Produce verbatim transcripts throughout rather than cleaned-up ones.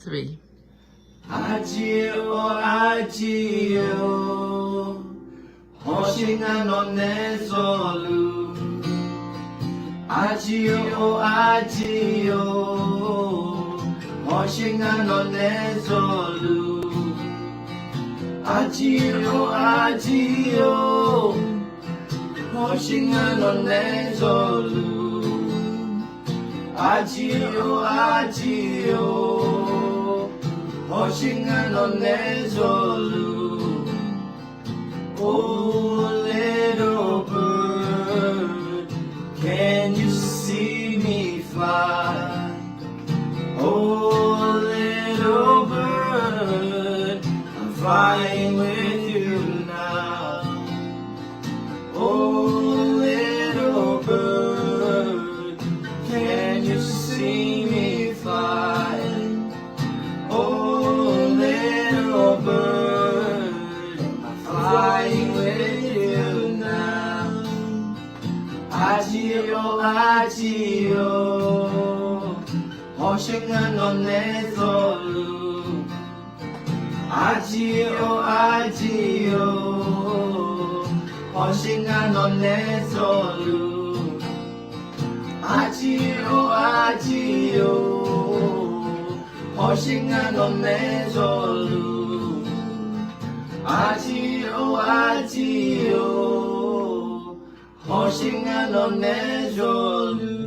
Three. Arjir-or arjir-or, hawsher ngar nawq nae zawluf. Arjir-or arjir-or, hawsher ngar nawq nae zawluf. Arjir-or arjir-or, hawsher ngar nawq nae zawluf. Arjir-or arjir-or, hawsher ngar nawq nae zawluf. Oh little bird, can you see me fly? Oh little bird, I'm flying with you now. Oh little bird, can you see me fly? Oh little bird, I'm flying with you now. Arjir-or arjir-or, hawsher ngar nawq nae zawluf. Arjir-or arjir-or, hawsher ngar nawq nae zawluf. Arjir-or arjir-or, hawsher ngar nawq nae zawluf. Arjir-or arjir-or, hawsher ngar nawq nae zawluf.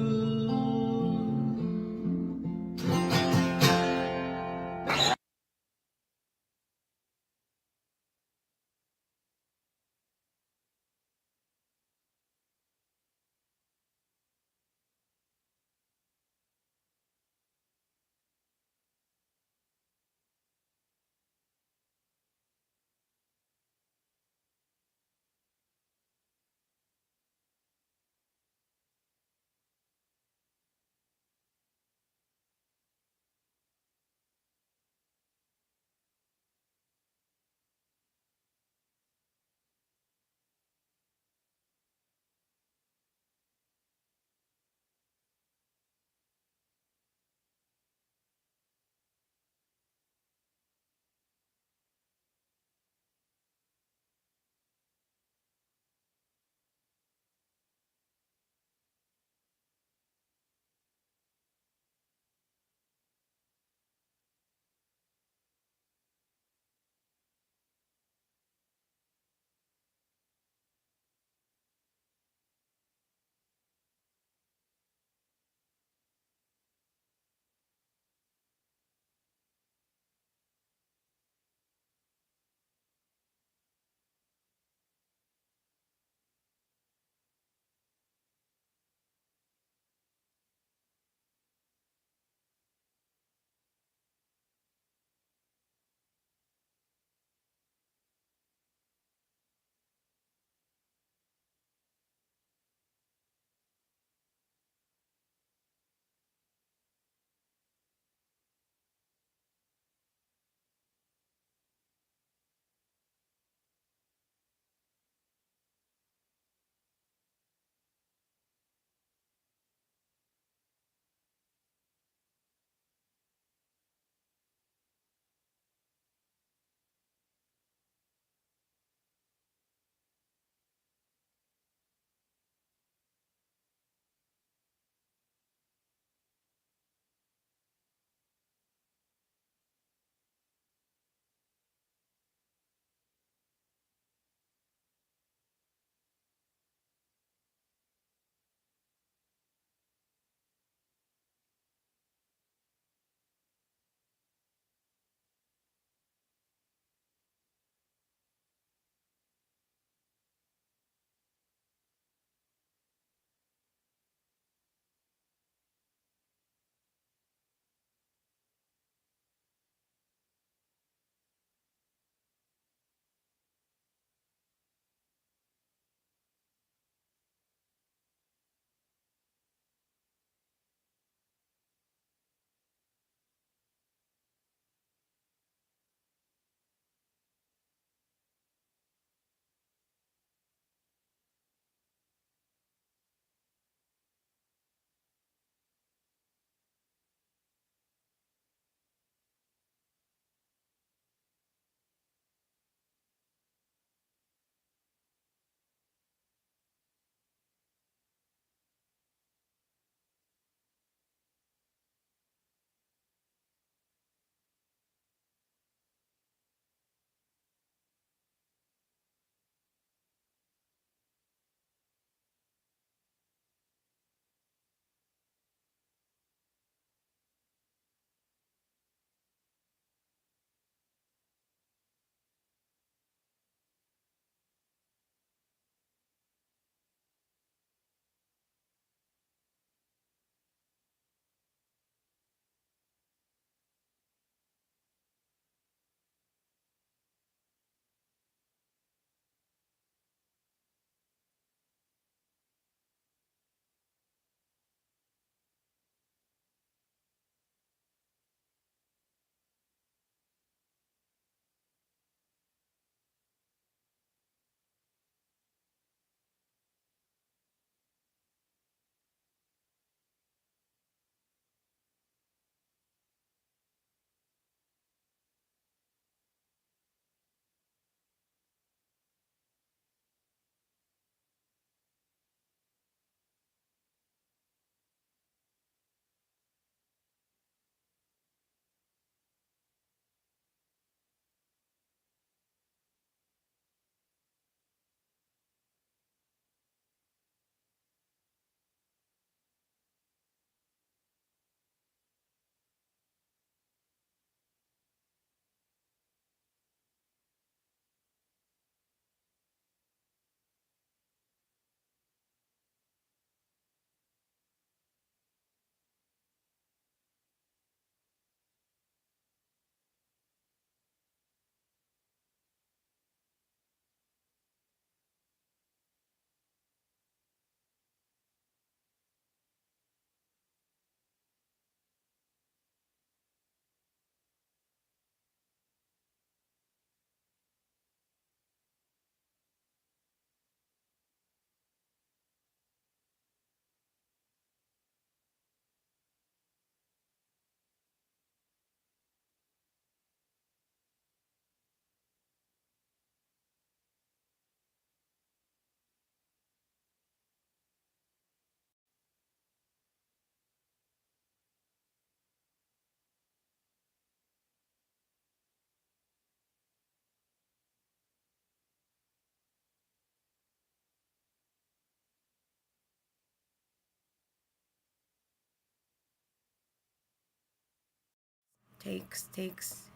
Taste, taste,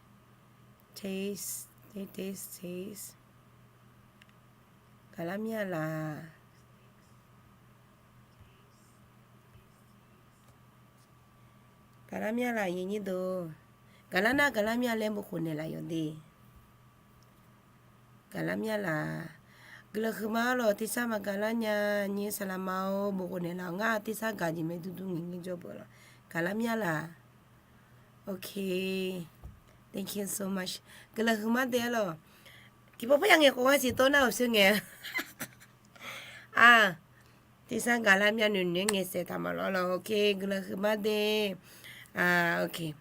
taste, taste, taste. Gaqlar mir-a laq? Gaqlar mir-a laq, aqyuif aqnyir deuq? Gaqlar nar gaqlar mir-a laer bof khof naeqlaf yawq de. Gaqlar mir-a laq? Guiqlanq huiqma-awr lawq, tersar maqgaqlar nya nyir saqlaqma-or, bof khof naeqlaf-awq. Ngar tersar gaq jeq mae, durdur ngaeq ngae jawr beuq lawq. Gaqlar mir-a laq? Okay, thank you so much. Guiqlanq huiqma de-a lawq. Tiqpov par ya ngaeq khof ngar siq tawv nar-euq sher ngae. Aq, tersar gaqlar mir-a noeq noeq ngaeq saef taq maqlawr lawq. Okay, guiqlanq huiqma de. Okay.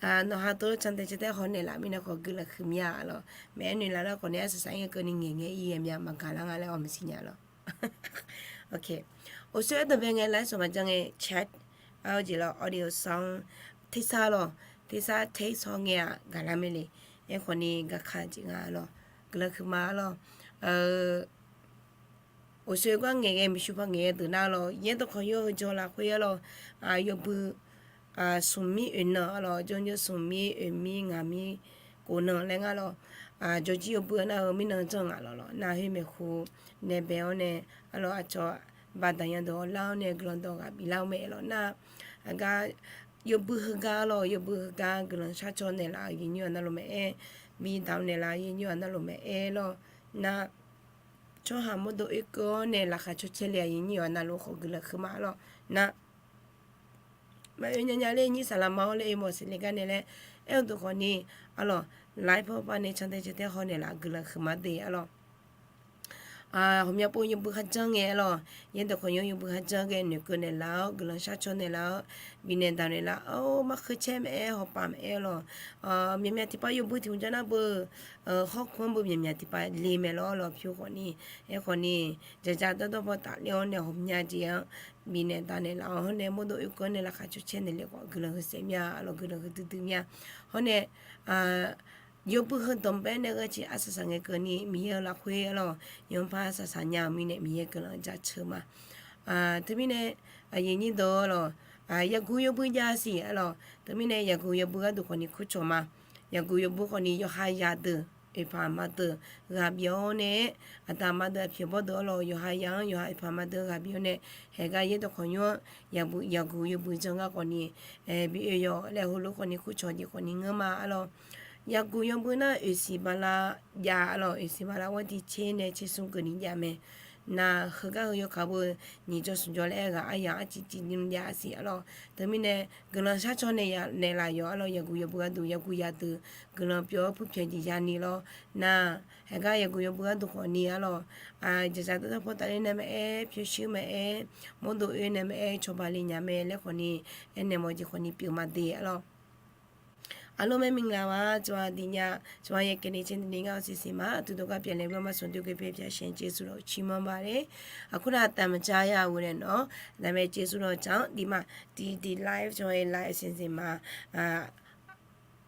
Nawqha tov can tae can tae haw naeqlaf mirnae khawf guiqlanq huiqmya-a lawq. Maeq-aer noeqlaf nar khawf nae arsaq saq-ir ngae keuvni ngaeq ngae ir-aer mya maqgaqlar nga laer-awq maqsiq nya lawq. Okay. Oqsoer aerdawq bae ngae laer sawq maqjan ngae chat, arjeq lawr audio sound, tersar lawq, tersar taste haw ngae-aq gaqlar mae le. Aerkhawf ni gaqkaq jeq nga lawq. Guiqlanq huiqma-a lawq. Oqsoer gar ngaeq ghae miqshu par ngaeq ghae deuq nar lawq, yaerdawq kawq yawr heu jawr lafkhoer-a lawq, yawbui smq mir oeq nan-a lawq, jawrjawr smq mir oeq mir ngaq mir kof nan laer ngar lawq, jawrjir yawbui-a nar-eu mirnan janr ngaq lawq lawq nar khoer maeqhu nae bae-awr nae, a lawq aqcawq baqdaq nya deuq-awr lar-awr nae guiqlanq dawq ghaq biflar-eu mae lawq nar, aqgar yawbui heugar-a lawq, yawbui heugar guiqlanq sharcaw naeqlaf-euq aqyuif aqnyir-aq navluf maqaer, bidaq naeqlaf aqyuif aqnyir-aq navluf maqaer lawq nar, tsawrhaq mawrdo oerkeuv-awr nae laqkhaq cawcae le aqyuif aqnyir-aq navluf khawf guiqlanq huiqma-a lawq nar, maqoe nya nya ler nyir saqlaqma-awr laer oe mawf siq le gar nae laer aer-eu deuq khawf ni, a lawq, lafkhoer pav nae can tae can tae haw naeqlaf guiqlanq huiqma de-a lawq. Ghawqmya pov yawbui kharjanr ngae-a lawq, yaerdawq kawq yawr yawbui kharjanr ghae noeqkeuv naeqlaf-awr guiqlanq sharcaw naeqlaf-awr bifnaeq daq naeqlaf, ar, markeuv caer maqaer hawpaf maqaer lawq, myaqmyaq tiqpav yawbui tiq hmq jar nar beu, hawrkmq-anr beu myaqmyaq tiqpav le mae lawr lawq pyur khawf ni, aerkhawf ni, jaqjaq dawrdawr baw tafler-awr nae ghawqmya jeq-anr bifnaeq daq naeqlaf-awr hawr nae mawrdo oerkeuv-awr nae laqkhaq cawcae naeq le khawf guiqlanq heu saef mya-a lawq, guiqlanq heu duidui mya. Hawr nae yawbui heu dawq bae nae ghae ciq arsaq saq ngae keuvni Miqyaer-eu lafkhoer-a lawq, yawpar arsaq saq nya-euq mirnae Miqyaer guiqlanq jaceuq ma. Teumirnae aqyuif aqnyir deuq-a lawq, yaqguq yawbui jav siq-a lawq, teumirnae yaqguq yawbui gharduq khawf ni kurcawq ma. Yaqguq yawbui khawf ni yawqha yadeuq oeqpaq ma deuq ghaq bif-awr nae, aqda ma deuq aqpyawq bawr deuq-a lawq, yawqha ya-anr yawqha oeqpaq ma deuq ghaq bif-awr nae, haegar yaerdawq kawq yawr-anr yaqguq yawbui janr gar khawf ni bi oe yawq laer heulof khawf ni kurcawq jeq khawf ni ngeur ma-a lawq. Yaqguq yawbui nar oeqsiq bala jav-a lawq, oeqsiq bala gharduq tser nae tser smr keuvni jav mae. Nar heugar heu yawkaq beu nyiq jawr smq jawr laer aer ghaq aryaq arciv civ ni jav siq-a lawq. Teumirnae guiqlanq sharcaw naeqlaf yawq-a lawq, yaqguq yawbui gharduq yaqguq yadeuq guiqlanq pyawq-awr purpyaeq jeq yani lawr. Nar haegar yaqguq yawbui gharduq khawf ni-a lawq, jaqzaq dawrdawr paw tafler nae maqaer, pyurshuir maqaer, mawrdo oer nae maqaer cawba le nya mae laer khawf ni, aernaeq mawf jeq khawf ni pyeuf ma de-a lawq. Aqlof mae minglawa, cawba diq nya, cawba yaeq kaeq ni cae ni ngar-awr siqsiq ma, aqduq dawq gar pyeufle bawr ma sanqdur ghae pyaeq pyaeq shaq-aer jeqsur lawq ciqmanr ba le. Aqkur nar aqtaf maqja ya-euq nae nawq, naqmae jeqsur lawq tsaq-anr diq ma, diq diq live cawba yaeq live siqsiq ma,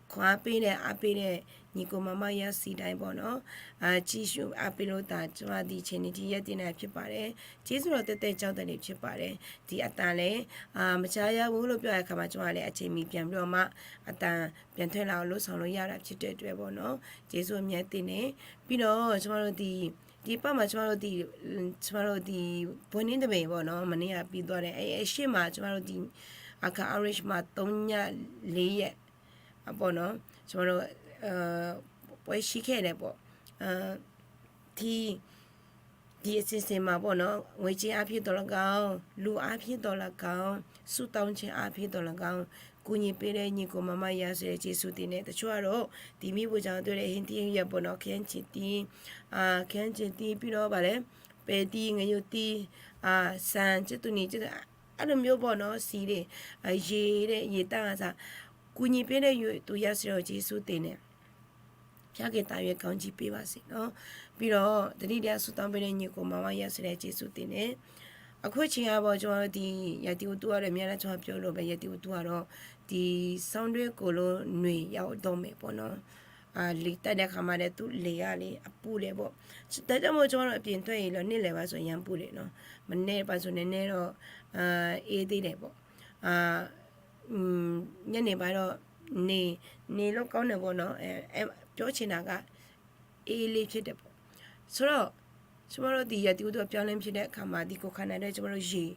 kawq arper nae arper nae nyiq kov maqmar yar siq dae bawq nawq, ciqsur arper lotaf cawba diq caeq ni tiq yar tiv nae pyur paq laer jeqsur lawq taev taev ja-eu daqle pyur paq laer tiq aqtaf laer, maqja ya-eu heulof pyawr-a kaq ma cawba laer aqjeq miq byan byan ma, aqtaf byan tae laf-awr lof sanq lof yar laf pyur taev taev bawq nawq, jeqsur mya taev nae, bi nawq cawba lawq diq, tiqpar ma cawba lawq diq, cawba lawq diq bawni dawq bae bawq nawq, maqni ya bi dawq nae aer sher ma cawba lawq diq, aqkaq orange ma tov nya le yaeq bawq nawq, cawba lawq, pawr shir kae nae bawq, tiq, tiq siqsiq ma bawq nawq, ghoeqcae arpyur dawq laf gaq-awr, luf arpyur dawq laf gaq-awr, surtav cae arpyur dawq laf gaq-awr, kuv nyiq pyeuf laer nyiq kov maqmar ya sheuqle jeqsur tiv nae taqcawq-a lawq, tiq mir bov ja dawr laer heutir ya bawq nawq, kanr caeq tiv, kanr caeq tiv pyeuf lawr baq laer, paeq tiv ngaeq yov tiv, sanq caer tuv ni caer tuv, arlmr bawq nawq siq le, yeq le yeq tav nga saq, kuv nyiq pyeuf laer yawtuv ya sheuqle-awq jeqsur tiv nae pyar kae taf yaeq kanr jir pyeuf baq siq nawq, pyeuf lawq, taqdir tiv-a surtav pyeuf laer nyiq kov maqmar ya sheuqle jeqsur tiv nae Aqkur ciq nga bawq cawba lawq diq, yaqtiv uqduq-a laer mya nar cawba pyawq lof bae yaqtiv uqduq-a lawq, tiq sanr doer kov lof noeq ya-awr dawq maeq bawq nawq, liq tav dae khaq ma dae tuvle-a le arpur laer bawq, dae jar mawr cawba lawq pyeuf tawr-iq lawq nae laeq baq sawq ya arpur laer nawq, maqnae baq sawq nae nae lawq, er de laer bawq, ညနေပိုင်းတော့ နေ၊ နေလို့ကောင်းတယ်ပေါ့နော်။ အဲ၊ အဲ၊ ပြောချင်တာက အေးလေးဖြစ်တယ်ပေါ့။ ဆိုတော့ ကျမတို့ ဒီရာသီဥတုအပြောင်းလဲဖြစ်တဲ့အခါမှာ ဒီကိုယ်ခန္ဓာအတွက် ကျမတို့ ရေ၊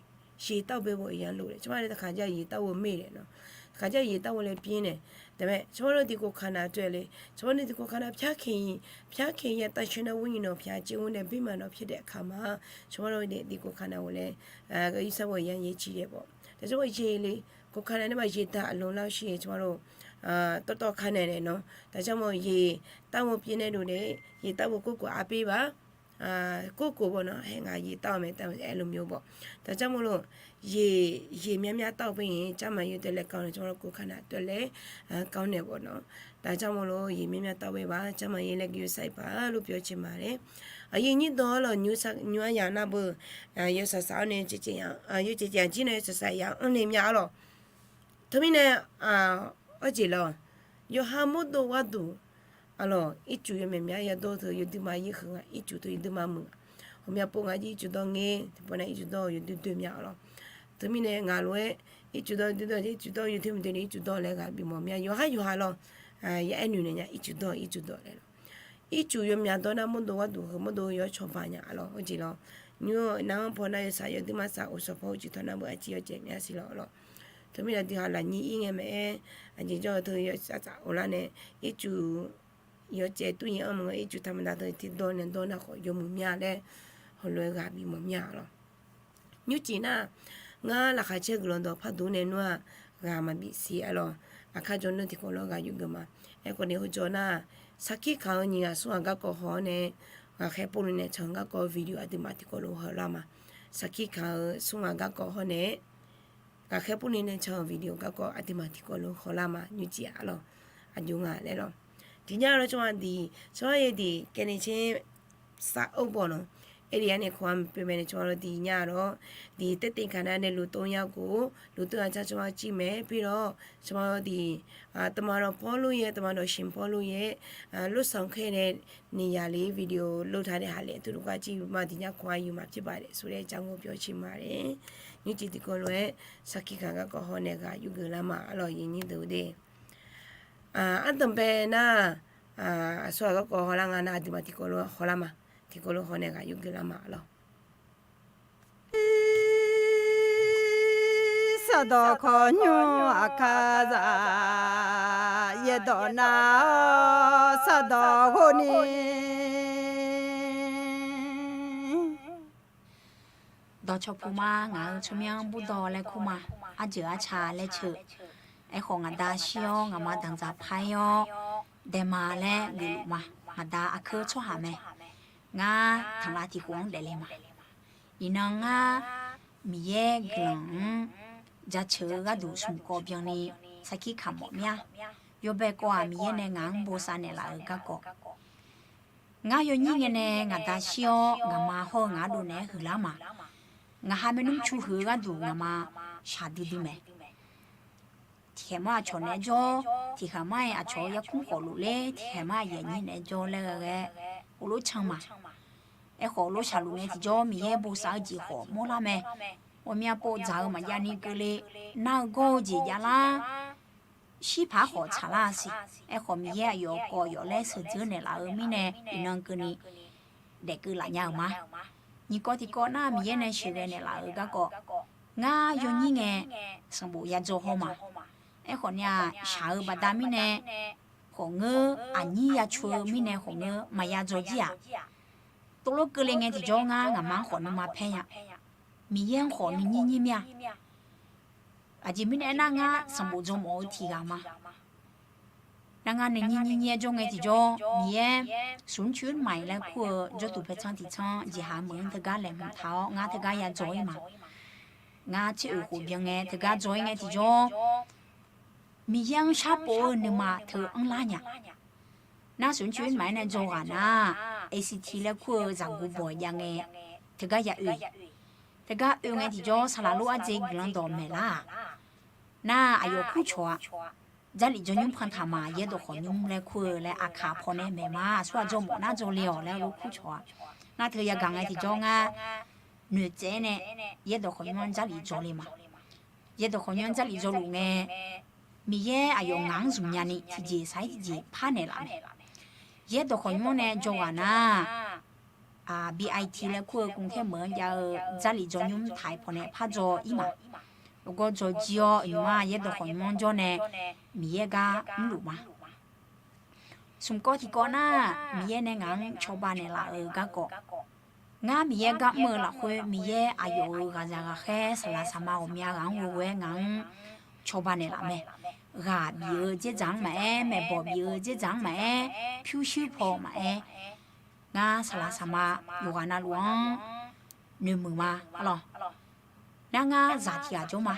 ရေသောက်ပေးဖို့ အရမ်းလိုတယ်။ ကျမတို့ တစ်ခါကျရင် ရေသောက်ဖို့မေ့တယ်နော်။ တစ်ခါကျရင် ရေသောက်ဖို့လည်းပြင်းတယ်။ ဒါပေမဲ့ ကျမတို့ ဒီကိုယ်ခန္ဓာအတွက်လေ၊ ကျမတို့ ဒီကိုယ်ခန္ဓာ ဖျားခင်၊ ဖျားခင်ရဲ့ သန့်ရှင်းသောဝိညာဉ်တော်ဘုရား ကျင့်ဝတ်နဲ့ ဗိမာန်တော်ဖြစ်တဲ့အခါမှာ ကျမတို့ ဒီ၊ ဒီကိုယ်ခန္ဓာကိုလည်း အာ၊ ဂရုစိုက်ဖို့ အရမ်းအရေးကြီးတယ်ပေါ့။ ဒါကြောင့်မို့ ရေလေ၊ ကိုယ်ခန္ဓာထဲမှာ ရေဓာတ်အလုံအလောက်ရှိရင် ကျမတို့ အာ၊ တော်တော်ခံနိုင်တယ်နော်။ ဒါကြောင့်မို့ ရေသောက်ဖို့ပြင်းတဲ့လူတွေ ရေသောက်ဖို့ ကိုယ့်ကိုယ်အားပေးပါ။ အာ၊ ကိုယ့်ကိုယ်ပေါ့နော်။ ဟဲ့ ငါရေသောက်မယ်၊ သောက်မယ်၊ အဲလိုမျိုးပေါ့။ ဒါကြောင့်မို့လို့ ရေ၊ ရေများများသောက်ပေးရင် ကျန်းမာရေးအတွက်လည်းကောင်းတယ်၊ ကျမတို့ ကိုယ်ခန္ဓာအတွက်လည်း အာ၊ ကောင်းတယ်ပေါ့နော်။ ဒါကြောင့်မို့လို့ ရေများများသောက်ပေးပါ၊ ကျန်းမာရေးလည်း ဂရုစိုက်ပါလို့ ပြောချင်ပါတယ်။ အာ၊ ရေညှိသော်လီၤ ညိုးစ၊ ညိုးအါယံာ်နဘု၊ အာ၊ ယိုးစစအီၤန့ၣ် ကျဲကျဲယံာ်၊ အာ၊ ယိုးကျဲကျဲယံာ် ကျိုးန့ၣ် ယိုးစစယံာ် အီၤန့ၣ် မျၢ်အါလီၤ။ တမံၤန့ၣ် အာ၊ အီၤကျဲလီၤ ယိုးဟါမိုးတိၢ်ဝါတူာ် အလီၤ အီးကျူးယိုးမဲာ်မျၢ် ယဒိၣ်သု ယဒုးမါယိုးဃုာ်ငါ အီးကျူးသု ယဒုးမါမုာ်ငါ ဟိုမျၢ်ပိာ်ငါ အီးကျူးဒီးငါ တပၢၢ်န့ၣ် အီးကျူးဒီး ယဒုးဒုးမျၢ်အါလီၤ။ တမံၤန့ၣ် ငါလိုဝဲ အီးကျူးဒီး ဒုးဒီး အီးကျူးဒီး ယဒုးမုာ်ဒုးန့ၣ် အီးကျူးဒီးလဲၤဂၤဘီမီၢ်မျၢ် ယိုးဟါယိုးဟါလီၤ ယအဲၣ်နုာ်န့ၣ်ညါ အီးကျူးဒီး အီးကျူးဒီးလဲၤလီၤ. အီးကျူးယိုးမျၢ်ဒီး နၢ်မိုးတိၢ်ဝါတူာ် ဟိုမိုးတိၢ်ယိုး ချော်ပါညါအလီၤ အီၤကျဲလီၤ. နၢ်အီၣ်ဖီနၢ်ယိုးစး ယဒုးမါစး အိၣ်စီၤဖီအိၣ်ကျူးထီၣ်နၢ်ဘၢအကျဲ အီၤကျဲမျၢ်စံလီၤအလီၤ. တမံၤန့ၣ် ဒုးဟါလၢညိအီးငဲမဲ အကျဲ ယိုးသု ယိုးစစအိၣ်လၢန့ၣ် အီးကျူး ယိုးကျဲတူၢ်ယံာ်အီၣ်မုာ် အီးကျူးထီၣ်မတၤသု ထံဒီးန့ၣ်ဒီး နၢ်ဃိယိုးမုာ်မျၢ်လဲၣ် ဟိုလွဲဂၤဘီမီၢ်မျၢ်အါလီၤ. ညိုးကျဲနာ် ငါလၢခါဆဲးဂုာ်လီၤဒီး ဖးဒိၣ်န့ၣ်နွံ ဂၤမၤဘီစံအါလီၤ. အခါ ကျိုးနုာ်ထံခိၣ်လီၤ ဂၤယုၢ်ဂုာ်မး. အဲၣ်ခိၣ်န့ၣ် ဟိုကျိုးနာ် sarkir kaq-eu nyiq ghaq smr ghaq garkawv haw-awr nae, ghaqkhaer pov ni nae can-eu garkawv video aqduimaf tiqkawv lof haw lar ma. Sarkir kaq-eu smr ghaq garkawv haw nae, ghaqkhaer pov ni nae can-eu video garkawv aqduimaf tiqkawv lof haw lar ma. Nymrcif-aq lawr, aqjox nga laer lawr. Tiqnya lawr tsawrhaq diq tsawrhaq yaer diq kaev ni tser sar-awr baw nawq. Aer-ir-a nae khawf-a maqpoeq mae nae tsawrhaq lawr diq nya lawr, diq taer tiv kaq nar nae luf tov nya khof, luf tov-a tsawrhaq tsawrhaq cir mae. Pir lawr tsawrhaq lawr diq တမန်တော် Pawrluv yaer, တမန်တော်ရှင် Pawrluv yaer, လုပ်ဆောင်ခဲ့တဲ့နေရာလေး video လုပ်ထားတဲ့ဟာလေး အတူတကွကြည့်ပြီးမှ ဒီညခွန်အားယူမှာဖြစ်ပါတယ်ဆိုတဲ့အကြောင်းကို ပြောချင်ပါတယ်။ Nymrcif tiqkawv lof-aer sarkir kaq garkawv haw nae ghaq yurgeuf lar ma lawr, yawnyir deuq de. Ardanqbae nar, aqsur ghaq garkawv haw lar nga nar, aqduimaf tiqkawv lof haw lar ma. Tiqkawv lof haw nae ghaq yurgeuf lar ma lawr. Sardawq khawqnymr aqkar zaq, yaerdawq nar-awr sardawq ghov ni. Dawqcawq puq ma, ngaq-euq tsawrmyanr burdawq laer kur ma. Arjeuq arca laer ceuq. Aerkhawf, ngaq da shir-awr ngaqma danqdzaq par-ir-awr daema laer geufluf ma. Ngaq da aqkeur tsawrhaq mae. Ngar tanqlav tiq khof-anr daefle ma. Iqnan ngar Miqyaer guiqlanq-anr jaceuq-eu gharduq smq kawv byanni sarkir kaq mawf mir-a. Yawbae kawv-aq, Miqyaer nae ngaq-anr bosav naeqlaf-euq garkawv. Ngar yawnyir ngae nae ngaq da shir-awr ngaqma hawr-eu ngaq ardov naeq-aer huiqlar ma. Ngaq ha maernmr cu huiq-eu gharduq ngaqma shaqdui dui mae. Tiqkhaeq mar aqcawq naeq-aer jawr, tiqkhaeq mar-aer aqcawq-eu yarkmr khawf luf ler, tiqkhaeq mar aqyuif aqnyir naeq-aer jawr laer ghae ghae, ghov lof can ma. Aerkhawf, ghov lof shaqluf ngae tiqjawr, Miqyaer bosav-eu jeq khawf mawrlar mae. Ghawqmya pov dzaq-eu maqjav ni keuvle, nar-eu gawr-eu jeq javlar, shirpaq khawf tsaqlar siq. Aerkhawf, Miqyaer aqyawf kawv yawf laer sheuqdzeur naeqlaf-eu mirnae, iqnan keuvni daefkeuv laf nya-euq ma. Nyiq kawv tiqkawv nar, Miqyaer nae sheuqghae naeqlaf-euq garkawv, ngar yawnyir ngae sanqbof yadzaw haw ma. Aerkhawf ni-aq, shaq-eu baqda mirnae khawf ngeur, aqnyir yacoq-eu mirnae khawf ngeur, maqya dzaw jir-aq, tovlof keuvle ngae tiqjawr ngar ngaqma-anr khawf nuima paer nya. Miqyaer-anr khawf nuinyir nyir mir-a. Aqjeq mirnae aernar, ngar sanqbof dzaw mawf-eu tiq ghaq ma. Nar ngar nuinyir nyir nyir-aer jawr ngae tiqjawr, Miqyaer smq mr coer maiq laer kur-eu jawrduq paertsanr tiqtsanr jeqhaq meuq-anr teugar laeqhmq taq-awr ngar teugar yadzaw-ir ma. Ngar tser oeq khof byan ngae teugar dzaw-ir ngae tiqjawr, Miqyaer-anr sharpov-eu nuima teu anrlar nya. Nar smq mr coer maiq-aer nae dzaw ghaq nar, A C T laer kur-eu zaqguq bawq jav ngae teugar ya oe. Teugar oe ngae tiqjawr saqlaq lof ardzae guiqlanq dawq maeqlar-aq, nar aqyawf kurcawq-a. Jarlif jawrnymr pantaq ma, yaerdawq khawqnymr laer kur-eu laer aqkaq paw nae maeqma, aqsur ghaq dzaw mawf nar dzaw le-awq laer lof kurcawq-a. Nar teu yagaq ngae tiqjawr ngar noeqtsaev-aer nae yaerdawq khawqnymr-anr jarlif dzaw le ma. yaerdawq khawqnymr-anr Jarlif jawluf ngae, Miqyaer aqyawf ngaq-anr zmq nyani tiqjeq saq-ir tiqjeq parnaeq laf mae. Yaerdawq khawqnymr-anr nae jawrghaq nar, BIT laer kur-eu กรุงเทพ meuq-anr jav-eu Jarlif jawrnymr taq-iq pawnae pardzaw-ir ma. Heugar dzaw jir-awr, iqnyir-aq yaerdawq khawqnymr-anr jawr nae Miqyaer gar mrluf ma. Smq kawv tiqkawv nar, Miqyaer nae ngaq-anr cawba naeqlaf-euq garkawv, ngar Miqyaer gar mr-eu lafkhoer, Miqyaer aqyawf-euq ghaqzaq ghaqkhaer saqlaq saqma ghawqmya ghaq-anr ghoe-aer ngaq-anr cawba naeqlaf mae. Ghaq bif-eu dzerdzaq-anr maqaer, maeqbawq bif-eu dzerdzaq-anr maqaer, pyurshuir paw maqaer, ngar saqlaq saqma yawqghaq navluf-anr noeqmuiq ma, arlawq. Nar ngar zaq tiq ghaq jawr ma.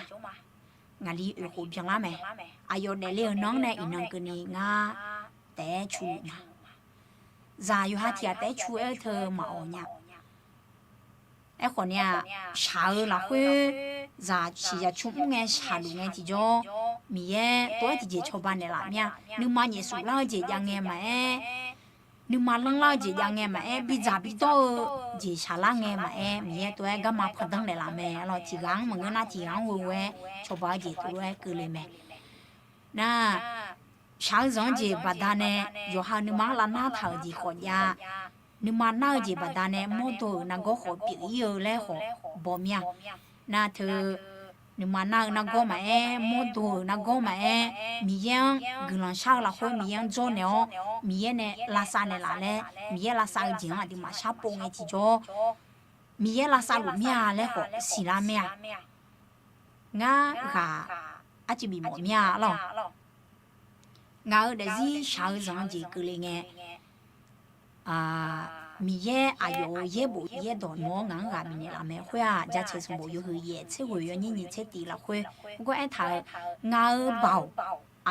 Ngaqli oeqkhof byanlar mae. Aqyawf daefle-euq nan-anr nae iqnan keuvni ngar taef-aer cu luf ma. Zaq yawqha tiq ghaq taef-aer cu-aer teu maqawq nya. Aerkhawf ni-aq, shaq-eu lafkhoer zaq ciq zaq cu mr ngae shaqluf ngae tiqjawr, Miqyaer tov-aer tiqjeq cawba naeqlaf mir-a. Nuima nyaef suflar-eu jeq jav ngae maqaer, nuima lanrlar-eu jeq jav ngae maqaer, bidzaq bidawr-eu jeq shaqlar ngae maqaer, Miqyaer tov-aer garma pandanr naeqlaf mae, arlawq. Tiq ghaq-anr maqngeur nar tiq ghaq-anr ghoe-aer cawba-eu jeq tov lof-aer keuvle mae. Nar, shaq-eu zanq-anr jeq baqdanae yawqha nuima-anr lavnar taq-euq jeq khawf jav, nuima nar-eu jeq baqdanae mawrdo-euq nargawr khawf pyeuf-ir-eu laer khawf baw mir-a. Nar teu nuima nar-eu nargawr maqaer, mawrdo-euq nargawr maqaer, Miqyaer-anr guiqlanq shar-eu lafkhoer Miqyaer-anr dzawrnaeq-awr, Miqyaer nae lavsav naeqlaf laer, Miqyaer lavsav-eu jeq-anr aqduimaf sharpov ngae tiqjawr, Miqyaer lavsav luf mir-a laer khawf siqlar mir-a. Ngar ghaq arcuiv bifmawf mir-a, arlawq. Ngaq-euq daefzir shaq-eu zanq-eu jeq keuvle ngae, Miqyaer aqyawf-euq yaerbof yaerdawq nawq-anr ngaq-anr ghaq bifnaeq laf mae. Khoer-aq, Jaceuq sanqbof yawhuiq yaef tser ghoeq yawnyir nyiq tser tif lafkhoer heugar aertaq-euq, ngaq-euq baoq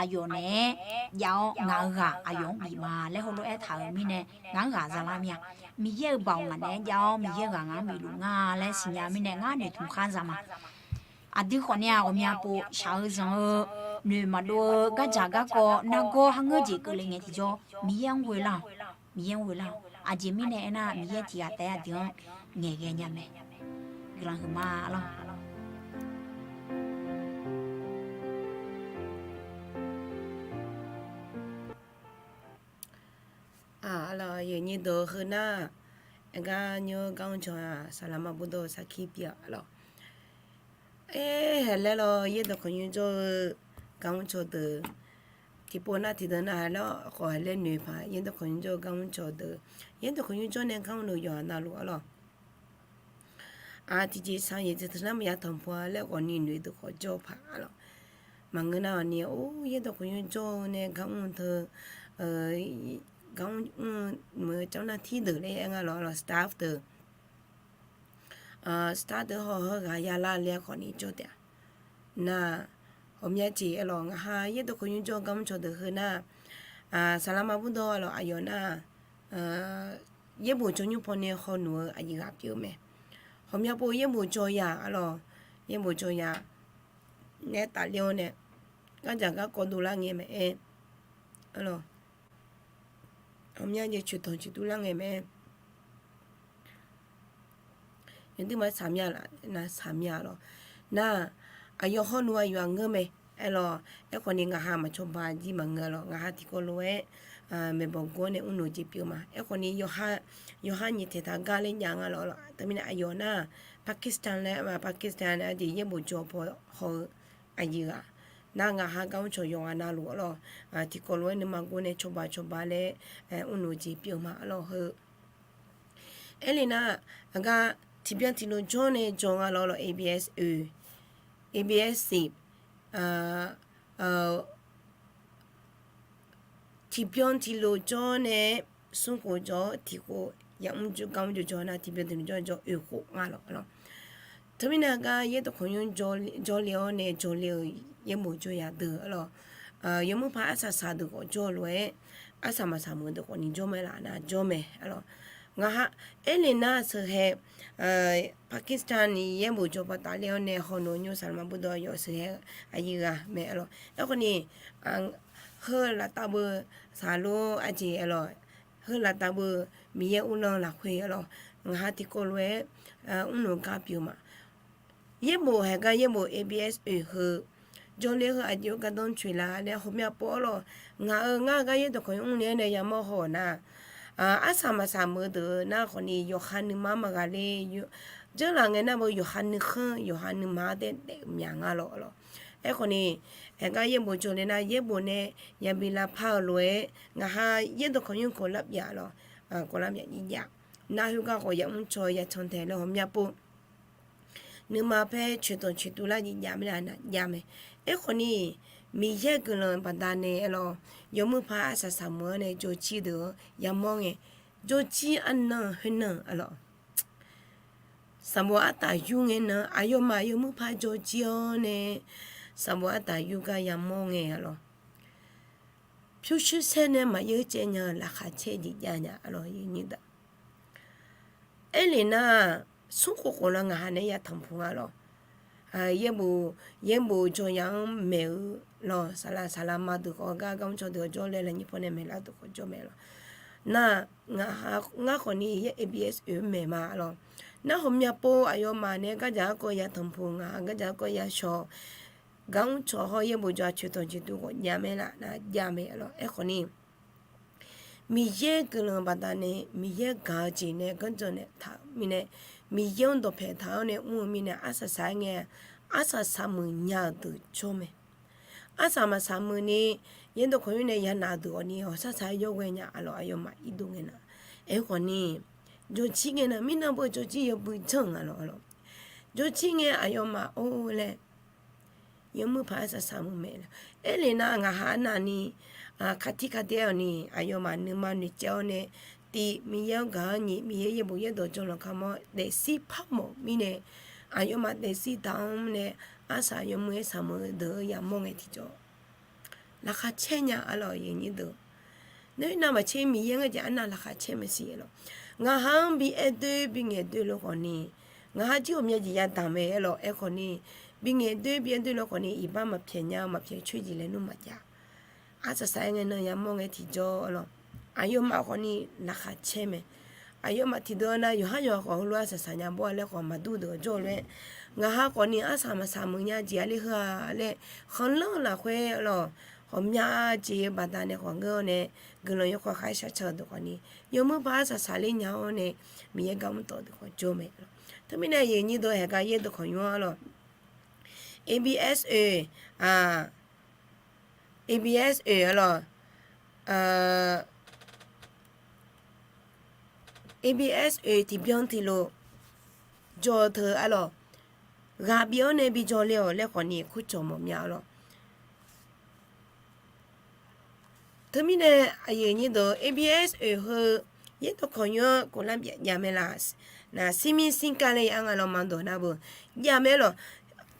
aqyawf naeq-aer jav-awr, ngaq-euq ghaq aqyawf-anr bif ma laer heulof-aer aertaq-euq mirnae, ngaq-anr ghaq zalar mir-a. Miqyaer-euq baoq ngaq naeq-aer jav-awr, Miqyaer-euq ghaq ngaq-anr bif luf ngar laer siqnya mirnae, ngar noeqtmq khar za ma. Aqdui khawfni-aq, ghawqmya pov shaq-eu zanq-eu noeq maqdov-eu gardzaq garkawv nargawr harngeur jeq keuvle ngae tiqjawr, Miqyaer-anr ghoe lar-awq. Miqyaer-anr ghoe lar-awq. Aqjeq mirnae aernar, Miqyaer tiq ghaq taef-aer aqdui-anr ngaeqghae nya mae. Guiqlanq huiqma, arlawq. Aq, arlawq, yawnyir deuq heu nar, aergar nymr gar mr cawq-aq, saqlaq ma burdawr-eu sarkir pyeuf-a, arlawq. Aer, haeq laer lawr, yaerdawq khawqnymr jawr-eu gar mr cawq deuq, tiqpov nar tiqdeuq nar haeq laer khawf haeq laer noeq paq, yaerdawq khawqnymr jawr-eu gar mr cawq deuq, yaerdawq khawqnymr jawr nae gar mr-euq yawqha navluf, arlawq. Aq, tiqjeq saq-eu jeq teu teu nar maqya tanqpov-a laer ghawqni noeq deuq khawf jawr paq, arlawq. Maqngeur nar-awq ni, or, yaerdawq khawqnymr jawr-eu nae gar mr teu, gar mr, mr-eu cawv nar tir deuq laer aer nga lawq, arlawq, staff deuq. Staff deuq haw heughaq yalar le-a khawfni jawr taef-a. Nar, ghawqmya jeq, arlawq, ngaqha yaerdawq khawqnymr jawr-eu gar mr cawq deuq heu nar, saqlaq ma burdawr, arlawq, aqyawf nar, yaerbof jawr nymr pawnae hawnoeq-eu aqyuif ghaq pyeuf-eu mae. Ghawqmya pov yaerbof jawr ya, arlawq, yaerbof jawr ya nae tafler-awr nae, gardzaq garkawv dovlar ngae maqaer, arlawq, ghawqmya jeq coeqtanq coeqdur lar ngae maqaer, yawduir ma saqmya laf, nar saqmya lawq. Nar, aqyawf hawnoeq aqyawf-aq ngeur mae. Aerlawq, aerkhawfni ngaqha maqcawba jir maqngeur lawq. Ngaqha tiqkawv lof-aer maeqbawq gor-awr nae mrnoeq jeq pyeuf ma. Aerkhawfni yawqha nyiq taeq taq gar laer jav nga lawq. Teumirnae aqyawf nar, Pakistan laer, Pakistan nae arjeq yaerbof jawr paw haw-eu aqyuif ghaq, nar ngaqha gar mr cawq yawqghaq navluf, arlawq, tiqkawv lof-aer nuima gor nae cawba cawba laer mrnoeq jeq pyeuf ma, arlawq, heu. Aerle nar, aqgar tiqbyan tiqlof jawr nae jawr nga lawq, arlawq, ABS oe, ABS siq, tiqbyan tiqlof jawr nae smrkhof jawr tiqkhof yamr gar mr jawr jawr nar, tiqbyan tiqlof jawr jawr oekhof nga lawq, arlawq. Teumirnae aqgar yaerdawq khawqnymr jawrle-awr nae jawrle-eu yaerbof jawr ya deuq, arlawq, yawmuiq paq arsaq saq deuq khawf jawr-eu lof-aer, arsaq maqsaq meuq deuq khawfni jawr mae laf nar jawr mae, arlawq. Ngaqha aerle nar sheuqhae Pakistan ni yaerbof jawr paw tafler-awr nae hawnoeq nymr saqlaq ma burdawr yawf sheuqhae aqyuif ghaq mae, arlawq. Aerkhawfni heu laftav beu saqlor arjeq, arlawq, heu laftav beu Miqyaer uvlanr lafkhoer, arlawq, ngaqha tiqkawv lof-aer mrnoeq gar pyeuf ma. Yaerbof haeqgar yaerbof A B S oeq heu, jawrle heu aqjox-aer gardanr coeq laf laer hawmya pov-awr lawq. Ngaq-euq ngar gar yaerdawq kawq nymr nae nae yamawr haw-awq nar, arsaq maqsaq meuq-eu deuq-eu nar khawfni yawqha nuima maqghaq le. Dzeurlaf ngae nar beu yawqha nuikhanr yawqha nuima-anr taef daef-eu myaq nga lawq lawq. Aerkhawfni, haeqgar yaerbof jawrle nar yaerbof nae yabi lavpar-eu lof-aer ngaqha yaerdawq kawq nymr kawq lar byaf lawq, kawq lar byaf jir jav. Nar khoergar khawf yamr caw-eu yacan tae laer hawmya pov nuima paer coeqtanq coeqtuv lar jir jav mae laf nar jav mae. Aerkhawfni, Miqyaer guiqlanq baqdanae aer lawq, yawmuiq paq arsaq saq meuq-anr nae jawrjir deuq-anr yamawr ngae, jawrjir arnan khoernan-eu lawq, sanqbof artaf yur ngae nan aqyawfmaf yawmuiq paq jawrjir-awr nae, sanqbof artaf yur gar yamawr ngae lawq, pyurshuir saer nae maqyaer caev nya-eu laqkhaq caer jeq jav nya lawq. Aerle nar, smrkhof khof lan ngaqha nae yatanq puq nga lawq. Yaerbof, yaerbof jawr ya-anr maeq-eu lawq, saqlaq saqlaq ma deuq khawf gar gar mr caw deuq jawr laer lafnyir paw nae maeqlar deuq khawf jawr mae lawq. Nar, ngar khawfni yaer A B S oeq-anr maeq ma lawq. Nar hawmya pov aqyawfmaf nae gardzaq garkawv yatanq puq ngaq gardzaq garkawv yashawq, gar mr caw hawr yaerbof jawr-a coeqtanq coeqtuv khawf jav mae laf nar jav mae lawq. Aerkhawfni, Miqyaer guiqlanq baqdanae Miqyaer gaq-eu jeq nae ganrjanq naeq taq-eu mirnae, Miqyaer-anr dawqpaeq taq-awr nae mr-eu mirnae arsaq saq-aer ngae, arsaq saq meuq nya-euq deuq jawr mae. Arsaq maqsaq meuq ni, yaerdawq kawq nymr nae yanaf-eu deuq khawfni hawq sar saq-aer yawghae nya-a lawq. Aqyawfmaf irdov ngae nar, aerkhawfni, jawrjir ngae nar mirnan beu jawrjir yawbui janr nga lawq lawq. Jawrjir ngae aqyawfmaf or laer yawmuiq paq arsaq saq meuq mae lawq. Aerle nar ngaqha arnavni, kaqtir kaqdaer-awq ni aqyawfmaf nuima noeqcaev-awr nae, tiq Miqyaer-anr gaq-awr, nyiq Miqyaer yaerbof yaerdawq jawrlanq kamq-awr daefzir parmawf mirnae, aqyawfmaf daefzir daq-anr nae, arsaq yawmuiq-aer saq meuq-eu deuq-eu yamawr ngae tiqjawr laqkhaq caer nya-a lawq. Aqyuif aqnyir deuq, nar maqcaer Miqyaer ngeur jeq arnav laqkhaq caer maeqsiq-a lawq. Ngaqha-anr bi aer doer bi ngaeq doer lof khawfni, ngaqha jir ghawqmya jeq yadaq mae-aer lawq. Aerkhawfni, bi ngaeq doer bi aer doer lof khawfni iqbax maqpyaeq nya-eu maqpyaeq coer jeq laer nmr maqjav. Arsaq saq-aer ngae nan yamawr ngae tiqjawr-a lawq. Aqyawfmaf khawfni laqkhaq caer mae. Aqyawfmaf tiqdeuq-a nar yawqhar yawqha khawf heulof-aer arsaq saq nya bawr-a laer khawf maqdur deuq-eu jawr-eu lof-aer, ngaqha khawfni arsaq maqsaq meuq nya jeq-a ler heu-a laer, khanqlanr lafkhoer-a lawq, ghawqmya jeq-eu baqdanae khawf ngeur-awr nae, guiqlanq yawkawr khaer shar ca-eu deuq khawfni, yawmuiq paq arsaq saq ler nya-awr nae, Miqyaer gar mr tawf deuq khawf jawr mae lawq. Teumirnae aqyuif aqnyir deuq haeqgar yaerdawq kawq nymr-a lawq, A B S oeq, A B S oeq-a lawq, A B S oeq tiqbyan tiqlof jawr-eu teu-a lawq, ghaq bif-awr nae bi jawrle-awq laer khawfni kurcawq mawf mya-a lawq. Teumirnae aqyuif aqnyir deuq A B S oeq heu yaerdawq kawq nymr-anr koflar byaf jav mae laf. Nar sirmir sirkav laer ya-anr nga lawq ma dawq nar beu jav mae lawq.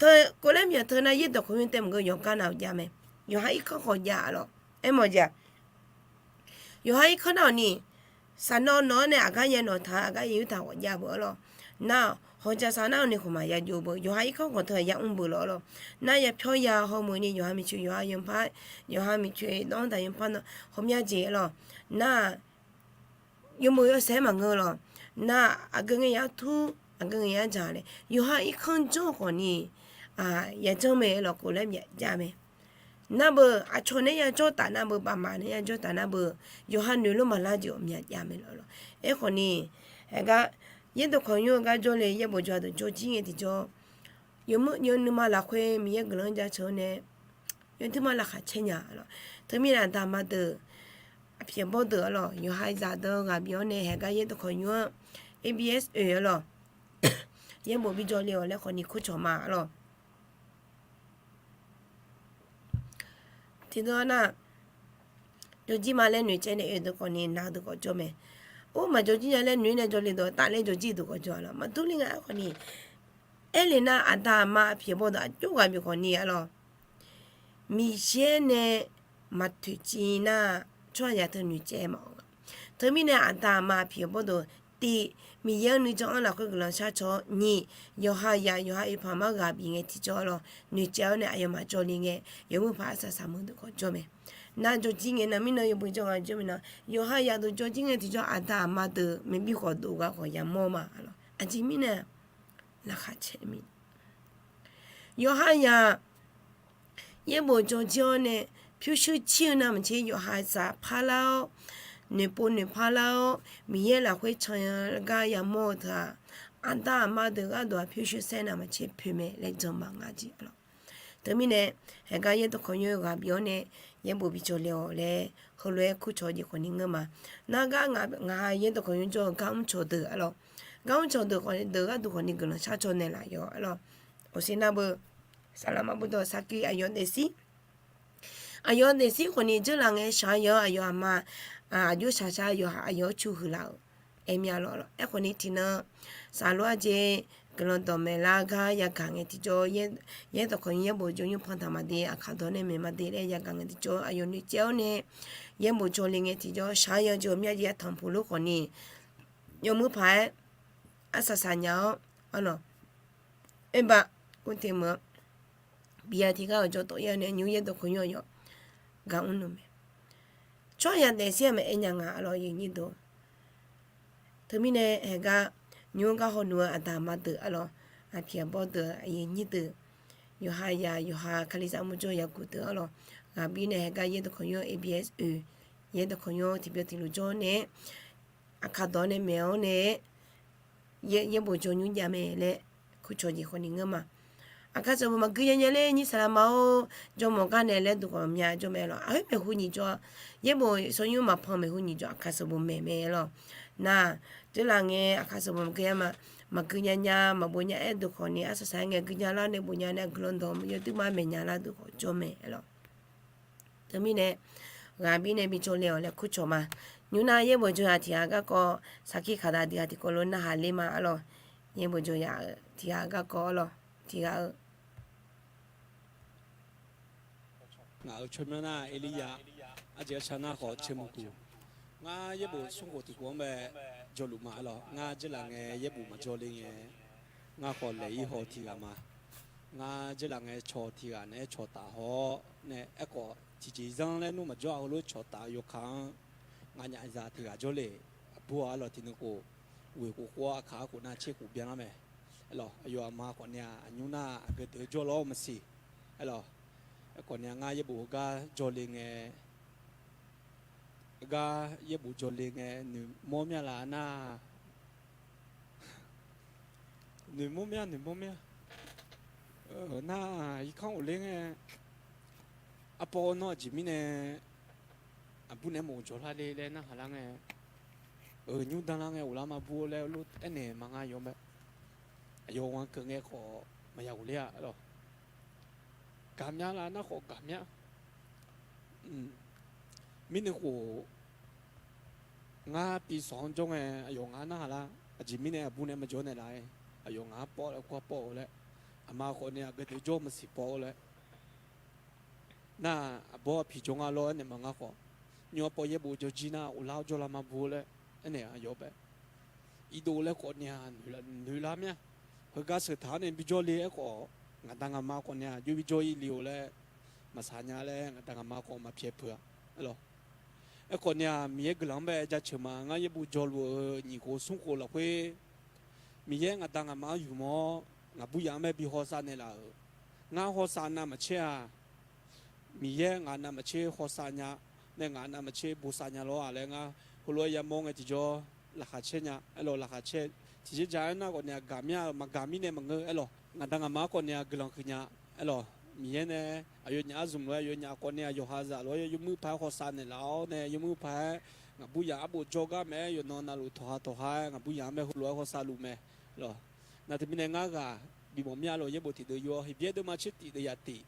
Teu koflar byaf teu nar yaerdawq kawq nymr taef maqngeur yawqgar nav-euq jav mae. Yawqha irkanr khawf jav-a lawq. Aermawf jeq-aq, yawqha irkanr nar-awq ni, saqnawv nawq-anr nae aqgar ya nawq taq-eu aqgar ya yurtaq khawf jav beu-a lawq. Nar-awq hawqjaq saq nar-awq ni khawf maqya jov beu yawqha irkanr khawf teu-aq ya mr beu lawq-a lawq. Nar yapyawr ya hawmuiq ni yawqha miqcoeq yawqha yanpar, yawqha miqcoeq dawr-anr taq yanpar na ghawqmya jeq-a lawq. Nar yawmuiq yawsaef-aer maqngeur lawq. Nar aqgeu ngae yar tur, aqgeu ngae yar dzaq laer yawqha irkanr janr khawfni, yajanr mae lawq, koflar byaf jav mae. Nar beu aqcawq nae yajawr taf nar beu, baqmaf nae yajawr taf nar beu, yawqha noeq lof maqlar jeq ghawqmya jav mae lawq lawq. Aerkhawfni, haeqgar yaerdawq kawq nymr-eu gar jawrle yaerbof jawr-a deuq jawr jir ngae tiqjawr, yawmuiq nuima lafkhoer Miqyaer guiqlanq-anr jaceuq-awr nae yawduima laqkhaq caer nya-a lawq. Teumirnae aqda aqma deuq, aqpyaeq bawr deuq-a lawq, yawqha zaqdeuq ghaq bif-awr nae haeqgar yaerdawq kawq nymr-anr A B S oeq-a lawq, yaerbof bi jawrle-awq laer khawfni kurcawq ma-a lawq. Tiqdeuq-a nar, jawrjir ma laer noeqcaev nae oe deuq khawfni nav-eu deuq khawf jawr mae. Or maqjawrjir nya laer noeq nae jawrle dawq taf laer jawrjir deuq khawf jawr-a lawq. Maqdur le nga-a khawfni, aerle nar aqda aqma aqpyaeq bawr deuq aqjox ghaq bif khawfni-a lawq, Miqyaer nae maqtoeqciv nar, tsawrhaqzaq teu noeqcaev mawf-eu nga. Teumirnae aqda aqma aqpyaeq bawr deuq, tiq, Miqyaer-anr nuijan-anr lafkhoer guiqlanq shar caw-awr, nyiq, yawqha yaf yawqha oeqpaq mar ghaq bif ngae tiqjawr-a lawq, noeqcaev-awr nae aqyawfmaf jawrle ngae, yawmuiq paq arsaq saq meuq deuq khawf jawr mae. Nar jawrjir ngae nar mirnan yawbui janr gha jawr mae nar, yawqha yaf deuq jawrjir ngae tiqjawr aqda aqma deuq maeqbi khawf dov ghaq khawf yamawr ma-a lawq. Aqjeq mirnae, laqkhaq caer mir Yawqha yaq yaerbof jawr jir-awr nae, pyurshuir cir-eu navmaqtser yawqha zaq parlar-awr, noeqpov noeqpar lar-awr, Miqyaer lafkhoer can gar yamawr-eu teu-aq, aqda aqma deuq gharduq-aq pyurshuir saer navmaqtser poeq mae laer jan ma nga jeq arlawq. Teumirnae, haeqgar yaerdawq kawqnymr ghaq bif-awr nae yaerbof bi jawrle-awq laer heulof-aer kurcawq jeq khawfni ngeur ma. Nargar ngaq, ngaq ha yaerdawq kawqnymr jawr-eu gar mrcawq deuq arlawq. Gar mrcawq deuq khawf, deuq gharduq khawfni guiqlanq shar caw naeqlaf yawq arlawq. Aqsur nar beu, saqlaq maqbur dawq sarkir aqyawf daefzir aqyawf daefzir khawfni dzeurlaf ngae shaq-eu yawq-anr aqyawf aqma, aqjox shaqshaq yawq-aq aqyawf-anr cu huiqlaf-euq aer mir-a lawq. Aerkhawfni tiqnan saqlof-aer jeq guiqlanq dawqmaeq lar gar yagaq ngae tiqjawr, yaerdawq kawqnymr yaerbof jawr nymr pan taq maqde, aqkaq dawq nae maeq maqde laer yagaq ngae tiqjawr, aqyawf noeqtsaev-awr nae yaerbof jawrle ngae tiqjawr, shaq-eu yawq jeq-euq myav jeq artanq puq lor khawfni yawmuiq paq-aer arsaq saq nya-awr arlawq. Oerba urte meuq-anr bi-a tiqgar-euq jawr tawf-ir-awr nae nymr yaerdawq kawqnymr aqyawf gar mrnuq mae. Tsawrhaq yaq daefzir-aq maqaer nya nga arlawq, aqyuif aqnyir deuq. Teumirnae haeqgar nymr gar hawluf-eu aqda aqma deuq arlawq, aqpiq aqbawr deuq, aqyuif aqnyir deuq, yawqha yaq yawqha kalizaq murjawr yaqguq deuq arlawq, ghaq bif nae haeqgar yaerdawq kawqnymr A B S oe, yaerdawq kawqnymr tiqbyan tiqlof jawr nae-aer, aqkaq dawq nae maeq-awr nae-aer, yaerbof jawr nymr jav mae laer kurcawq jeq khawfni ngeur ma. Aqkaq sanqbof maqgui nya nya laer nyir saqlaq ma-or, jawrmawf gar nae laer duq khawf mya jawr mae lawq. Aqhoer maeqhu nyiq jawr, yaerbof sawr nymr maqpan maeqhu nyiq jawr aqkaq sanqbof maeq mae lawq. Nar, dzeurlaf ngae aqkaq sanqbof maqgui nya ma, maqgui nya nya maqbof nya-aer duq khawfni arsaq saq-aer ngae gui nya lar nae bof nya nae guiqlanq dawq yawduir ma maeq nya lar duq khawf jawr mae lawq. Teumirnae, ghaq bif nae bi jawrle-awq laer kurcawq ma. Nymr nar yaerbof jawr yaq tiq ghaq garkawv, sarkir kaqda diq ghaq tiqkawv lof narhaq ler ma arlawq. Yaerbof jawr yaq-euq tiq ghaq garkawv arlawq, tiq ghaq-eu Ngaq-euq tsawrmyanr nar Erlirya, arjeq arca nar khawf caermq kuq. Ngar yaerbof smrkhof tiq khof-anr bae jawrluf ma arlawq. Ngar dzeurlaf ngae yaerbof maqjawr le ngae, ngar khawf laeq-ir haw tiq ghaq ma. Ngar dzeurlaf ngae cawq tiq ghaq naeq-aer cawqtaf haw-awr nae, aerkhawf tiqjeq zanr laer nmr maqjawr-a heulof-aer cawqtaf-eu yawkaq-anr nganyaf zaq tiq ghaq jawrle. Aqbur-aq arlawq tiqnan khof, ghoeq khof khov-awr aqkaq-anr khof nar tser khof byanlar mae. Arlawq aqyawf aqma khawf nae-aq aqnymr nar aqgeu deuq-eu jawrlawr-eu maqsiq. Arlawq, aerkhawf nae-aq ngar yaerbof heugar jawrle ngae, gar yaerbof jawrle ngae noeqmawr mya laf nar, noeqmawr mya noeqmawr mya. Nar irkanr ghofler ngae, arpawr nawr aqjeq mirnae aqbur naeq-aer maqghov jawrlar le laer narhaq lar ngae, euq nymr danlar ngae ghoflar ma bur laer lof aernaeq ma ngar yawr mae. Aqyawf ghanr keuv ngae khawf maqya ghofler-a arlawq. Gaqmya laf nar khawf gaqmya. Mirnae khof, ngar pisanq-anr jawr ngae aqyawf ngar narhaq lar, aqjeq mirnae aqbur nae maqjawr naeqlaf-aer, aqyawf ngaq-anr pawv laer kur-a pawv-eu laer, aqma khawf nae aqgeu deuq jawr maqsiq pawv-eu laer, nar aqbawr aqpiq jawr ngar lawr aernaeq ma ngar khawf, nymr arpawv yaerbof jawr jir nar ghoflar-awr jawrlar ma bur laer aernaeq aqyawf bae. Iqdov laer khawf nae-aq noeqlar mya. Heugar sheuq taq-anr nae bijawr le-aer khawf, ngaqda ngaqma khawf nae-aq jov bijawr-ir le-eu laer maqsaq nya laer ngaqda ngaqma khawf maqpyaeq peuq-a. Arlawq, aerkhawf nae-aq Miqyaer guiqlanq-anr bae jaceuq ma. Ngar yaerbof jawrluf-eu nyiq khof smr khof lafkhoer, Miqyaer ngaqda ngaqma-anr yumq-awr ngaqbur yaf-anr bae bi hawsav naeqlaf-euq, ngar hawsav navmaqtser-aq, Miqyaer ngaq navmaqtser hawsav nya nae ngaq navmaqtser bosav nya lawr-aq laer ngar heulof-aer yamawr ngae tiqjawr laqkhaq caer nya. Aerlawq laqkhaq caer tiqjeq jaq-aer nar khawf nae-aq gaq mya-eu maqgaq mirnae maqngeur. Aerlawq ngaqda ngaqma-anr khawf nae-aq guiqlanq huiq nya. Aerlawq Miqyaer nae aqyawfnyaf arzmq lof-aer aqyawfnyaf khawf nae-aq yawqha zaf lof-aer yawmuiq paq-aer hawsav naeqlaf-awr nae yawmuiq paq-aer ngaqbur yaf-anr arbof jawrgar mae-aer yawqnan navluf tawqha tawqha-aer ngaqbur yaf-anr mae heulof-aer hawsav luf mae. Lawq, nar teumirnae ngar ghaq bimawf mya lawq. Yaerbof tiqdeuv yur-awr Heqbyaer deuvma tser tif deuv yaf tif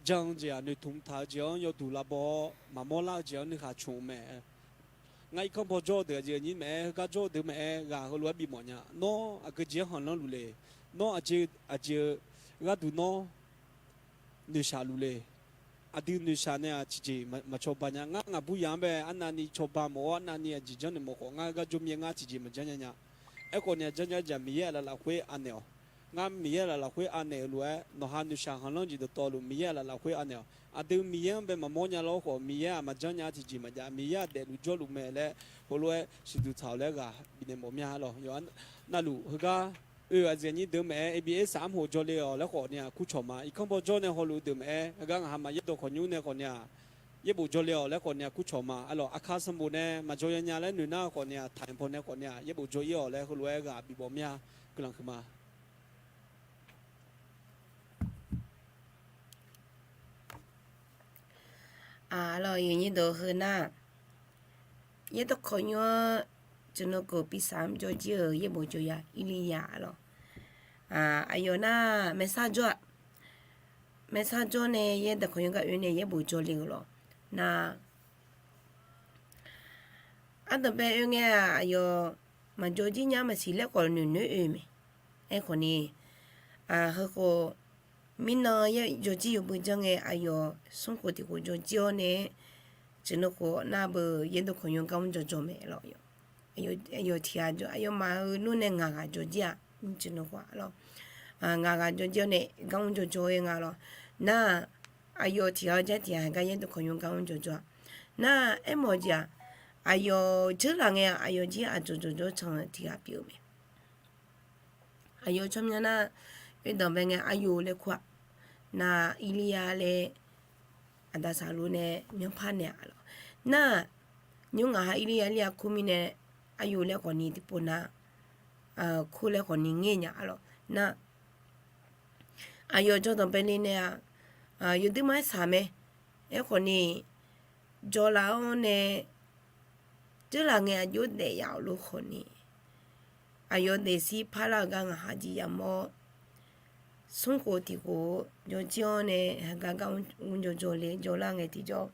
jan-eu jeq-aq noeqtmq taq-eu jeq-anr yawduq lavbaw-awr maqmawr lar-eu jeq-anr nuikhanr tsmq-eu mae. Ngar irkanr baw jawr-eu deuq aqjeq aqnyir mae-aer heugar jawr-eu deuq mae-aer ghaq heulof-aer bimawf nya. Nawr aqgeu jeq-anr khanqlanr luf le. Nawr aqjeq aqjeq-eu gharduq nawr noeqshaq luf le. Aqdui noeqshaq nae-aq tiqjeq maqcawba nya. Ngar ngaqbur yaf-anr bae arnavni cawba mawf-awr arnavni aqjeq janrnaeq mawf khawf ngar gar jawr mir-aer ngar tiqjeq maqjanr nya nya. Aerkhawf nae-aq janrnya jeq-aq Miqyaer aqlaf lafkhoer anaeq-awq. Ngar Miqyaer aqlaf lafkhoer anaeq-eu lof-aer nawqha noeqshaq khanqlanr jeq dawqtawvluf Miqyaer aqlaf lafkhoer anaeq-awq. Aqdui Miqyaer-anr bae maqmawr nya lawr khawf Miqyaer-aq maqjanr nya tiqjeq maqjav Miqyaer-aq daefluf jawrluf mae laer heulof-aer siqduq tsaq-awq laer ghaq bifnaeq mawf mya lawq. Yawqha navluf heugar Oe, aqjeq aqnyir deuq maeq-aer, A B A saq-anr hof jawrle-awq laer khawf ni-aq kurcawq ma. Irkanr baw jawr nae hawluf deuq maeq-aer, heugar ngaq ha maqyaer dawq khawqnymr nae khawf ni-aq, yaerbof jawrle-awq laer khawf ni-aq kurcawq ma. Aqlawq, aqkar sanqbof nae maqjaw yanya laer noeq nar khawf ni-aq, taq-anr paw nae khawf ni-aq, yaerbof jawr-ir-awq laer heulof-aer ghaq bifmawf mir-a. Guiqlanq huiqma. Aqlawq, yawqnyir deuq heu nar, yaerdawq khawqnymr-anr, tsuif navkoq pisaq-anr jawr jir-euq yaerbof jawr ya Irliya lawq. Aqyawf nar, maersar jawr-aq, maersar jawr nae yaerdawq khawqnymr gar oe nae yaerbof jawrle-euq lawq. Nar, ardanqbae oe ngae-aq, aqyawf maqjawr jir nya maqsiq laer khawf noeq noeq oe mae. Aerkhawf ni, heukhof mirnan yaer jawr jir yawbui janr ngae, aqyawf smrkhof tiq khof jawr jir-awr nae, tsuif navkof nar beu yaerdawq khawqnymr gar mr jawr jawr mae lawq. Aqyawf tiq ghaq jawr, aqyawfmaf-euq nmr nae ngaq ghaq jawr jir-aq, tsuif navkof lawq. Ngaq ghaq jawr jir-awr nae gar mr jawr jawr-aer nga lawq. Nar, aqyawf tiq ghaq-eu jar tiq ghaq gar yaerdawq khawqnymr gar mr jawr jawr-a. Nar, aermawf jeq-aq, aqyawf jeurlaf ngae-aq, aqyawf jir aqdzawq dzawq jawr can-eu tiq ghaq pyeuf-eu mae. Aqyawf tsawrmyanr nar, oe danqbae ngae aqyawf laer kur-aq. Nar, Irliya laer aqda saqluf nae myanrpar naeq-a lawq. Nar, nymr ngaq ha Irliya Irliya kur mirnae, aqyawf laer khawf ni tiqpov nar, kur laer khawf ni ngae nya-a lawq. Nar, aqyawf jawr danqbae le nae-aq, yawduir mar-aer saq mae. Aerkhawf ni, jawrlaf-awr nae, jeurlaf ngae aqjox daef yaf-awq lof khawf ni, aqyawf daefzir parlar-eu gar ngaq ha jir yamawr-awr, smrkhof tiq khof jawr jir-awr nae heugar gar mr jawr jawr le jawrlar ngae tiqjawr,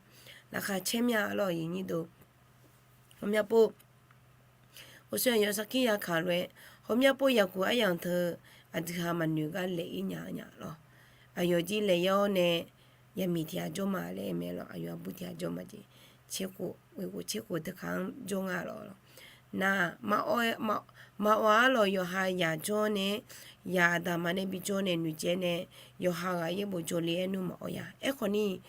laqkhaq caer mya-a lawq, yawqnyir deuq. Hawmya pov, oqshoe aqyawf sarkir ya kaq lof-aer, hawmya pov yaqkuq aryamq teu aqdui ha maqnoeq gar laef-ir nya nya lawq. Aqyawf jir laef-ir-awr nae, yaqmiq tiq ghaq jawr ma laer mae lawq. Aqyawf aqbur tiq ghaq jawr ma jeq, tserkhof, ghoeqkhof tserkhof teu kaq-anr jawr nga lawq. Nar, maqawf-a lawq, yawqha yaq jawr nae, yaq aqdaq ma nae bi jawr nae noeqtsaev nae, yawqha ghaq yaerbof jawrle-aer nmr maqawf ya. Aerkhawf ni,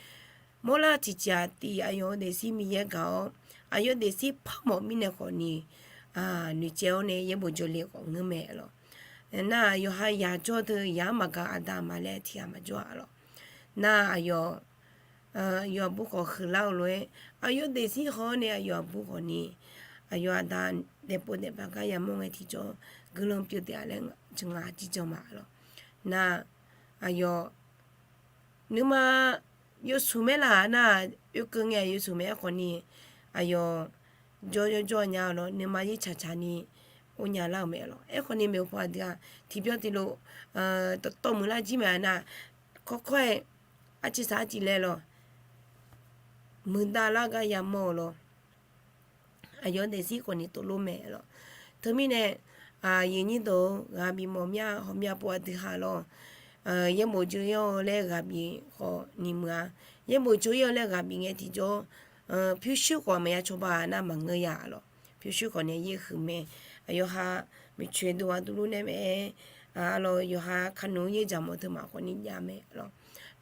mawrlar tiqjeq-aq tiv aqyawf-euq daefzir Miqyaer gaq-awr, aqyawf daefzir par mawf mirnae khawf ni, noeqtsaev-awr nae yaerbof jawrle khawf ngeur mae lawq. Nar, yawqha yaq jawr teu yaq-anr maqgaq aqdaq ma laer tiq ghaq maqjawr-a lawq. Nar, aqyawf, yawqha aqbur khawf huiqlar-eu lof-aer, aqyawf daefzir haw-awr nae aqyawf aqbur khawf ni, aqyawf aqda daefpov daefpaq gar yamawr ngae tiqjawr, guiqlanq pyeuf taef-a laer ngaq jir jan ma lawq. Nar, aqyawf nuima yawshuif maer laf nar, oekeuv ngae yawshuif mae. Aerkhawf ni, aqyawf jawr jawr jawr nya-eu lawq, nuima yaer tsaqtsaq ni or nya lar-euq mae lawq. Aerkhawf ni maeqhu paw aqdui-aq, tiqbyan tiqlof dawqtawv muiqlar jir mae nar, kawrkawr-aer arciv saq arciv laer lawq, muiqdav lar gar yamawr-eu lawq. Aqyawf daefzir khawf ni tov lor mae lawq. Teumirnae, aqyuif nyir deuq-or, ghaq bif mawf mya, hawmya pov aqdui ha lawq. Yaerbof jawr-ir-awr laer ghaq bif khawf ni muiq-a. Yaerbof jawr-ir-awr laer ghaq bif ngae tiqjawr, pyurshuir khawf maqya cawba nar maqngeur ya lawq. Pyurshuir khawf nae yaer huiq mae. Aqyawf ha miqcoeq dov ghaq dovluf nae mae. Arlawq, yawqha kanoeq-anr yaer dzaq mawf teu maf khawf ni jav mae lawq.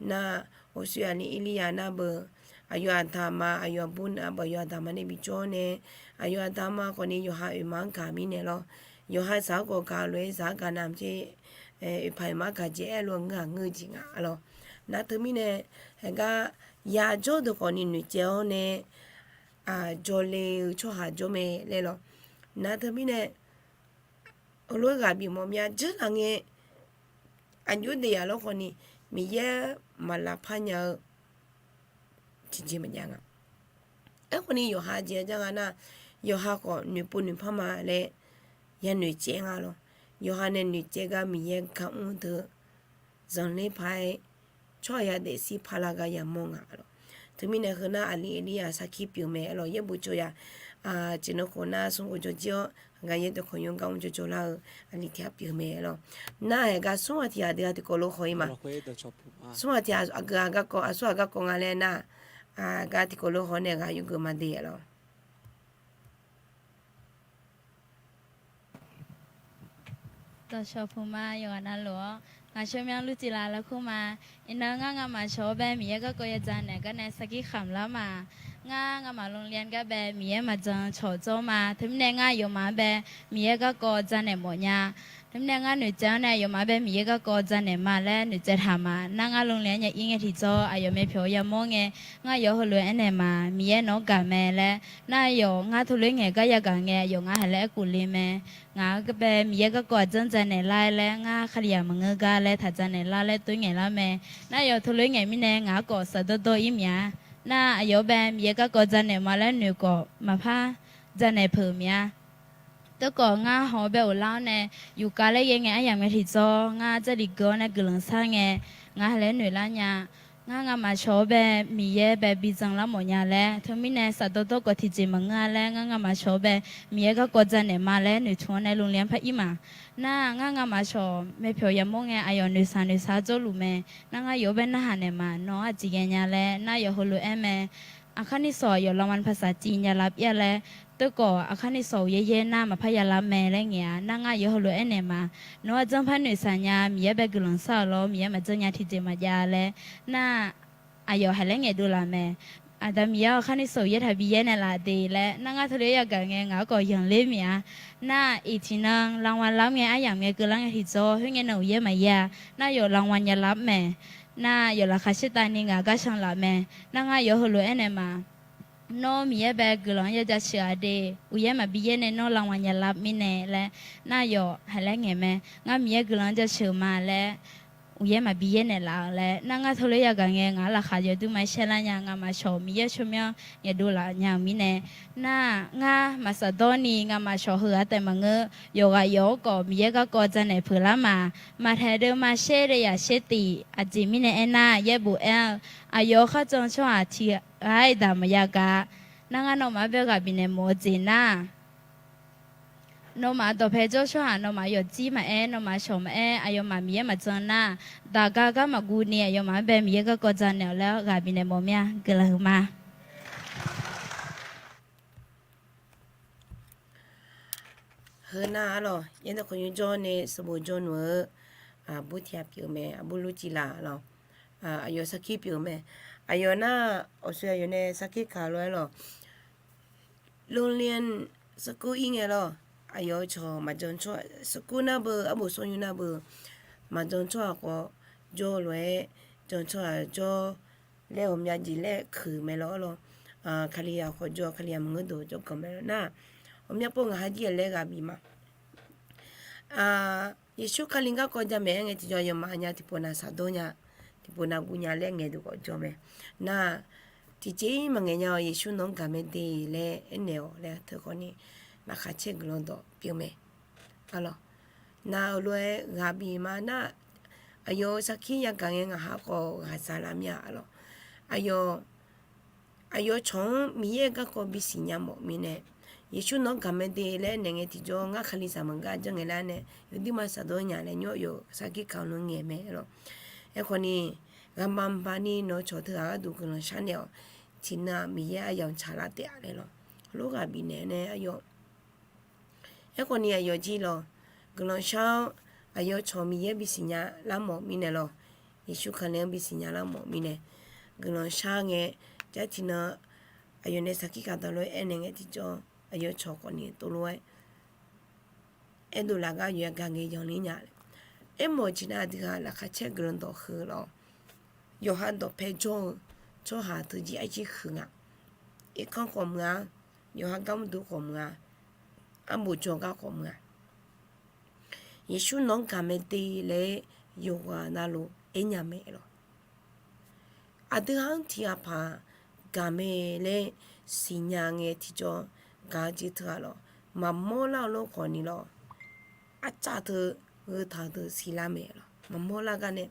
Nar, oqshoe aqli Irliya nar beu, aqyawf aqda ma, aqyawf aqbur nar beu, aqyawf aqda ma nae bijawr nae, aqyawf aqda ma khawf ni yawqha oeqma-anr gaq mirnae lawr. Yawqha zaq-anr khawf gaq lof-aer zaq-anr gaq navmaqtser, oeqpaq oeqma-anr gaq jeq aerlof-aer ngeur-aq ngeur-eu jeq nga lawq. Nar teumirnae, heugar yaq jawr deuq khawf ni noeqtsaev-awr nae, jawrle-eu tsawrhaq jawr mae laer lawq. Nar teumirnae, heulof-aer ghaq bif mawf mya jeur laf ngae, aqjox daef yaf lawr khawf ni, Miqyaer maqlaf par nya-eu tiqjeq maqjav nga. Aerkhawf ni yawqha jeq jar nga nar, yawqha khawf noeqpov noeqpar ma laer yanoeq caev nga lawq. Yawqha nae noeqcaev gar Miqyaer gar mr deuq zanqler paq-aer tsawrhaq ya daefzir parlar gar yamawr nga lawq. Teumirnae heu nar aqli Aqliyaq sarkir pyeuf mae lawq. Yaerbof jawr ya, aqjeq nan khof nar smrkhof jawr jir-awr, heugar yaerdawq khawqnymr gar mr jawr jawr lar-eu aqli tiq ghaq pyeuf mae lawq. Nar heugar smr ghaq tiq ghaq deuq-aq tiqkawv lof haw-ir ma. Smr ghaq tiq ghaq aqgeu aqgar kawv, aqsur aqgar kawv nga laer nar, aqgar tiqkawv lof haw nae ghaq yawgeuf ma de lawq. Dawqshawq puq ma, yawqghaq navluf-awr ngaq shawr myanr lur tiq laf lawr kur ma. Iqnan ngar ngamaf shawq-awr bae Miqyaer garkawv yadzaq naeq gar nae sarkir khamq lar ma. Ngar, ngamaf โรงเรียน gar bae Miqyaer maqjan cawq dzawr ma. Teumirnae ngar aqyawfmaf-anr bae Miqyaer garkawv janaeq mawf nya. Teumirnae ngar noeqtsaev-awr nae aqyawfmaf-anr bae Miqyaer garkawv janaeq ma laer noeqtsaev taq ma. Nar ngar โรงเรียน nya ir ngae tiqjawr aqyawf myavpyawq yamawr ngae, ngar aqyawf heulof-aer aernaeq ma, Miqyaer nawq-anr gaq mae laer. Nar aqyawf ngar teulof-aer ngaeq gar yagaq ngae aqyawf ngar haq laer aerkhof le mae. Ngaq-anr bae Miqyaer garkawv aqjanr janaeq lar-aer laer ngar Kalizaq maqngeur gar laer taq janaeq lar laer toer ngaeq lar mae. Nar aqyawf teulof-aer ngaeq mirnae ngaq-anr khawf safdawrdawr ir mya. Nar aqyawf-anr bae Miqyaer garkawv janaeq ma laer noeq khawf maqpar janaeq peuq mya. Teukhawf ngar hawq-eu bae ghoflar-awr nae, yufkav laer ghae ngae aryamq ngae tiqjawr ngar Jarlif geur-awr nae guiqlanq shar ngae, ngar haq laer noeq lar nya. Ngar ngamaf shawq-awr bae Miqyaer bae bijan lar mawf nya laer, teumirnae safdawrdawr khawf tiqjeq maqngeur-a laer, ngar ngamaf shawq-awr bae Miqyaer garkawv janaeq ma laer noeqtmq-awr nae โรงเรียน par ir ma. Nar ngar ngamaf shawq myavpyawq yamawr ngae aqyawf noeqshaq noeqshaq jawrluf mae. Nar ngar yawf-anr bae narhaq naeq ma, nawq-anr aqjeq ghaenya laer. Nar aqyawf heulof-aer mae, Aqkar nisawq aqyawf รางวัลภาษาจีน ya lar pyeuf-a laer. Teukhawf aqkar nisawq uqyaer yaer nar maqpar ya lar mae laer ngaeq-a. Nar ngar aqyawf heulof-aer naeq ma, nawq-anr aqjanr par noeqshaq nya, Miqyaer bae guiqlanq shar-awq lor, Miqyaer maqjanr nya tiqjeq maqjav laer. Nar aqyawf haq laer ngaeqdov laf mae. Aqda Miqyaer-awr, aqkar nisawq uqyaer taqbi yaer naeqlaf de laer. Nar ngar teulof-aer yagaq ngae ngaq-anr khawf yanqler mya. Nar iq tiqnan รางวัล lar ngae aryamq ngae keuvlar ngae tiqjawr khoerngae nan uqyaer maqyaer-a. Nar aqyawf รางวัล ya lar mae. Nar aqyawf laqkhaq caertavni ngaq gar can laf mae. Nar ngar aqyawf heulof-aer naeq ma, nawr Miqyaer bae guiqlanq-anr ya jaceuq-a de, uqyaer maqbi yaer nae nawr รางวัล ya lar mirnae laer. Nar aqyawf haq laer ngaeq mae, ngar Miqyaer guiqlanq-anr jaceuq ma laer, uqyaer maqbi yaer naeqlaf-eu laer. Nar ngar teulof-aer yagaq ngae ngaq-anr laqkhaq yawduq ma shaer lar nya, ngamaf shawq Miqyaer tsawrmyanr ngaeqdov laf nya-euq mirnae. Nar ngar maqsaf dawr ni ngamaf shawq heu-aq taef maqngeur, yawqghaq yawq-awr khawf Miqyaer garkawv janaeq peuq lar ma. Maqtaeq deuvma shaer deuvya shaer tif, aqjeq mirnae aernar yaerbof aer-eu, aqyawf-euq kharjan tsawrhaq tiqghaq-aer daq maqya gaq. Nar ngar nawmaf-anr bae ghaq bifnaeq mawf-eu jeq nar, nawmaf dawqpae jawr tsawrhaq nawmaf yawfjir maqaer, nawmaf shawq maqaer, aqyawfmaf Miqyaer maqjan nar, daqgar gar maqguv ni aqyawfmaf-anr bae Miqyaer garkawv janaeq-awq laer ghaq bifnaeq mawf mir-a. Guiqlanq huiqma. Heu nar-aq lawq, yaerdawq khawqnymr jawr nae sanqbof jawrluf-eu aqbur tiq ghaq pyeuf-eu mae, aqbur lurjila lawq. Aqyawf sarkir pyeuf-eu mae. Aqyawf nar, awqshoe aqyawf nae sarkir kaq lof-aer lawq, โรงเรียน sarkir ir ngae lawq. Aqyawf-eu cawq maqjan tsawrhaq, sarkir nar beu, arbof sawrnymr nar beu, maqjan tsawrhaq khawf jawr lof-aer, jan tsawrhaq jawr laer ghawqmya jeq laer kuiq mae lawq-ar lawq. Kalizaq khawf jawr, Kalizaq maqngeur deuq jawrganq mae lawq nar, ghawqmya pov ngaq ha jir-aq laer ghaq bif ma. Yeqsur Kali garkawv jamaeq-aer ngae tiqjawr yawmaf nya tiqpov nav saqdawr nya, tiqpov nav guv nya laer ngaeqdeuq khawf jawr mae. Nar, tiqjeq-ir maqngaeq nya-awq, Yeqsur nawq-anr gaq mae de laer aernaeq-awq laer teukhawf ni, laqkhaq caer guiqlanq dawq pyeuf mae. Aqlawq, nav-euq lof-aer ghaq bif ma nar, aqyawf-eu sarkir yagaq ngae ngaq ha khawf ghaqzaq lar mir-a. Aqlawq, aqyawf, aqyawf cawq-anr Miqyaer garkawv bisiq nya mawf mirnae, Yeqsur nawq-anr gaq mae de laer aernaeq ngae tiqjawr ngar Kalizaq maqgar janr ngae lar nae yawdir ma saqdawr nya laer nymr aqyawf sarkir kaq lof-aer ngaeq mae lawq. Aerkhawf ni, ghaqbaq baq ni nawq-eu cawq teughaq gharduq guiqlanq shar naeq-awq. Tiqnan-aq Miqyaer aryamq tsaqlar taef-a laer lawq. Lof ghaq bifnaeq nae aqyawf Aerkhawf ni aqyawf jir lawq, guiqlanq shar-awr, aqyawf cawq Miqyaer bisiq nya lar mawf mirnae lawq, Yeqsur Kali-anr bisiq nya lar mawf mirnae, guiqlanq shar ngae, jar tiqnan aqyawf nae sarkir kaq dawq lof-aer aernaeq ngae tiqjawr, aqyawf cawq khawf ni tov lof-aer aerdov laf gar yawqha gaq ngae yanqler nya. Aermawf-eu jeq nar aqdui ghaq laqkhaq caer guiqlanq dawq heu lawq, yawqha dawqpae jawr-eu tsawrhaq teu jir arjir huiq nga. Irkanr khawf muiq-a, yawqha gar mr dov khawf muiq-a, arbof jawr gar khawf muiq-a. Yeqsur nawq-anr gaq mae de laer yawqghaq navluf aernya mae lawq. Aqdui ghaq-anr tiqghaq paq gaq mae laer siqnya ngae tiqjawr, gaq-eu jeq teughaq lawq, maqmawr lar-eu lof khawf ni lawq, arcav teu, gheutaq-eu teu siqlar mae lawq, maqmawr lar gar nae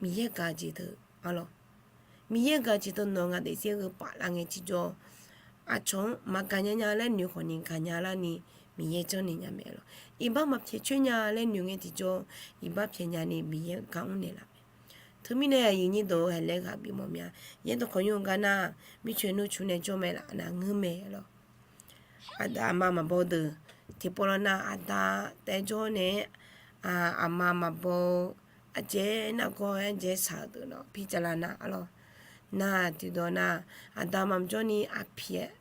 Miqyaer gaq-eu jeq teu, a lawq, Miqyaer gaq-eu jeq teu nawq-eu ngaq daefzir gheu paf lar ngae tiqjawr, aqcawq-anr maqgaq nya nya laer noeq khawf ni gaq nya larni Miqyaer janrnaeq nya mae lawq. Iqbax maqpyaeq coer nya laer noeq ngae tiqjawr, iqbax pyaeq nyani Miqyaer gar mrnaeq laf mae. Teumirnae aqyuif nyir deuq-eu haeq laer ghaq bif mawf mya. Yaerdawq khawqnymr-eu gar nar, mircoeq nmrcmq nae jawr mae laf nar ngeurmae lawq. Aqda aqma maqbaw deuq, tiqpov lawr nar aqda taef jawr nae, aqma maqbaw-eu, ardzaeq nargawr-aer ardzaeq saq-euq deuq lawq, pircavlar nar a lawq. Nar tiqdawq nar, aqda maqjawr ni, aqpiq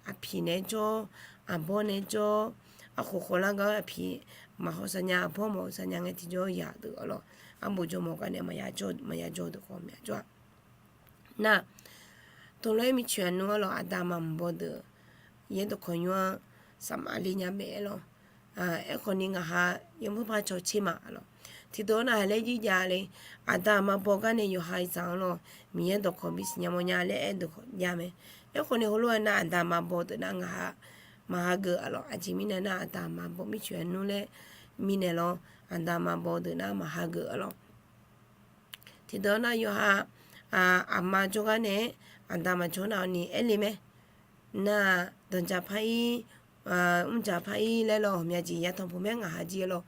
naeq-aer jawr, aqbawr naeq-aer jawr, aqkhof khoflar gar aqpiq maqhaw saqnya, aqbawr maqhaw saqnya ngae tiqjawr yadeuq arlawq, arbof jawrmawf gar nae maqya jawr deuq khawf mya jawr-a. Nar, teulof-aer mircoeq aqnmr arlawq, aqda maqbaw deuq yaerdawq kawqnymr-anr safmaf le nya mae arlawq. Aerkhawf ni ngaqha yawmuiq par cawtser ma arlawq. Tiqdawq nar haq laer jirjav le, aqda aqma baw gar nae yawqha iqzaq-anr lawr, Miqyaer dawqkawq bisiq nya mawrnya laer aerdeuq khawf jav mae. Aerkhawf ni heulof-aer nar aqda aqma baw deuq nar ngaqha maqhageuf arlawq. Aqjeq mirnae nar aqda aqma baw mircoeq aqnmr laer mirnae lawr, aqda aqma baw deuq nar maqhageuf arlawq. Tiqdawq nar yawqha aqma jawrgar nae-aer aqda maqjawr nar-awq ni aer le mae. Nar danqdzaq par-ir, mrdzaq par-ir laer lawr, ghawqmya jeq yatanq puq mae ngaqha jir lawr.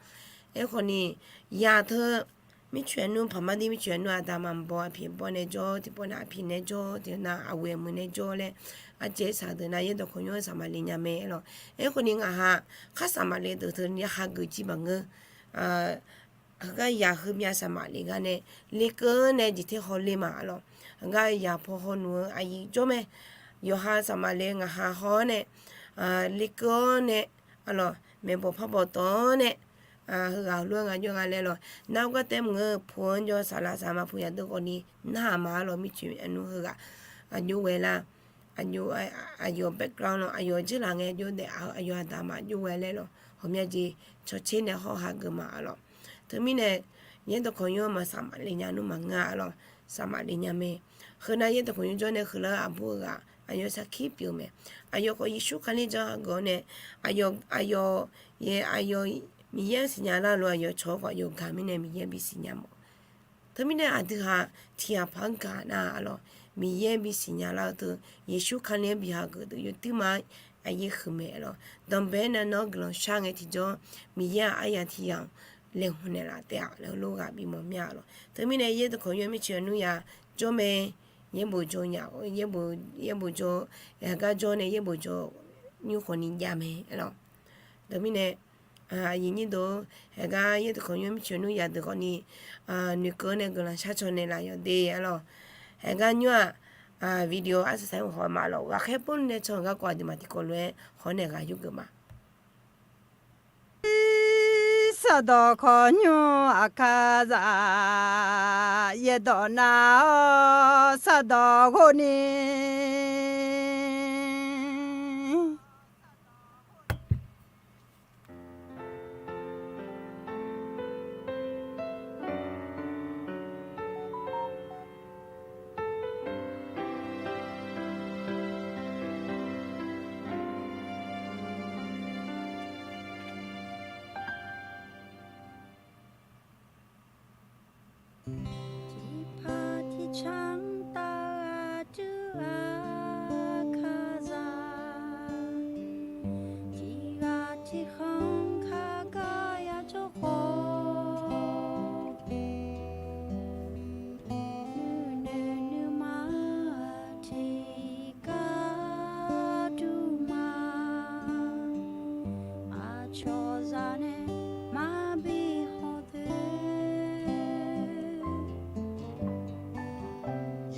Aerkhawf ni, ya teu mircoeq aqnmr, paqmar dir mircoeq aqnmr aqda maqbaw, aqpiq baw nae jawr, tiqpawf nae aqpiq nae jawr, tiqpawf nae aqghoeq aqmuiq nae jawr laer, aqjeq saq deuq nar yaerdawq kawqnymr-anr safmaf le nya mae arlawq. Aerkhawf ni ngaqha khar safmaf le deuq teu ni hageuf jir maqngeur. Heugar yaq heumyav safmaf le gar nae lekeuv-anr nae jeq ter haw le ma arlawq. Heugar yaq paw haw nuq-eu aqyuif jawr mae. Yawqha safmaf le ngaqha haw-awr nae lekeuv-awr nae arlawq, maeqbawq parbawq tawq-awr nae, heughaq heulof-aer nga jawr nga laer lawq. Nar-awr gar taef maqngeur, pu-anr jawr saqlaq saq ma pu yaqdeuv khawf ni narhaq ma arlawq. Mircoeq aqnmr heughaq aqjox ghae lar, aqjox, aqyawf background lawr, aqyawf jeurlaf ngae jawr daef, aqyawf aqda maqjox ghae laer lawq. Ghawqmya jeq cawtser nae hawr hageuf ma arlawq. Teumirnae yaerdawq kawqnymr-anr maq safmaf le nya nmr maqngeur arlawq. Safmaf le nya mae. Heu nar yaerdawq kawqnymr jawr nae huiqlar-eu aqbur-eu ghaq aqyawf sarkir pyeuf-eu mae. Aqyawf khawf Yeqsur Kali jan hageuf-awr nae, aqyawf, aqyawf, aqyawf Miqyaer-anr siqnya lar lof aqyawf cawq-awr khawf aqyawf gaq mirnae Miqyaer bisiqnya mawf. Teumirnae aqdui haq tiq ghaq paq-anr gaq nar arlawq, Miqyaer bisiqnya lar-eu teu, Yeqsur Kali-anr bi hageuf deuq yawtuir ma-aer aqyaer huiq mae arlawq. Danqbae-aer nae nawr guiqlanq shar ngae tiqjawr, Miqyaer-aq aryaq tiq yamq laeqhmq naeqlaf taef-a laer heulof ghaq bimawf mir-a arlawq. Teumirnae yaerdawq kawqnymr mircoeq aqnmr ya jawr mae. Yaerbof jawr nya, yaerbof jawr, gar jawr nae yaerbof jawr nymr khawf ni jav mae arlawq. Teumirnae aqyuif nyir deuq-or, haegar yaerdawq kawqnymr mircoeq aqnmr ya deuq khawf ni noeqkeuv-awr nae guiqlanq shar caw naeqlaf yawq de arlawq. Haegar nymr-aq, video arsaq saq-aer maqhaw ma arlawq. Ghaqkhaer pov nae caw-eu garkawv aqduimaf tiqkawv lof-aer haw-awr nae ghaq yurgeuf ma. Sardawq kawqnymr Aqkaqzaq yaerdawq nar-awr sardawq ghov ni. Tiqpaq tiqcanr taf aqdui Aqkaqzaq, tiqghaq tiqkhanq kaqgar ya jawr khawf, nuinoeq nuima tiqgar dur ma. Aqcawq zaq nae maqbi hawdoe.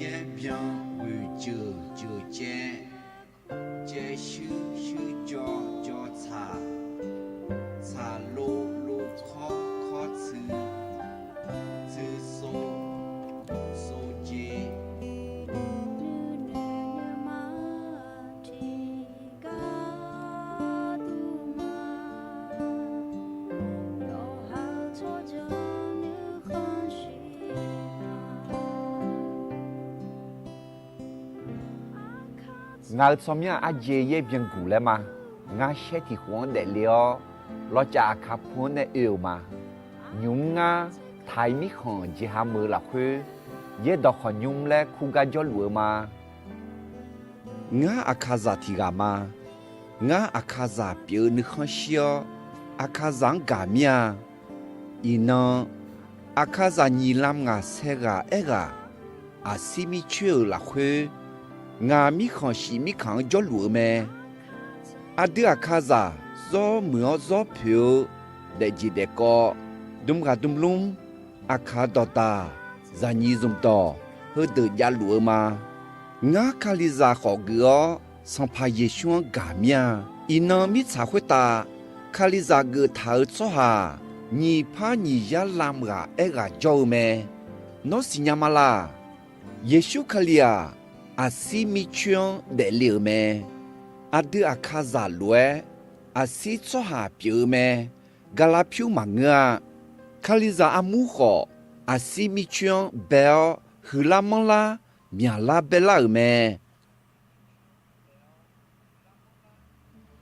Yaer byan ghoeq jeuq jeuq caev, caev shuir shuir jawr jawr tsaq, tsaq lov lov kawr kawr tsuiv, tsuiv sov sov jeq. Ngaq-euq tsawrmyanr-aq arjeq yaer byan guq laer ma. Ngar shaer tiq khof-anr daefle-awr, lawcaf Aqkaq pu-anr nae oe-euq ma. Nymq-mr ngar Taiq mirkhanq jeqha meuq-eu lafkhoer, yaerdawq khawqnymr laer kur gar jawrluf-eu ma. Ngar Aqkaqzaq tiq ghaq ma. Ngar Aqkaqzaq pyeuf-eu nuikhanr shir-awr, Aqkaqzaq-anr gaq mir-a. Iqnan, Aqkaqzaq nyiq lam ngaq sae ghaq aer ghaq aqsir mir coer-euq lafkhoer, ngaq mirkhanq shif mirkhanq-anr jawrluf-eu mae. Aqdui Aqkaqzaq zawr muiq-awr zawr poeq-eu daefjeq daefkawv, dm ghaq dm lmr, Aqkaq dawqdaq, zaqnyiq zmqdawq, heudeuq javluf-eu ma. Ngar Kalizaq khawf geuf-awr, Sanqpaq Yeqsur-anr gaq mir-a. Iqnan mirtsaq khoertav Kalizaq geuftaq-euq tsawrhaq-aq, nyiq par nyiq yar lamq ghaq aerghaq jawr-eu mae. Nawr siqnya ma laq? Yeqsur Kali-aq, aqsir mircoer-anr daefle-euq mae. Aqdui aqkazaq lof-aer aqsir tsawrhaq pyeuf-eu mae. Gaqlaq pyur maqngeur-a. Kalizaq armur khawf, aqsir mircoer-anr bae-awr huiqlar manrlar myaqlar baelar-euq mae.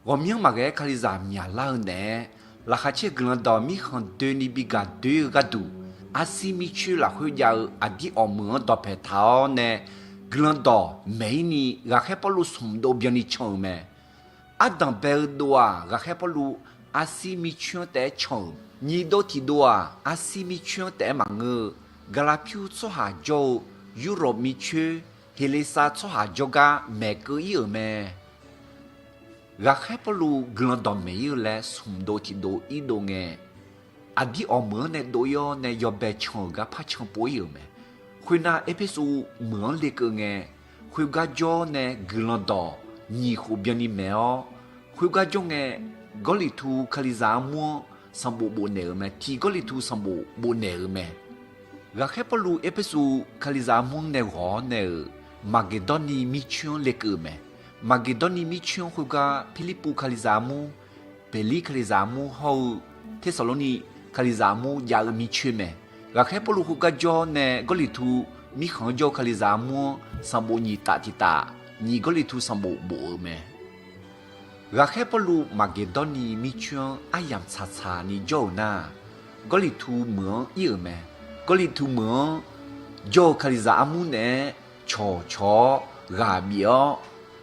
Ghawqmyanr maqghae-aer Kalizaq myaqlar-eu naeq-aer, Laqkhaq caer-eu Guiqlanq dawq mirkhanq doeni bi gaq doer-eu gharduq, arsiv mircoer lafkhoer jav-eu aqdir awqmeuq-anr dawqpaeq taq-awr nae, Guiqlanq dawq maeq-ir ni ghaqkhaer Pawrluv smq dov byanni can-euq mae. Ardanq bae-eu dov-aq, ghaqkhaer Pawrluv arsiv mircoer-anr taef-aer can-euq, nyiq dov tiq dov-aq, arsiv mircoer-anr taef-aer maqngeur-eu, Gaqlaqpyur tsawrhaq jawr-eu Yurlof mircoer, Heqleqsav tsawrhaq jawrgar maeqkeuv-ir-euq mae. Ghaqkhaer Pawrluv Guiqlanq dawq maeq-ir-eu laer smq dov tiq dov ir dov ngae, aqdir awqmeuq-anr nae dov-ir-awr nae yawbae can-euq gar par can pov-ir-euq mae. Khoernar, Erpersu meuq-anr lekeuv ngae, khoergar jawr nae Guiqlanq dawq nyiq khof byanni maeq-awr, khoergar jawr ngae, Gawrliqtu Kalizaq armur-anr sanqbof bofnaeq-euq mae. Tiq Gawrliqtu sanqbof bofnaeq-euq mae. Ghaqkhaer Pawrluv Erpersu Kalizaq armur-anr nae ghawq-awr nae-euq Maqgeqdawrniv mircoer-anr lekeuv-euq mae. Maqgeqdawrniv mircoer-anr khoergar Pirlirpuv Kalizaq armur, Beqlir Kalizaq armur hawr-eu Tersaqlorniv Kalizaq armur jav-eu mircoer mae. Ghaqkhaer Pawrluv khoergar jawr nae Gawrliqtu mirkhanq-anr jawr-eu Kalizaq armur-anr sanqbof nyiq taf tiq taf, nyiq Gawrliqtu sanqbof bof-eu mae. Ghaqkhaer Pawrluv Maqgeqdawrniv mircoer-anr aryamq tsaqtsaq ni jawr-euq nar, Gawrliqtu meuq-anr ir-euq mae. Gawrliqtu meuq-anr jawr-eu Kalizaq armur naeq-aer cawq cawq-awr ghaq bif-awr,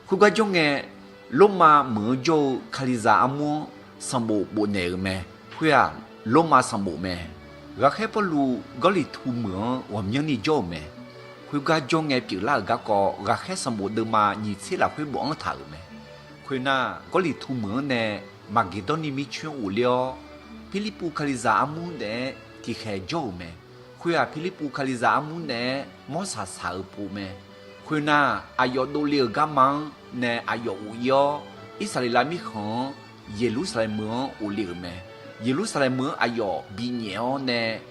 khoergar jawr ngae, Lormav meuq-anr jawr-eu Kalizaq armur-anr sanqbof bofnaeq-euq mae. Khoer-aq, Lormav sanqbof mae. Ghaqkhaer Pawrluv Gawrliqtu meuq-anr ghawqmyanrni jawr-euq mae. Khoergar jawr ngae pyeuflar-euq garkawv, ghaqkhaer sanqbof deuvma nyiq tser lafkhoer bofanr taq-euq mae. Khoernar, Gawrliqtu meuq-anr nae Maqgeqdawrniv mircoer-anr ghofler-awr, Pirlirpuv Kalizaq armur naeq-aer tiqkhaeq jawr-euq mae. Khoer-aq, Pirlirpuv Kalizaq armur naeq-aer mawrsaq saq-euq pov mae. Khoernar, aqyawf dovle-euq garma-anr nae aqyawf ghof-ir-awr, Irsaqleqlav mirkhanq-anr Yeqlursaqlaeq meuq-anr ghofle-euq mae. Yeqlursaqlaeq meuq-anr aqyawf binyaef-awr nae,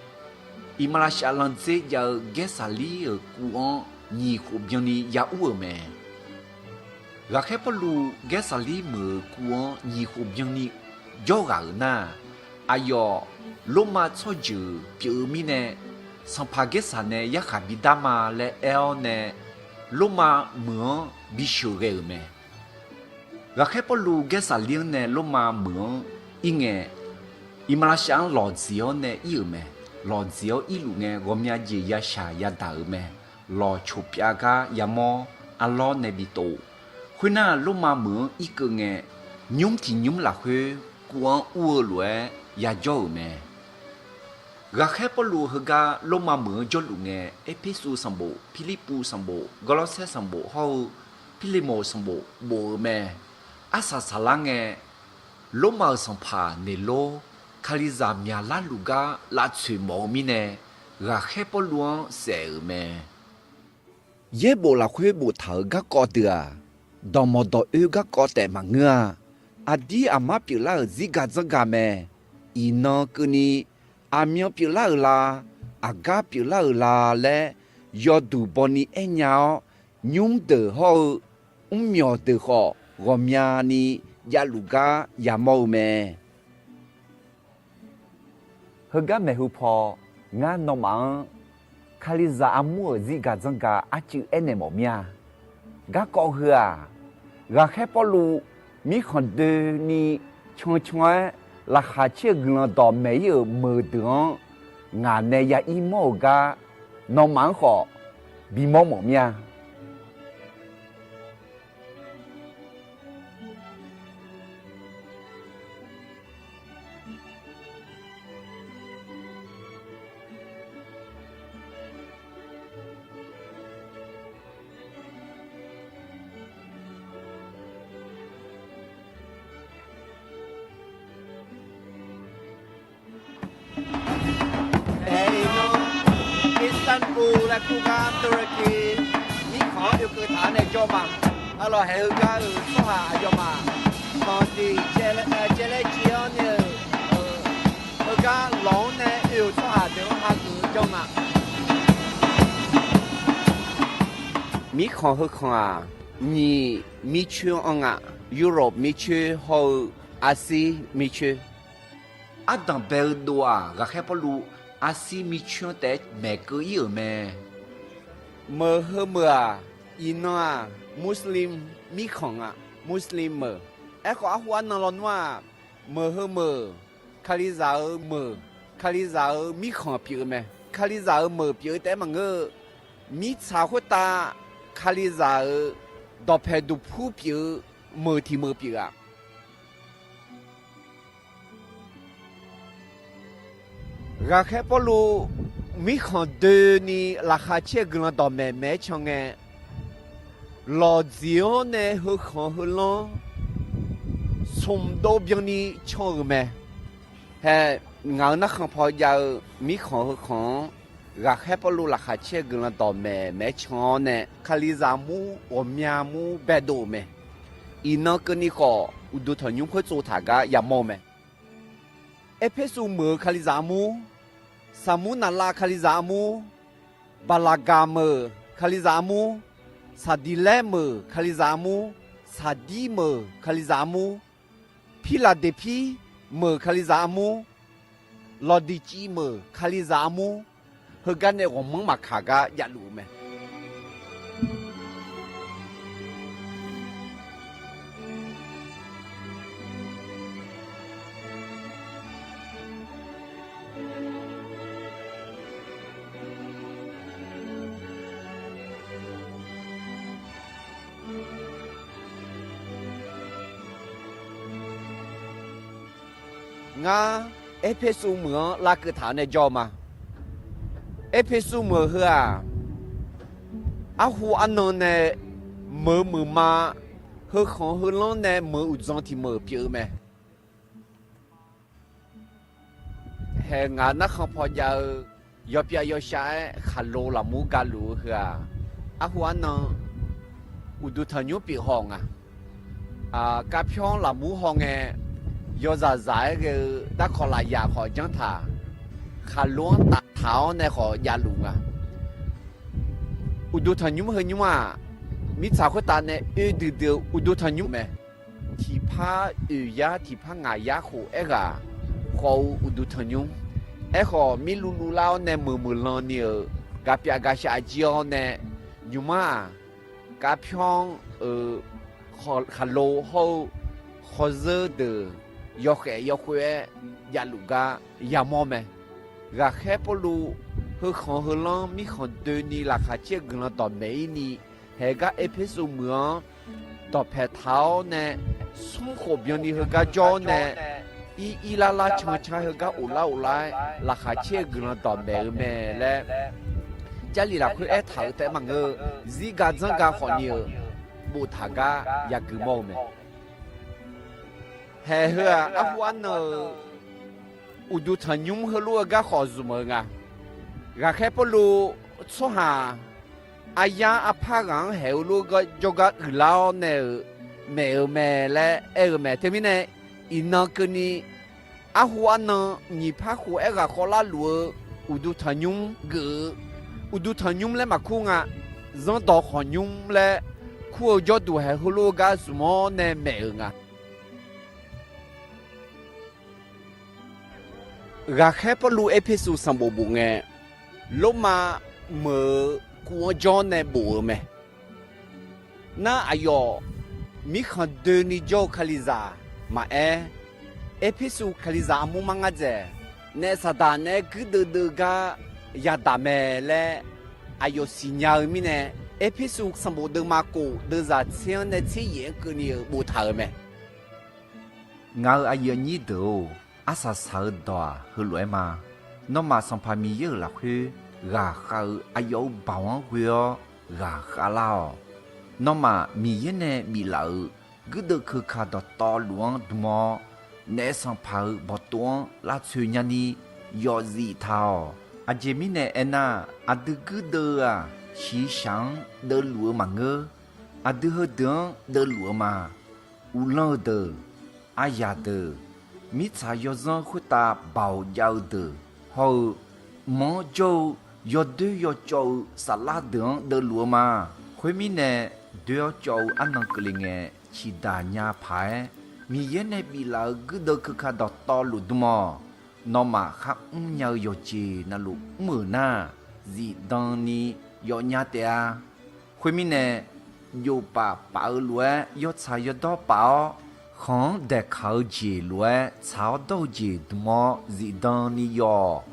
Iqmalavshav landzer jav-eu Gaersaqlir-euq kuv-anr nyiq khof byanni ya ur-euq mae. Ghaqkhaer Pawrluv Gaersaqlir meuq-euq kuv-anr nyiq khof byanni jawr ghaq-euq nar, aqyawf Lormav tsawrjeuq pyeuf-eu mirnae, sanqpaq Gaersaq nae yarkhaq bidar ma laer aer-awr nae, Lormav meuq-anr bisheuq ghae-euq mae. Ghaqkhaer Pawrluv Gaersaqlir-anr nae Lormav meuq-anr ir ngae, Iqmalavshav-anr lawqdziq-awr nae ir-euq mae. Lawqdziq-awr irluf ngae, ghawqmya jeq yashaq yadaq-euq mae. Lawq coqpyav gar yamawr arlawr nae bi tov. Khoernar, Lormav meuq-anr irkeuv ngae, nymr tiq nymr lafkhoer kuv-anr ur-eu lof-aer yajawr-euq mae. Ghaqkhaer Pawrluv heugar Lormav meuq-anr jawrluf ngae, Erpersu sanqbof, Pirlirpuv sanqbof, Gawrlawrsaer sanqbof hawr-eu Pirlemoq sanqbof bof-eu mae. Arsaq saqlar ngae, Lormav-euq sanqpaq Neqlor Kalizaq myaqlar luf gar lavtsoeq mawf-eu mirnae, ghaqkhaer Pawrluv-anr saef-euq mae. Yaerbof lafkhoer boftaq-euq garkawv deuq-aq, dawqmawq dawq oe garkawv taef maqngeur-a. Aqdir aqmar pyeuflar-euq zirga dzanrga mae. Iqnan keuvni, aqmyan pyeuflar-euq la, aqgar pyeuflar-euq la laer yawduq bawni aernya-awr, nymr deuq hawr-eu mrmyawq deuq khawf ghawqmyani javluf gar yamawr-eu mae. Heugar maeqhu paw, ngar nawmaf-anr Kalizaq armur-euq zirga dzanrga arcuiv aernaeq mawf mir-a. Garkawv heu-aq, ghaqkhaer Pawrluv mirkhanq doeni cancan-aer laqkhaq caer-eu guiqlanq dawqmaeq-ir-euq meuqdeuq-anr ngaq nae ya ir mawr-euq gar, nawmaf-anr khawf bimawr mawf mir-a. Istanbul laer kur gar Turkey mirkhanq-anr oekeuv taq-awr nae Aqyawfmaf, arlawq haeq-eu gar-euq tsawrhaq aqyawfmaf, tanqdiq caev laer caev-awr nae-euq, heugar lawq-anr nae oe-euq tsawrhaq deuq-anr hageuf-eu janr nga. Mirkhanq heukhanq-aq, nyiq mircoer-anr anr nga. Europe mircoer hawr-eu Arsiv mircoer. Ardanq bae-eu dov-aq, ghaqkhaer Pawrluv Arsiv mircoer-anr taef-aer maeqkeuv ir-euq mae. Meuq heumeuq-aq, iqnan-aq, Muslim mirkhanq nga. Muslim meuq. Aerkhawf, arhu arnan lawnmr-aq, meuq heumeuq, Kalizaq-euq meuq, Kalizaq-euq mirkhanq pyeuf-eu mae. Kalizaq-euq meuq pyeuf-eu taef-aer maqngeur-eu, mirtsaq khoertav Kalizaq-euq dawqpaeq duqpur pyeuf-eu meuq tiq meuq pyeuf-a. Ghaqkhaer Pawrluv mirkhanq doeni laqkhaq caer-eu guiqlanq dawqmaeq maeq-aer can ngae, lawqdziq-anr nae heukhanq heulanr smq dov byanni can-euq mae. Hae, ngaq-euq narkhan paw jav-eu mirkhanq heukhanq-anr ghaqkhaer Pawrluv laqkhaq caer-eu guiqlanq dawqmaeq maeq-aer can-awr nae, Kalizaq mur ghawqmya mur baedov-euq mae. Iqnan keuvni khawf, uqduq tanqnymr khoertsov taq gar yamawr-eu mae. Erpersu meuq-eu Kalizaq armur, Saqmurnaqlav Kalizaq armur, Baqlaqgaq meuq Kalizaq armur, Saqdiqlaer meuq Kalizaq armur, Saqdir meuq Kalizaq armur, Pirlaqdeqpir meuq Kalizaq armur, Lawqdiqciv meuq Kalizaq armur, heugar nae ghawqmanr maqkaq gar javluf-eu mae. Ngar, Erpersu meuq-anr lavkeuv taq-awr nae jawr-eu ma. Erpersu meuq heu-aq, arhu arnan nae meuq-eu meuq ma, heukhanq heulanr nae meuq-eu uqdzan tiq meuq pyeuf-eu mae. Hae, ngaq narkhan paw jav-eu yawpyav yawshav-aer khaqlo lafmur galuf-eu heu-aq, arhu arnan uqduq tanqnymr pyeuf haw nga. Kavpyawr lafmur haw ngae, yawzaq zaq-aer ghae-eu darkawq lafyaq khawf janr taq, khaqlo-anr taftaq-awr nae khawf javluf nga. Uqduq tanqnymr heu nymr-aq, mirtsaq khoertav nae oe duidui-eu uqduq tanqnymr mae. Tiqpar oeq yar, tiqpar ngaq yar khof aerghaq khawf-eu uqduq tanqnymr. Aerkhawf, mirluv luvlar-awr nae meuq meuq lan ni-euq gaqpyav gaqshaf jir-awr nae, nymq mar-aq, kavpyawr-anr-euq khaqlo hawr-eu khawrzeur deuq yawkhaef yawkhoer-aer javluf gar yamawr mae. Ghaqkhaer Pawrluv heukhanq heulanr mirkhanq doeni laqkhaq caer-eu guiqlanq dawqmaeq ir ni, haegar Erpersu meuq-anr dawqpaeq taq-awr nae, smr khof byanni heugar jawr-awr nae, ir ir lar lar can can heugar of lar of lar-aer laqkhaq caer-eu guiqlanq dawqmaeq-eu mae laer, Jarlif lafkhoer aertaq-euq taef maqngeur-eu, zirga dzanrga khawf ni-euq boftaq gar yagui mawr-eu mae. Haeq heu-aq, arhu arnan-euq uqduq tanqnymr heulof-eu gar khawf zmq-eu nga. Ghaqkhaer Pawrluv tsawrhaq aryar arpar ghaq-anr haeq-eu lof-aer jawrgar uiqlar-awr nae-euq maeq-eu mae laer aer-eu mae. Teumirnae, iqnan keuvni arhu arnan nyiq par khof aerghaq khawvlar luf-eu uqduq tanqnymr geuf-eu, uqduq tanqnymr laer maqkur nga, zanrdawq khawqnymr laer kur-eu jawrduq haeq heulof-eu gar zmq-awr nae maeq-euq nga. Ghaqkhaer Pawrluv Erpersu sanqbof bof ngae, Lormav meuq-euq kuv-anr jawr nae bof-eu mae. Nar aqyawf mirkhanq doeni jawr-eu Kalizaq maqaer, Erpersu Kalizaq armur mar ngar dzaeq, naef Saqdaq naeq-aer guirdeuv deuv gar yadaq mae laer aqyawf siqnya-eu mirnae, Erpersu sanqbof deuvma kof deuvzaq tser-anr nae tser yaef-anr keuvni-euq boftaq-euq mae. Ngaq-euq aqyuif aqnyir deuq-or, arsaq saq-eu dawq-aq heulof-aer ma. Nawmaf Sanqpaq Miqyaer-euq lafkhoer ghaqkhav-eu aqyawf-euq baoq-anr ghoe-awr ghaqkhav lar-awq. Nawmaf Miqyaer nae biflaf-euq guirdeuv keuka dawqtawvluf-anr dm-awr, naef sanqpaq-euq bawqtov-anr lavtsoeq nyani yawfzif taq-awq. Aqjeq mirnae aernar, aqdui guirdeuv-eu-aq, shiqshaq-anr deuvluf-eu maqngeur. aqdui heudeuq-anr deuvluf-eu ma. Uvlanr-eu deuq, aryaq deuq, mirtsaq yawzanr khoertav baoq jav-eu deuq hawr-eu, mq-anr jawr-eu yawdoer yawcawv-eu saflar deuq-anr deuvluf-eu ma. Khoermirnae, doer-awr cawv-eu arnan keuvle ngae, ciqdaq nya paq-aer Miqyaer nae biflaf-euq guirdeuv keuka dawqtawvluf dm-awq. Nawmaf kharmr nya-eu yawqjeq navluf mr-euq nar, zifdan ni yawfnya taef-a. Khoermirnae, jofpaf paf-eu lof-aer yawtsaq yawdawr paf-awr, khanq-anr daeqkaq-eu jeq lof-aer tsaq-awr dawr-eu jeq dm-awr zifdan ni yawf-awq.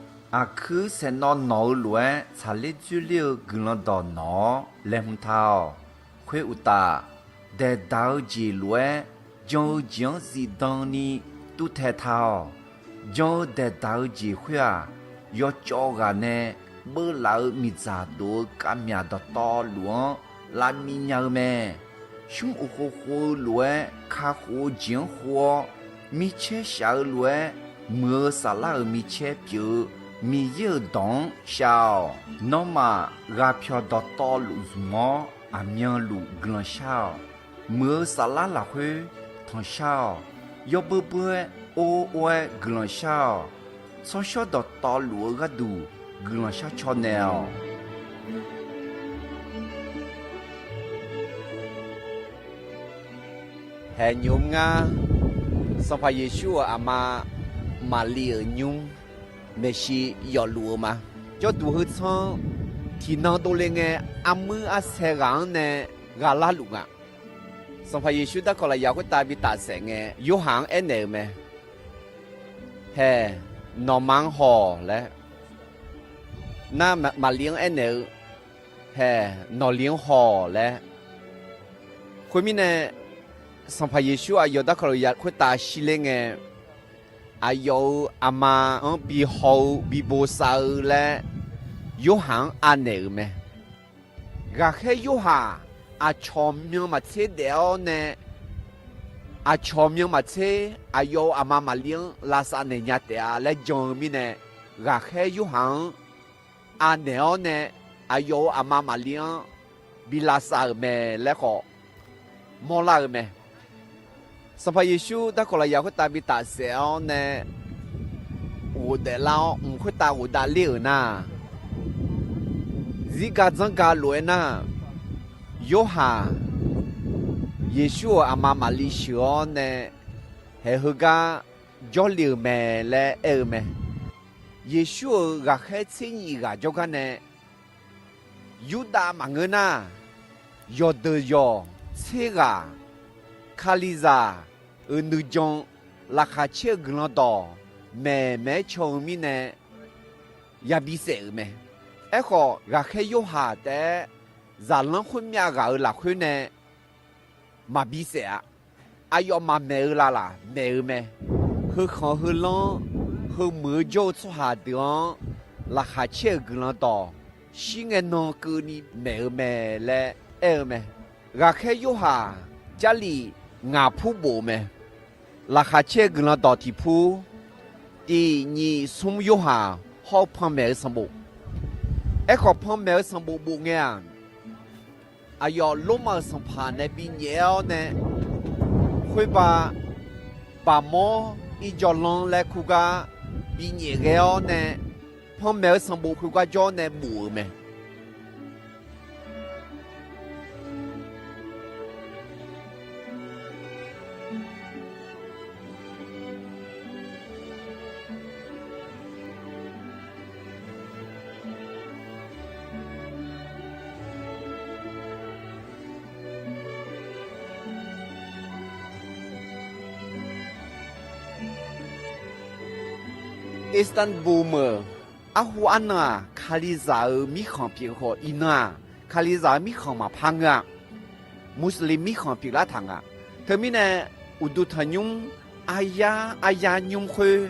Aqkuir saeqnawv nawq-eu lof-aer tsaqler dzoerler-eu guiqlanq dawq nawq-awr laeqhmq ta-awq. Khoeruqtaf, daeqdaq-eu jeq lof-aer jan-eu jeq-anr zifdan ni tuvtaeq ta-awq. Jan-eu daeqdaq-eu jeq khoer-aq, yawcawv ghaq nae beuvlaf-eu miqdzaq dof-eu kavmyaq dawqtawvluf-anr lavmiv nya-eu mae. Shmr uqkhov khov-eu lof-aer kakhof-eu jeq-anr khov-awr, micaer shaf-eu lof-aer muiq-eu saflar-euq micaer pyeuf-eu Miqyaer-euq dawq-anr shav-awq. Nawmaf, ghaqpyawq dawqtawvluf zmq-awr aqmyanluf guiqlanq shar-awq. Muiq-eu saflar lafkhoer tanqshar-awq. Yawbeur beur-aer or or-aer guiqlanq shar-awq. Tsawrshawr dawqtawvluf-eu gharduq guiqlanq shar caw naeq-awq. Haeq nymr ngar, Sanqpaq Yeqsur-euq aqma Maqli-euq nymr maeqshi yawfluf-eu ma. Jawrduq heu tsanr tiqnan dovle ngae, armuir arsae ghaq-anr nae ghaq larluf nga. Sanqpaq Yeqsur darkawq lafyaq khoertav bi tafsaef ngae, Yorhaq-anr aernaeq-eu mae. Haeq, nawqma-anr haw-awq laer. Nar, Maqli-anr aernaeq-eu, Haeq, nawqli-anr haw-awq laer. Khoermirnae, Sanqpaq Yeqsur aqyawf darkawq lafyaq khoertav shirler ngae, aqyawf-euq aqma-anr bi haw-eu bi bosav-eu laer Yorhaq-anr anaeq-euq mae. Ghaqkhaer Yorhaq aqcawq myanmaqtser daef-awr nae, aqcawq myanmaqtser aqyawf-euq aqma Maqli-anr lavsav naeq nya taef-a laer jan-eu mirnae, ghaqkhaer Yorhaq-anr anaeq-awr nae aqyawf-euq aqma Maqli-anr bi lavsav-euq mae laer khawf mawrlar-eu mae. Sanqpaq Yeqsur darkawq lafyaq khoertav bi tafsaef-awr nae ghofdaef lar-awr mq khoertav ghofdav ler-euq nar, zirga dzanrga lof-aer nar, Yorhaq Yeqsur-euq aqma Maqli sheuq-awr nae haeq heugar jawrle-euq mae laer aer-eu mae. Yeqsur-euq ghaqkhaer tser nyif ghaq jawrgar nae, Yurdav maqngeur nar, yawqdeuq yawq tser ghaq, Kalizaq-euq nuijan laqkhaq caer-eu guiqlanq dawq maeqmaeq-aer caw-eu mirnae, yabi saef-euq mae. Aerkhawf, ghaqkhaer Yorhaq taef-aer zaqlanr khoermyav ghaq-euq lafkhoer nae maqbi saef-a. Aqyawf maqmaeq-eu lavlaf maeq-eu mae. Heukhanq heulanr, heumuiq-eu jawr-eu tsawrhaq deuq-anr laqkhaq caer-euq guiqlanq dawq shir ngae nan keuvni maeq-eu mae laer aer-eu mae. Ghaqkhaer Yorhaq Jarlif ngaq pur bof-eu mae. Laqkhaq caer-eu guiqlanq dawq tiq pur, tiq nyiq smr Yorhaq hawr-eu panmaeq-eu sanqbof. Aerkhawf, panmaeq-eu sanqbof bof ngae-aq, aqyawf Lormav-euq sanqpaq nae binyaef-awr nae, khoerba baqmawr irjawvlanr laer kur gar binyaef ghae-awr nae, panmaeq-eu sanqbof khoergar jawr nae bof-euq mae. Istanbul meuq arhu arnan-aq, Kalizaq-euq mirkhanq pyeuf khawf, iqnan-aq, Kalizaq-euq mirkhanq maqpar ngeur-a. Muslim mirkhanq pyeuflar taq nga. Teumirnae, uqduq tanqnymr aryar aryar nymr khoer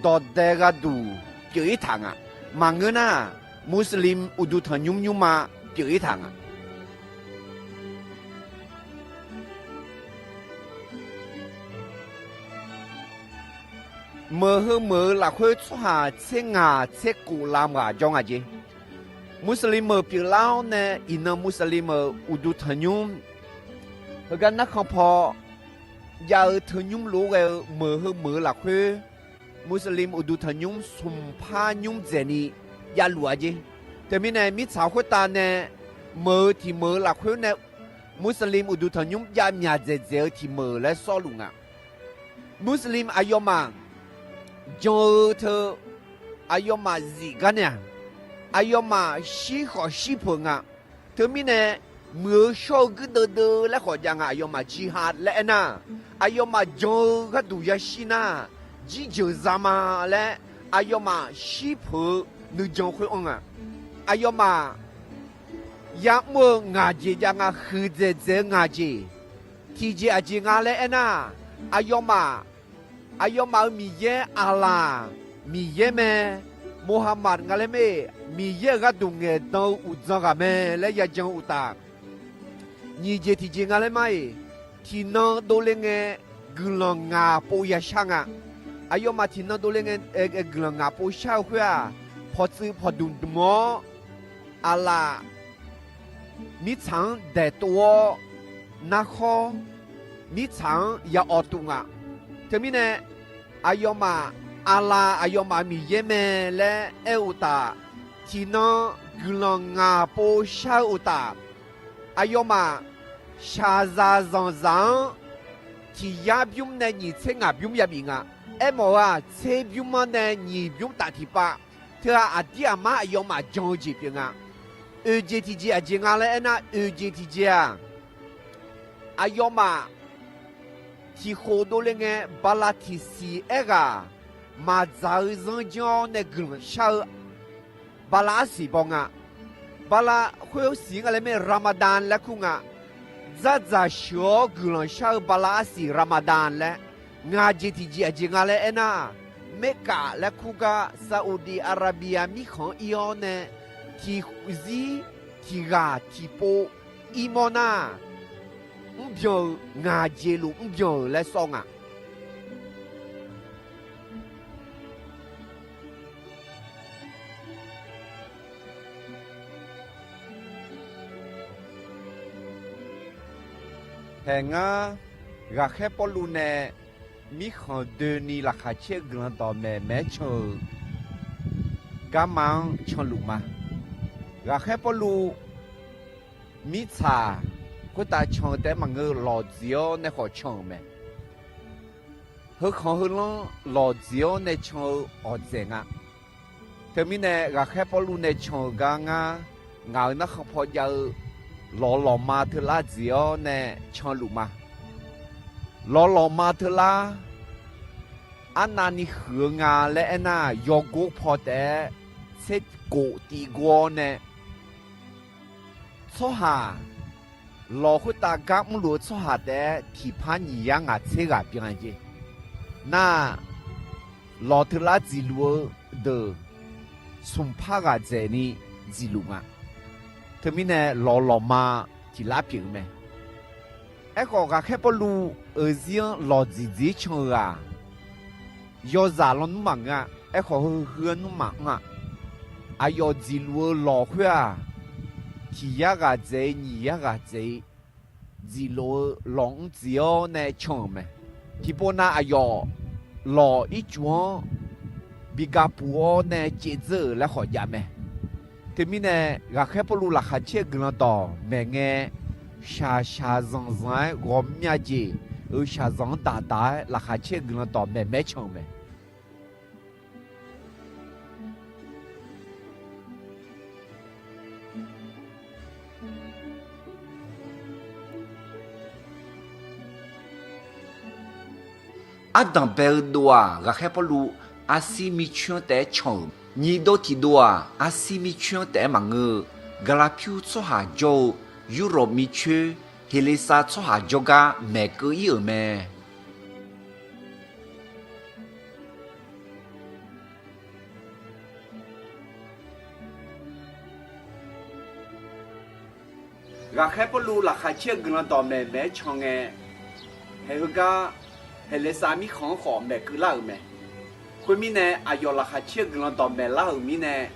dawqdae gharduq pyeuf-ir taq nga. Maqngeur nar, Muslim uqduq tanqnymr nymrma pyeuf-ir taq nga. Meuq heu meuq-eu lafkhoer tsawrhaq tser ngaq tser kof lam ghaq jawr nga jeq. Muslim-euq pyeuflar-awr nae iqnan Muslim-euq uqduq tanqnymr heugar narkhan paw jav-eu teunymr lof-aer ghae-eu meuq heu meuq-eu lafkhoer, Muslim uqduq tanqnymr smqpar nymr dzaeqni javluf-a jer. Teumirnae mirtsaq khoertav nae meuq-eu tiq meuq-eu lafkhoer nae Muslim uqduq tanqnymr jav myaq dzaeqdzaeq-eu tiq meuq laer sawrluf nga. Muslim aqyawfmaf jan-eu teu aqyawfmaf zif gar nae-aq, aqyawfmaf shir khawf shir peuq nga. Teumirnae muiq-eu shawr-eu guirdeuv deuv laer khawf jav nga. Aqyawfmaf jihad laer aernar, aqyawfmaf jan-eu gharduq yashir nar, jirjeuq zama laer aqyawfmaf shir peuq-eu nuijan khoer anr nga. Aqyawfmaf ya'mr-eu ngaq jeq jav nga, huiqdzaeq dzaeq-eu ngaq jeq. Tiqjeq aqjeq nga laer aernar, aqyawfmaf, aqyawfmaf-euq Miqyaer Aqlaq Miqyaer mae, Mohammad nga laer mae, Miqyaer-euq gharduq ngaeqdan-eu uqdzan ghaq mae laer yajan-eu uqtaf, nyiq jeq tiqjeq nga laer mar-iq, tiqnan dovle ngae guiqlanq ngaq pov yashar nga. Aqyawfmaf tiqnan dovle ngae guiqlanq ngaq pov shar-eu khoer-aq, pawqtsuif pawqdmq dmq-awr, Aqlaf mirtsaq-anr daeqtov-awr, narkhawr mirtsaq-anr ya awv tuf nga. Teumirnae, aqyawfmaf Aqlaf aqyawfmaf Miqyaer mae laer aer-eu uqtaf, tiqnan guiqlanq ngaq pov shar-eu uqtaf, aqyawfmaf shaqzaq zanqzaq-anr tiq yar bymr nae nyiq tser ngaq bymr yabif nga. Aermawf-eu-aq, tser bymr-anr nae nyiq bymr taf tiqpav, teu-aq aqdir aqmar aqyawfmaf jan-eu jeq pyeuf nga. Oeq jeq tiqjeq aqjeq nga laer aernar, oeq jeq tiqjeq-aq, aqyawfmaf tiqkhof dovle ngae bala tiqsiq aerghaq maqdzaq-eu zanr janr-awr nae guiqlanq shar-eu bala arsiq baw nga. Bala khoer siq nga laer mae, Ramadan laer kur nga. Dzardzaq sheuq-awr guiqlanq shar-eu bala arsiq Ramadan laer. Ngaq jeq tiqjeq aqjeq nga laer aernar, Merkaf laer kur gar Saudi Arabia mirkhanq-anr ir-awr nae tiqzir tiqghaq tiqpov irmawr nar, mrbyan-eu ngaq jeq luf mrbyan-euq laer sawr nga. Haeq ngar, ghaqkhaer Pawrluv nae mirkhanq doeni laqkhaq caer-eu guiqlanq dawqmaeq maeq-aer can-euq garma-anr canluf ma. Ghaqkhaer Pawrluv mirtsaq khoertav can-eu taef-aer maqngeur-eu, lawqdziq-awr nae khawf can-euq mae. Heukhanq heulanr lawqdziq-awr nae can-eu awqdzaeq nga. Teumirnae ghaqkhaer Pawrluv nae can-eu gar ngar, ngaq-euq narkhan paw jav-eu lawq lawqma teular dziq-awr nae canluf ma. Lawq lawqma teular arnavni huiq-eu nga laer aernar, yawgor paw taef-aer tserkof tivgor-awr nae tsawrhaq, lawq khoertav gar mrluf-eu tsawrhaq taef-aer tiqpar nyiq yar ngaq tser ghaq byan-a jeq. Nar, lawq teular dziqluf-eu deuq smqpar ghaq dzaeqni dziqluf nga. Teumirnae lawq lawqma tiqlar pyeuf-eu mae. Aerkhawf, ghaqkhaer Pawrluv-euq zir-anr lawqdziq dziq can-eu ghaq, yawzaq lawnmr maqngeur-a. Aerkhawf, heu heu-anr nmr maqanr-a. Aqyawf dziqluf-eu lawq khoer-aq, tiq yar ghaq dzaeq-i, nyiq yar ghaq dzaeq-i dziqlof-eu lawq mr dziq-awr nae can-euq mae. Tiqpov nav aqyawf lawq ircuf-anr bi ga puq-awr nae caev dzeur-euq laer khawf jav mae. Teumirnae, ghaqkhaer Pawrluv laqkhaq caer-eu guiqlanq dawqmaeq ngae, shaqshaq zanqzanq-aer ghawqmya jeq-euq shaqzanq-anr daqdaq-aer laqkhaq caer-eu guiqlanq dawqmaeq maeq-aer can-euq mae. Ardanq bae-eu dov-aq, ghaqkhaer Pawrluv Arsir mircoer-anr taef-aer can-euq. Nyiq dov tiqdov-aq, Arsir mircoer-anr taef-aer maqngeur-eu, Gaqlaqpyur tsawrhaq jawr-eu Yurlof mircoer Heqlesav tsawrhaq jawrgar maeqkeuv ir-euq mae. Ghaqkhaer Pawrluv laqkhaq caer-eu guiqlanq dawqmaeq maeq-aer can ngae, haeq heugar Heqlesav mirkhanq-anr khawf maeqkeuv lar-euq mae. Khoermirnae, aqyawf laqkhaq caer-eu guiqlanq dawqmaeq lar-euq mirnae,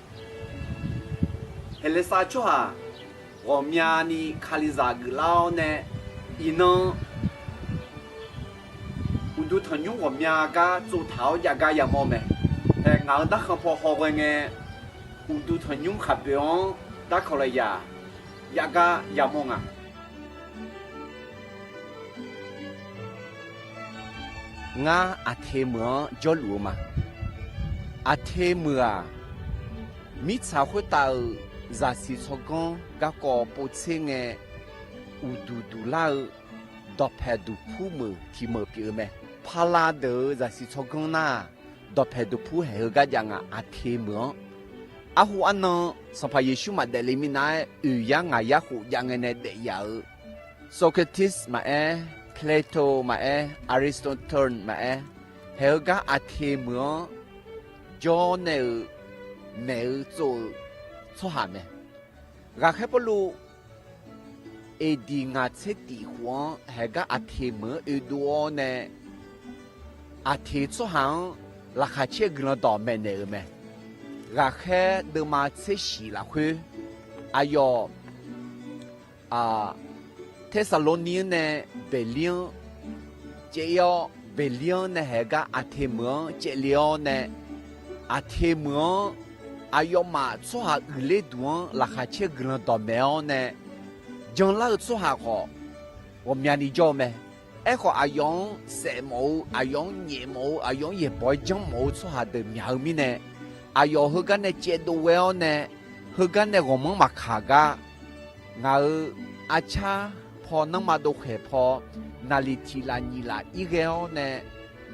Heqleqsav tsawrhaq ghawqmyani Kalizaq geuflar-awr nae, iqnan uqduq tanqnymr ghawqmya gar tsovtaq-awr jav gar yamawr mae. Hae, ngaq-euq darkhan paw hawghae ngae, uqduq tanqnymr khaqpoeq-anr darkawq lafyaq jav gar yamawr nga. Ngar Aqteq meuq-anr jawrluf-eu ma. Aqteq meuq-aq, mirtsaq khoertav-euq zaqsiq tsawrganr garkawv povtser ngae, uqduq duq lar-eu dawqpaeq duqpur meuq tiq meuq pyeuf-eu mae. Pala deuq-euq zaqsiq tsawrganr nar, dawqpaeq duqpur haeq heugar jav nga, Aqteq meuq-anr. Arhu arnan Sanqpaq Yeqsur maqdaef le minav-aer oeq yar ngaq yar khof jav ngae nae daef yaf-euq Socrates maqaer, Plato maqaer, Aristotle maqaer, haeq heugar Aqteq meuq-anr jawr nae-euq maeq-eu tsov-eu tsawrhaq mae. Ghaqkhaer Pawrluv, eqdiq ngaq tser tiq khof-anr haeq gar Aqteq meuq-anr oedov-awr nae, Aqteq tsawrhaq-anr laqkhaq caer guiqlanq dawq maeqnaeq-euq mae. Ghaqkhaer deuvma tser shiq lafkhoer, aqyawf Tersaqlorni-anr nae Beqlir-anr caev-ir-awr, Beqlir-anr nae haeq gar Aqteq meuq-anr caevle-awr nae, Aqteq meuq-anr aqyawfmaf tsawrhaq uiqler duq-anr laqkhaq caer guiqlanq dawqmaeq-awr nae, janlar-eu tsawrhaq khawf ghawqmyani jawr-eu mae. Aerkhawf, aqyawf-anr saef mawf-eu, aqyawf-anr nyaef mawf-eu, aqyawf-anr yaeqbawq-aer janr mawf-eu tsawrhaq deuq myaq-eu mirnae, aqyawf heugar nae caevdov ghae-awr nae, heugar nae ghawqmanr maqkaq gar, ngaq-euq arcar paw nanrma dovkhaeq paw, naqliq tiq laf nyiq laf ir ghae-awr nae,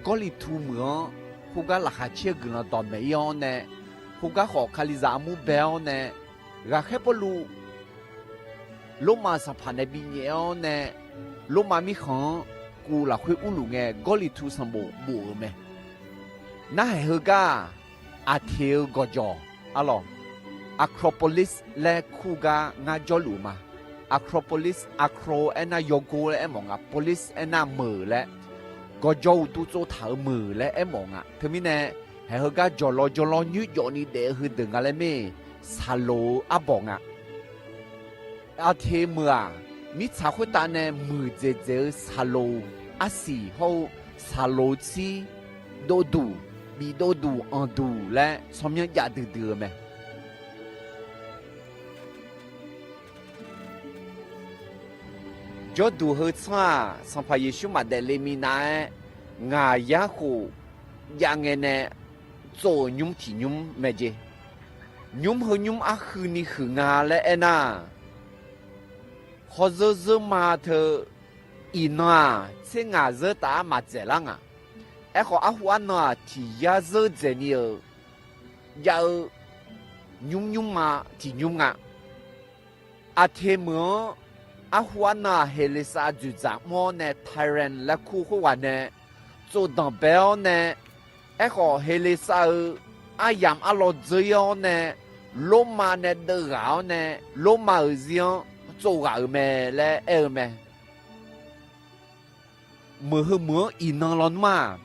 Gawrliqtu meuq-anr khoergar laqkhaq caer-eu guiqlanq dawqmaeq-ir-awr nae, khoergar khawf Kalizaq armur bae-awr nae, Ghaqkhaer Pawrluv Lormav sanqpaq nae binyaef-awr nae, Lormav mirkhanq-anr kuv lafkhoer urluf ngae, Gawrliqtu sanqbof bof-euq mae. Narhaq heugar-aq, Aqteq-eu gawqjawq, arlawq, Acropolis laer kur gar ngar jawrluf ma. Acropolis, Acro aernar yawgor laer aermawf nga, polis aernar meuq laer, gawqjawq uqduq tsovtaq-euq meuq laer aermawf nga. Teumirnae, haeq heugar jawqlawq jawqlawq nyoerjawf ni daef-eu heudeuq nga laer mae, saqloq-eu arbawq nga. Aqteq meuq-aq, mirtsaq khoertav nae muiqdzaeq dzaeq-eu saqloq-eu arsiq hawr-eu saqloq-eu tsir, dovduq, bif dovduq anqduq laer tsawrmyanr jav duidui-eu mae. Jawrduq heu tsanr-aq, Sanqpaq Yeqsur maqdaef le minav-aer, ngaq yar khof jav ngae nae tsov-euq nymr tiq nymr mae jeq. Nymr heu nymr arhuiq ni huiq nga laer aernar, hawzeur zeur ma teu iqnan-aq, tser ngaq zeur taf-aer maqdzaeq lar nga. Aerkhawf, arhu arnan-aq, tiq yar zeur dzaeqni-euq jav-eu nymr nymr ma tiq nymr nga. Aqteq meuq-anr arhu arnan-aq, Heqleqsav dzoeqdzaq mr-awr nae Tyrant laer kur khoerghaq nae tsovdanq bae-awr nae, aerkhawf Heqleqsav-euq aryamq arlawr dzeur-ir-awr nae, Lormav nae deuvghaq-awr nae, Lormav-euq zir-anr tsovghaq-euq mae laer aer-eu mae. Meuq heu meuq-anr iqnan lawnmr-aq,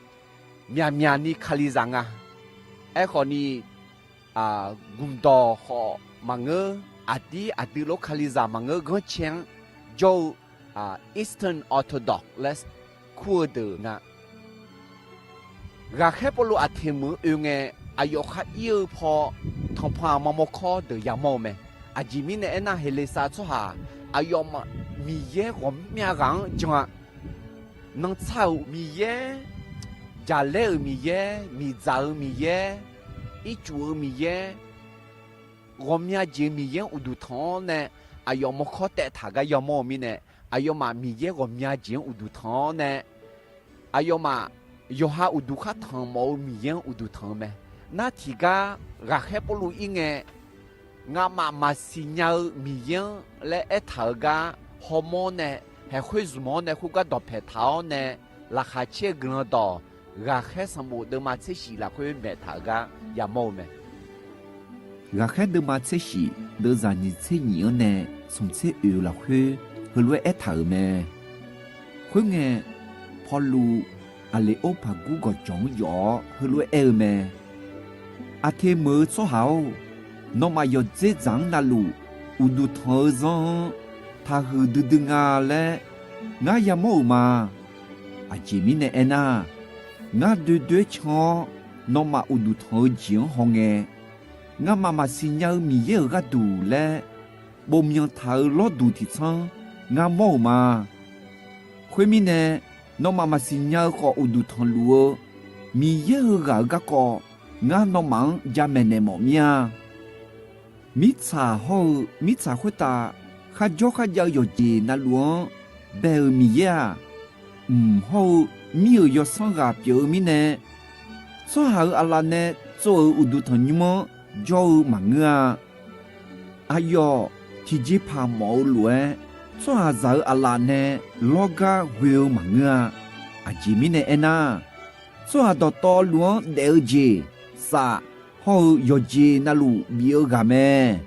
myaqmyaq ni Kalizaq nga. Aerkhawf ni, gmqdawq khawf maqngeur, aqdir aqdui lof Kalizaq maqngeur ghanrcae-anr jawr-eu Eastern Orthodox laer kur-eu deuq nga. Ghaqkhaer Pawrluv Aqteq meuq-anr oe ngae, aqyawf khar ir-eu paw tanqpanq aqma mawrkawr deuq yamawr-eu mae. Aqjeq mirnae aernar, Heqleqsav tsawrhaq aqyawfmaf Miqyaer ghawqmya ghaq-anr jan-a. Nantsar-euq Miqyaer, jaqlaer-euq Miqyaer, miqdzaq-eu Miqyaer, ircuf-eu Miqyaer, ghawqmya jeq-eu Miqyaer-anr uqduq tanq-awr nae, aqyawf mawrkawr taev taq gar yamawr-eu mirnae, aqyawfmaf Miqyaer ghawqmya jeq-anr uqduq tanq-awr nae, aqyawfmaf yawqha uqduq khar tanq mawf-eu Miqyaer-anr uqduq tanq-eu mae. Nar tiqgar ghaqkhaer Pawrluv ir ngae, ngamaf maqsiq nya-eu Miqyaer-anr laer aertaq-euq gar hawmawr nae, haeqkhoer zmq-awr nae khoergar dawqpaeq taq-awr nae, laqkhaq caer-eu guiqlanq dawq, ghaqkhaer sanqbof deuvma tser shif lafkhoer maeq taq-euq gar yamawr-eu mae. Ghaqkhaer deuvma tser shif deuvzaq nyiq tser nyiq-anr nae smq tser oeq-eu lafkhoer heulof-aer aertaq-euq mae. Khoerngae, Pawrluv Aqleqor paqgur gawqjawq-anr yawf-awr heulof-aer aer-eu mae. Aqteq meuq-eu tsawrhaq-or, nawmaf yawqdzer dzaq-anr navluf uqduq tanq-eu zanr-anr taqhuiq duidui nga laer ngar yamawr-euq ma. Aqjeq mirnae aernar, ngar doe doer can-awr nawmaf uqduq tanq-eu jeq-anr hawngae, ngamaf maqsiq nya-eu Miqyaer-euq gharduq laer bofmyanq taq-euq lawrduq tiqtsanr ngar mawr-euq ma. Khoermirnae, nawmaf maqsiq nya-eu khawf uqduq tanqluf-eu Miqyaer heughaq-euq garkawv ngar nawmaf-anr jamaeq naeq mawf mir-a. Mirtsaq hawr-eu mirtsaq khoertav kharjawr kharjav-eu yawqjeq navluf-anr bae-euq Miqyaer-aq, mq hawr-eu mir-euq yawsanr ghaq pyeuf-eu mirnae, tsawrhaq-euq aqlaf nae tsov-euq uqduq tanqnymr-anr jawr-eu maqngeur-a. Aqyawf tiqjeqpaq mawf-eu lof-aer, tsawrhaqzaq-euq aqlaf nae lawrgar ghoe-eu maqngeur-a. Aqjeq mirnae aernar, tsawrhaq dawqtawvluf-anr daef-eu jeq, saf hawr-eu yawqjeq navluf bif-eu ghaq mae.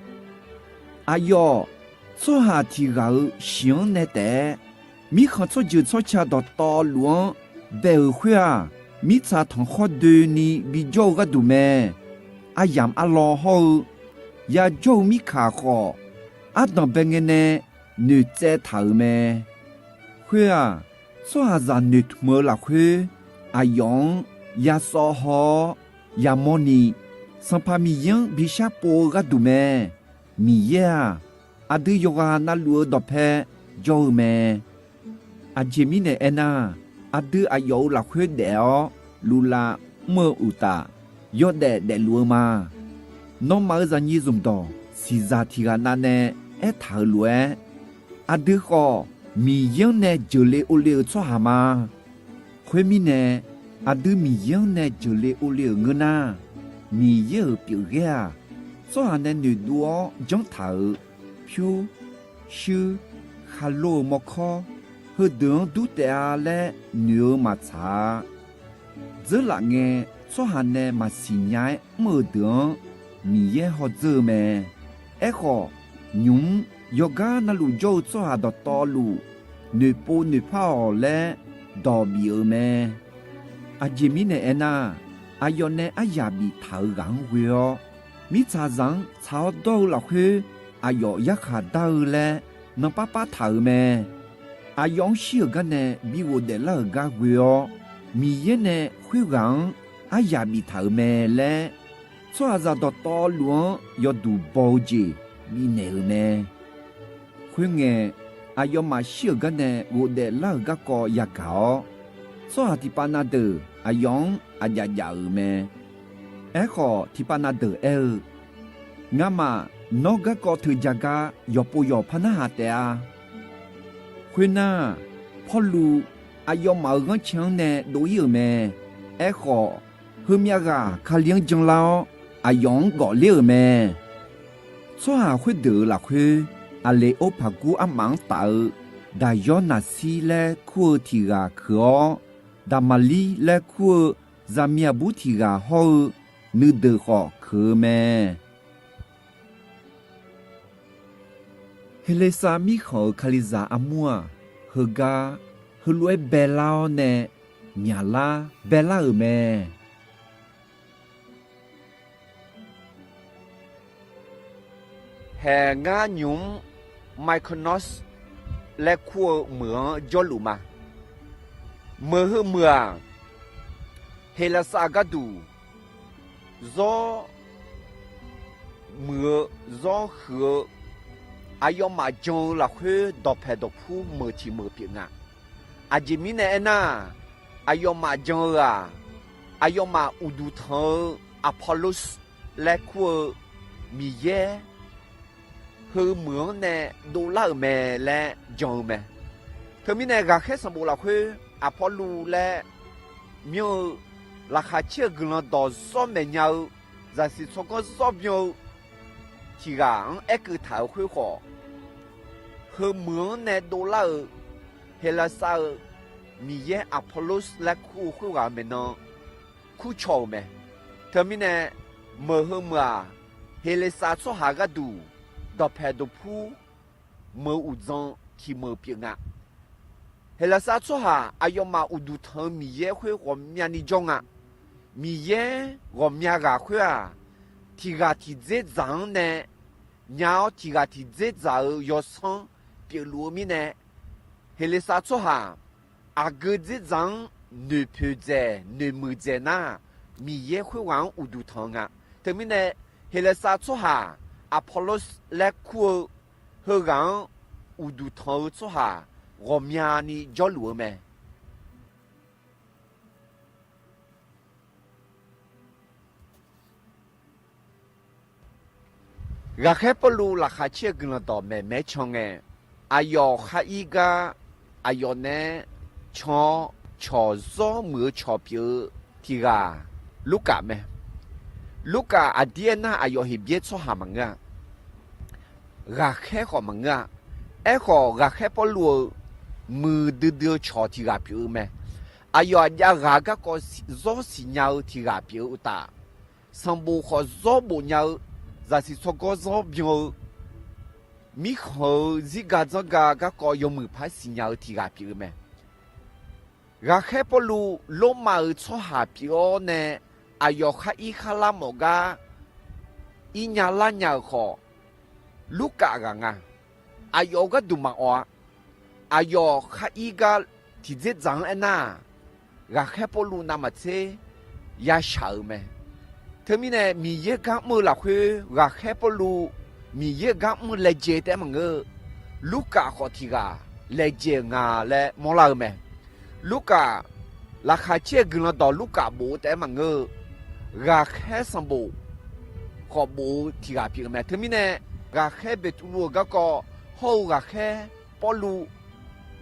Aqyawf, tsawrhaq tiq ghaq-euq shiq-anr nae taef-aer, mirkhanq tsawrjeuq tsawrca dawqtawvluf-anr bae-euq khoer-aq, mirtsaq tanqkhawr doeni bijawr-eu gharduq mae. Aryamq arlaw hawr-eu yajawr-eu mirkaq khawf, ardanq bae ngae nae noeqtsaev taq-euq mae. Khoer-aq, tsawrhaqzaq noeqtmq-eu lafkhoer, aqyawf-anr yasawv haw-awr yamawrni, Sanqpaq Miqyaer-anr bi sharpov-eu gharduq mae. Miqyaer-aq, aqdui yawqghaq navluf-eu dawqpae jawr-eu mae. Aqjeq mirnae aernar, aqdui aqyawf-euq lafkhoer daef-awr luflav mr-eu uqtaf, yawdaef daefluf-eu ma. Nawmaf-euq zaqnyiq zmqdawq siqzaq tiq ghaq navnae aertaq-euq lof-aer, aqdui khawf Miqyaer-anr nae jeuqle ovle-euq tsawrhaq ma. Khoermirnae, aqdui Miqyaer-anr nae jeuqle ovle-euq ngeur nar, Miqyaer-euq pyeufghaer-aq, tsawrhaq nae noeqdov-awr janrtaq-euq pyur, shuir, khaqlo-euq mawrkawr, heudeuq-anr dur taef-a laer noeq-eu maqtsaq-a. Dzeurlaf ngae, tsawrhaq nae maqsiq nya-aer mr-euq deuq-anr Miqyaer hawdzeur-eu mae. Aerkhawf, nymq-mr yawqgar navluf jawr-eu tsawrhaq dawqtawvluf, noeqpov noeqpar-awq laer dawq bif-euq mae. Aqjeq mirnae aernar, aqyawf nae aryaq biftaq-euq ghaq-anr ghoe-awr, mirtsaqzaq-anr tsaq-awr dawr-eu lafkhoer aqyawf yarkhaq dar-eu laer nanpar par taq-euq mae. Aqyawf-anr shir-euq gar nae bi ghofdaef lar-euq gar ghoe-awr, Miqyaer nae khoerghaq-anr aryaq biftaq-euq mae laer, tsawrhaqzaq dawqtawvluf-anr yawduq baw-eu jeq bifnaeq-euq mae. Khoerngae, aqyawfmaf shir-euq gar nae ghofdaef lar-euq garkawv yagaq-awr, tsawrhaq tiqpav na deuq aqyawf-anr aqjav jav-euq mae. Aerkhawf, tiqpav na deuq aer-eu, Ngamaf nawr garkawv teuja gar yawqpov yawq par narhaq taef-a. Khoernar, Pawrluv aqyawfmaf-euq ghanrcae-anr nae dov-ir-euq mae. Aerkhawf, heumyav ghaq Kali-anr janlar-awr, aqyawf-anr gawf ler-euq mae. Tsawrhaq khoerdeuq-euq lafkhoer, Aqleqor paqgur armaf-anr taf-eu Daqyawr Naqsir laer kur-eu tiq ghaq keuq-awr, Daqmaqlir laer kur-eu zaqmiq aqbur tiq ghaq hawr-eu nuideuq khawf keuq-eu mae. Heqleqsav mirkhanq-euq Kalizaq armur-aq, heugar heulof-aer baelar-awr nae myaqlar baelar-euq mae. Haeq ngar nymq-mr Mykonos laer kur-eu meuq-anr jawrluf ma. Meuq heu meuq-aq, Heqlaqsar gharduq zawr muiq-eu, zawr huiq-eu, aqyawfmaf jan-eu lafkhoer dawqpaeq dawqpur meuq tiq meuq pyeuf nga. Aqjeq mirnae aernar, aqyawfmaf jan-eu-aq, aqyawfmaf uqduq tanq-eu Aqpawlos laer kur-eu Miqyaer heu meuq-anr nae dovlar-euq mae laer jan-eu mae. Teumirnae, ghaqkhaer sanqbof lafkhoer Aqpawlu laer myanr-eu laqkhaq caer-eu guiqlanq dawq zawr maeq nya-eu zaqsiq tsawrganr zawr byan-eu tiq ghaq-anr aerkeuv taq-euq khoer khawf, heu meuq-anr nae dovlar-euq Heqlaqsar-euq miqyaer Aqpawlos laer kur-eu khoerghaq maeqnan kurcaw-euq mae. Teumirnae, meuq heu meuq-aq, Heqlaqsar tsawrhaq gharduq dawqpaeq dawqpur meuq uqdzan tiq meuq pyeuf nga. Heqlaqsar tsawrhaq aqyawfmaf uqduq tanq-eu miqyaer khoer ghawqmyani jawr nga. Miqyaer ghawqmya ghaq khoer-aq, tiq ghaq tiq dzer dzaq-anr nae nya-awr tiq ghaq tiq dzerdzaq-eu yawsanr pyeufluf-eu mirnae, Heqleqsav tsawrhaq aqgeu dzerdzaq-anr noeqpoeq dzaeq noeqmuiq dzaeq nar, Miqyaer khoerghaq-anr uqduq tanq-eu nga. Teumirnae, Heqleqsav tsawrhaq Aqpawrlawr laer kur-eu heughaq-anr uqduq tanq-eu tsawrhaq ghawqmyani jawrluf-eu mae. Ghaqkhaer Pawrluv laqkhaq caer-eu guiqlanq dawq maeqmaeq-aer can ngae, aqyawf khar ir gar aqyawf naeq-aer can-awr cawq zawr muiq-eu cawq pyeuf-eu tiq ghaq Lurkaf mae. Lurkaf aqdir aernar, aqyawf Heqbyaer tsawrhaq maqngeur-a. Ghaqkhaer khawf maqngeur-a. Aerkhawf, Ghaqkhaer Pawrluv-euq muiqdui dui-eu cawq tiq ghaq pyeuf-eu mae. Aqyawf aqjav ghaq garkawv zawr siqnya-eu tiq ghaq pyeuf-eu uqtaf, sanqbof khawf zawr bof nya-eu, zaqsiq tsawrgawr zanr byan-eu, mirkhanq-euq zirga dzanrga garkawv yawmuiq par siqnya-eu tiq ghaq pyeuf-eu mae. Ghaqkhaer Pawrluv Lormav-euq tsawrhaq pyeuf-awr nae, aqyawf khar ir khar lar mawf gar ir nya lar nya-euq khawf, Lurkaf ghaq nga. Aqyawf-euq gharduq maqawq-a. Aqyawf khar ir gar tiqdzerdzaq-anr aernar, Ghaqkhaer Pawrluv navmaqtser yashaq-euq mae. Teumirnae, Miqyaer gar mr-eu lafkhoer Ghaqkhaer Pawrluv Miqyaer-euq gar mr-eu laejae taef-aer maqngeur-eu, Lurkaf khawf tiq ghaq laejae-euq nga laer mawrlar-eu mae. Lurkaf, laqkhaq caer-eu guiqlanq dawq Lurkaf bof-eu taef-aer maqngeur-eu, Ghaqkhaer sanqbof khawf bof-eu tiq ghaq pyeuf-eu mae. Teumirnae, Ghaqkhaer Beqtuvluv-euq garkawv hawr-eu Ghaqkhaer Pawrluv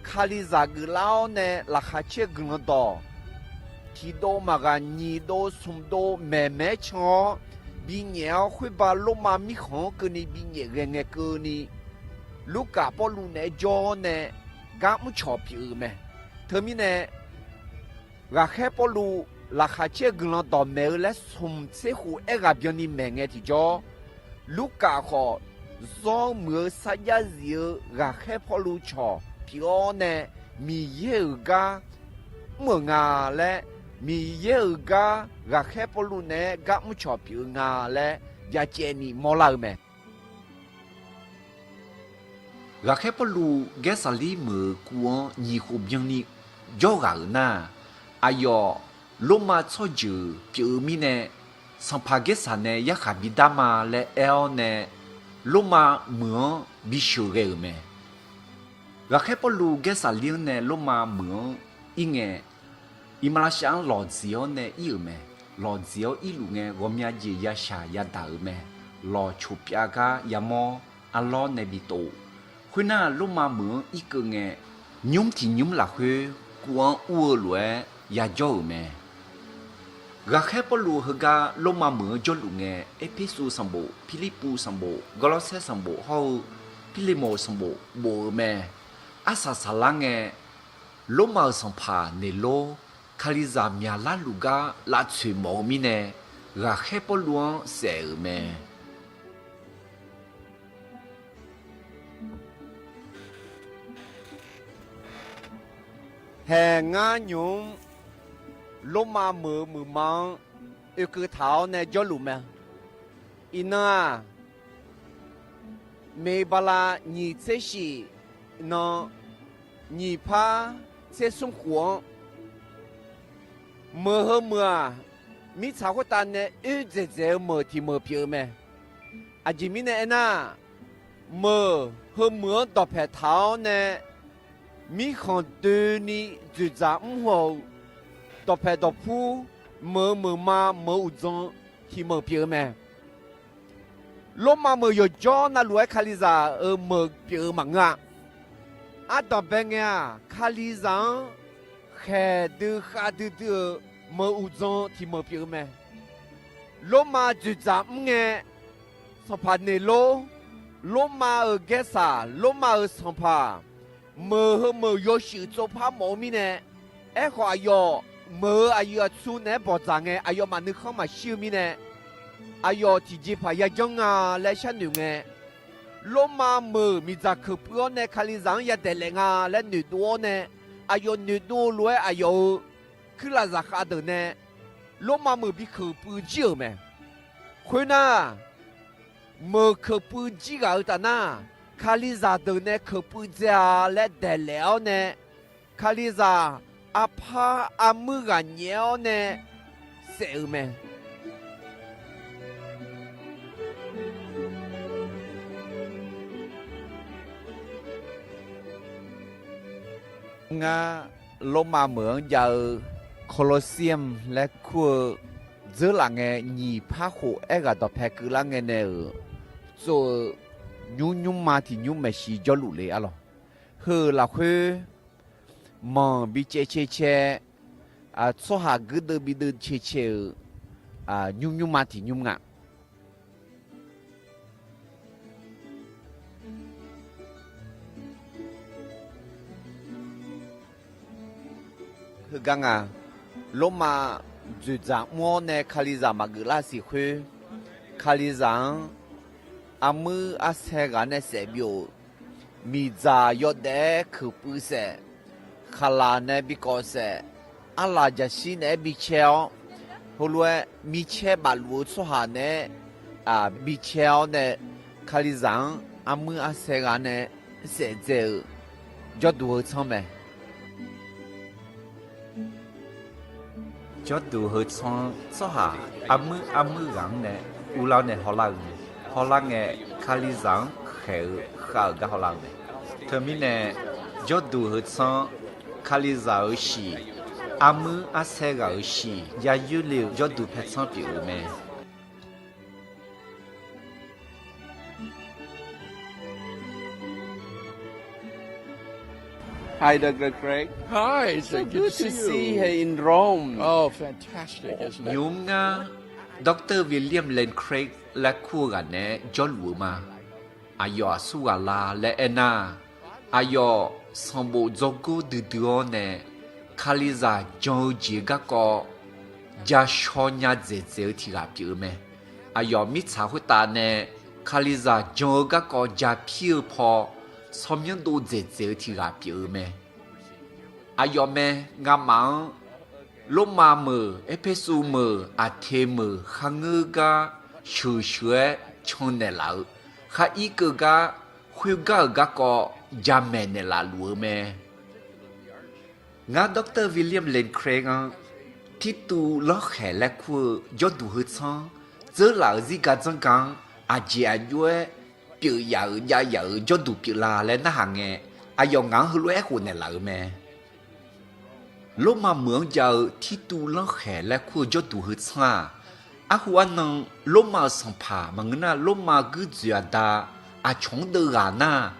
Kalizaq geuflar-awr nae laqkhaq caer-eu guiqlanq dawq tiqdov maqghaq nyiq dov smq dov maeqmaeq-aer can-awr binyaef-awr, khoerba Lormav mirkhanq-anr keuvni binyaef ghae ngae keuvni, Lurkaf Pawrluv naeq-aer jawr-awr nae gar mr cawq pyeuf-eu mae. Teumirnae, Ghaqkhaer Pawrluv laqkhaq caer-eu guiqlanq dawq maeq-eu laer smq tser khof aerghaq byanni maeq ngae tiqjawr, Lurkaf khawf zawr muiq-eu sarjax zif-eu Ghaqkhaer Pawrluv cawq pyeuf-awr nae Miqyaer-euq gar mr-euq nga laer, Miqyaer-euq gar Ghaqkhaer Pawrluv naeq-aer gar mr cawq pyeuf-eu nga laer byacaevni mawrlar-eu mae. Ghaqkhaer Pawrluv Gaersaqlir meuq-euq kuv-anr nyiq khof byanni jawrghaq-euq nar, aqyawf Lormav tsawrjeuq pyeuf-eu mirnae, sanqpaq Gaersaq nae yarkhaq bidar ma laer aer-awr nae, Lormav meuq-anr bisheuq ghae-euq mae. Ghaqkhaer Pawrluv Gaersaqlir-anr nae Lormav meuq-anr ir ngae, iqmalavshav-anr lawqdzir-awr nae ir-euq mae. Lawqdzir-awr irluf ngae, ghawqmya jeq yashaq yadaq-euq mae. Lawqcoq pyav gar yamawr arlawr nae bi tov. Khoernar, Lormav meuq-anr irkeuv ngae, nymr tiq nymr lafkhoer kuv-anr ur-eu lof-aer yajawr-euq mae. Ghaqkhaer Pawrluv heugar Lormav meuq-anr jawrluf ngae, Erpersu sanqbof, Pirlirpuv sanqbof, Gawrlawrsaer sanqbof hawr-eu Pirlemoq sanqbof bof-eu mae. Arsaq saqlar ngae, Lormav-euq sanqpaq Neqlor Kalizaq myaqlar luf gar lavtsoeq mawf-eu mirnae, Ghaqkhaer Pawrluv-anr saef-euq mae. Hae ngar nymq-mr Lormav meuq-eu meuqma-anr oekeuv taq-awr nae jawrluf mae. Iqnan-aq, Meqbala nyiq tser shif nan nyiq par tser smr khof-anr, meuq heu meuq-aq, mirtsaq khoertav nae oerdzaeq dzaeq-eu meuq tiq meuq pyeuf-eu mae. Aqjeq mirnae aernar, meuq heu meuq-anr dawqpaeq taq-awr nae mirkhanq doeni dzoeqdzaq mr haw-euq dawqpaeq dawqpur, meuq-eu meuqma, meuq-eu uqdzan tiq meuq pyeuf-eu mae. Lormav meuq yawqjawr navluf-aer Kalizaq-euq meuq pyeuf-eu maqngeur-a. Ardanqbae ngae-aq, Kalizaq-anr khaeq dui khav duidui-euq meuq uqdzan tiq meuq pyeuf-eu mae. Lormav dzoeqdzaq mr ngae, sanqpaq Neqlor, Lormav-euq gaersaq, Lormav-euq sanqpaq, meuq heu meuq yawshuif tsovpar mawf-eu mirnae, aerkhawf aqyawf meuq-eu aqyuif aqtsu naeq-aer bawqdzaq ngae, aqyawfmaf nuikhanr maqshir-eu mirnae, aqyawf tiqjeqpaq yajanr nga laer sharnoeq ngae, Lormav meuq miqdzaq keuq puiv-awr nae Kalizaq-anr yadaeq laef nga laer noeqdov-awr nae, aqyawf noeqdov-eu lof-aer aqyawf-euq kuirlaf zaqkhav deuq nae Lormav meuq bi keuq puiv jir-euq mae. Khoernar, Meuq keuqpuiv jir ghaq-eu taf nar, Kalizaq deuq nae keuqpuiv dzae-a laer daeqlaef-awr nae, Kalizaq arpar armuir ghaq nyaef-awr nae saef-eu mae. Ngar, Lormav meuq-anr jav-eu Colosseum laer kur-eu dzeurlaf ngae nyiq par khof aerghaq dawqpae keuvlar ngae nae-euq tsov-eu nymr nymrma tiq nymr maeqshi jawrluf le arlawq. Heu-euq lafkhoer manq bi caev cae cae, tsawrhaq guirdeuv bideuv cae cae-euq nymr nymrma tiq nymr nga. Heugar nga, Lormav dzoeqdzaq mr-awr nae Kalizaq maqgeuf lar siq khoer, Kalizaq-anr armuir arsae ghaq nae saef byov-euq, miqdzaq yawdaef-aer keuqpuiv saef, khaqlaq nae bi kawv saef, arlaq jaqshir naeq-aer bi cae-awr, heulof-aer micaer bafluf-eu tsawrhaq naeq-aer bi cae-awr nae, Kalizaq-anr armuir arsae ghaq nae saef dzae-eu jawrduq heu tsanr mae. Jawrduq heu tsanr-anr tsawrhaq armuir armuir ghaq-anr nae uvlar-awr nae hawlar-euq mae. Hawlar ngae, Kalizaq-anr khaeq-eu khav-euq gar hawlar-euq mae. Teumirnae, jawrduq heu tsanr-anr Kalizaq-euq shiq, armuir arsae ghaq-euq shiq yayoer le-eu jawrduq paer tsanr pyeuf-eu mae. Hi, Doctor Craig. Hi, it's so good to see you here in Rome. Oh, fantastic, isn't it? Nymr ngar, Doctor William Lane Craig laer kur-eu ghaq naeq-aer jawrluf-eu ma. Aqyawf aqsur ghaq la laer aernar, aqyawf sanqbof dzawrgor duidui-awr nae, Kalizaq jan-eu jeq-eu garkawv ja shaw nya dzaeqdzaeq-eu tiq ghaq pyeuf-eu mae. Aqyawf mirtsaq khoertav nae Kalizaq jan-eu garkawv ja pir-eu paw tsawrmyanr dov dzaeqdzaeq-eu tiq ghaq pyeuf-eu mae. Aqyawf mae, ngamaf-anr Lormav meuq, Erpersu meuq, Aqteq meuq kharngeur gar sheuqsheuq-aer cannaeq laf-eu, khar irkeuv gar khoergar-euq garkawv jamaeq naeqlaf luf-eu mae. Ngar Doctor William Lane Craig-anr Tirtuv lanrkhaeq laer kur-eu jawrduq heu tsanr-anr dzeurlaf-euq zirga dzanrga-anr aqjeq aqjox-aer pyeuf yaf-euq jav yaf-euq jawrduq pyeuflar laer narhaq ngae, aqyawf ngaq-anr heulof-aer aerkhof naeqlaf-euq mae. Lormav meuq-anr jav-eu Tirtuv lanrkhaeq laer kur-eu jawrduq heu tsanr-aq, arhu arnan Lormav-euq sanqpaq maqngeur nar, Lormav guirdzoeq aqda aqcawq-anr deuv ghaq nar,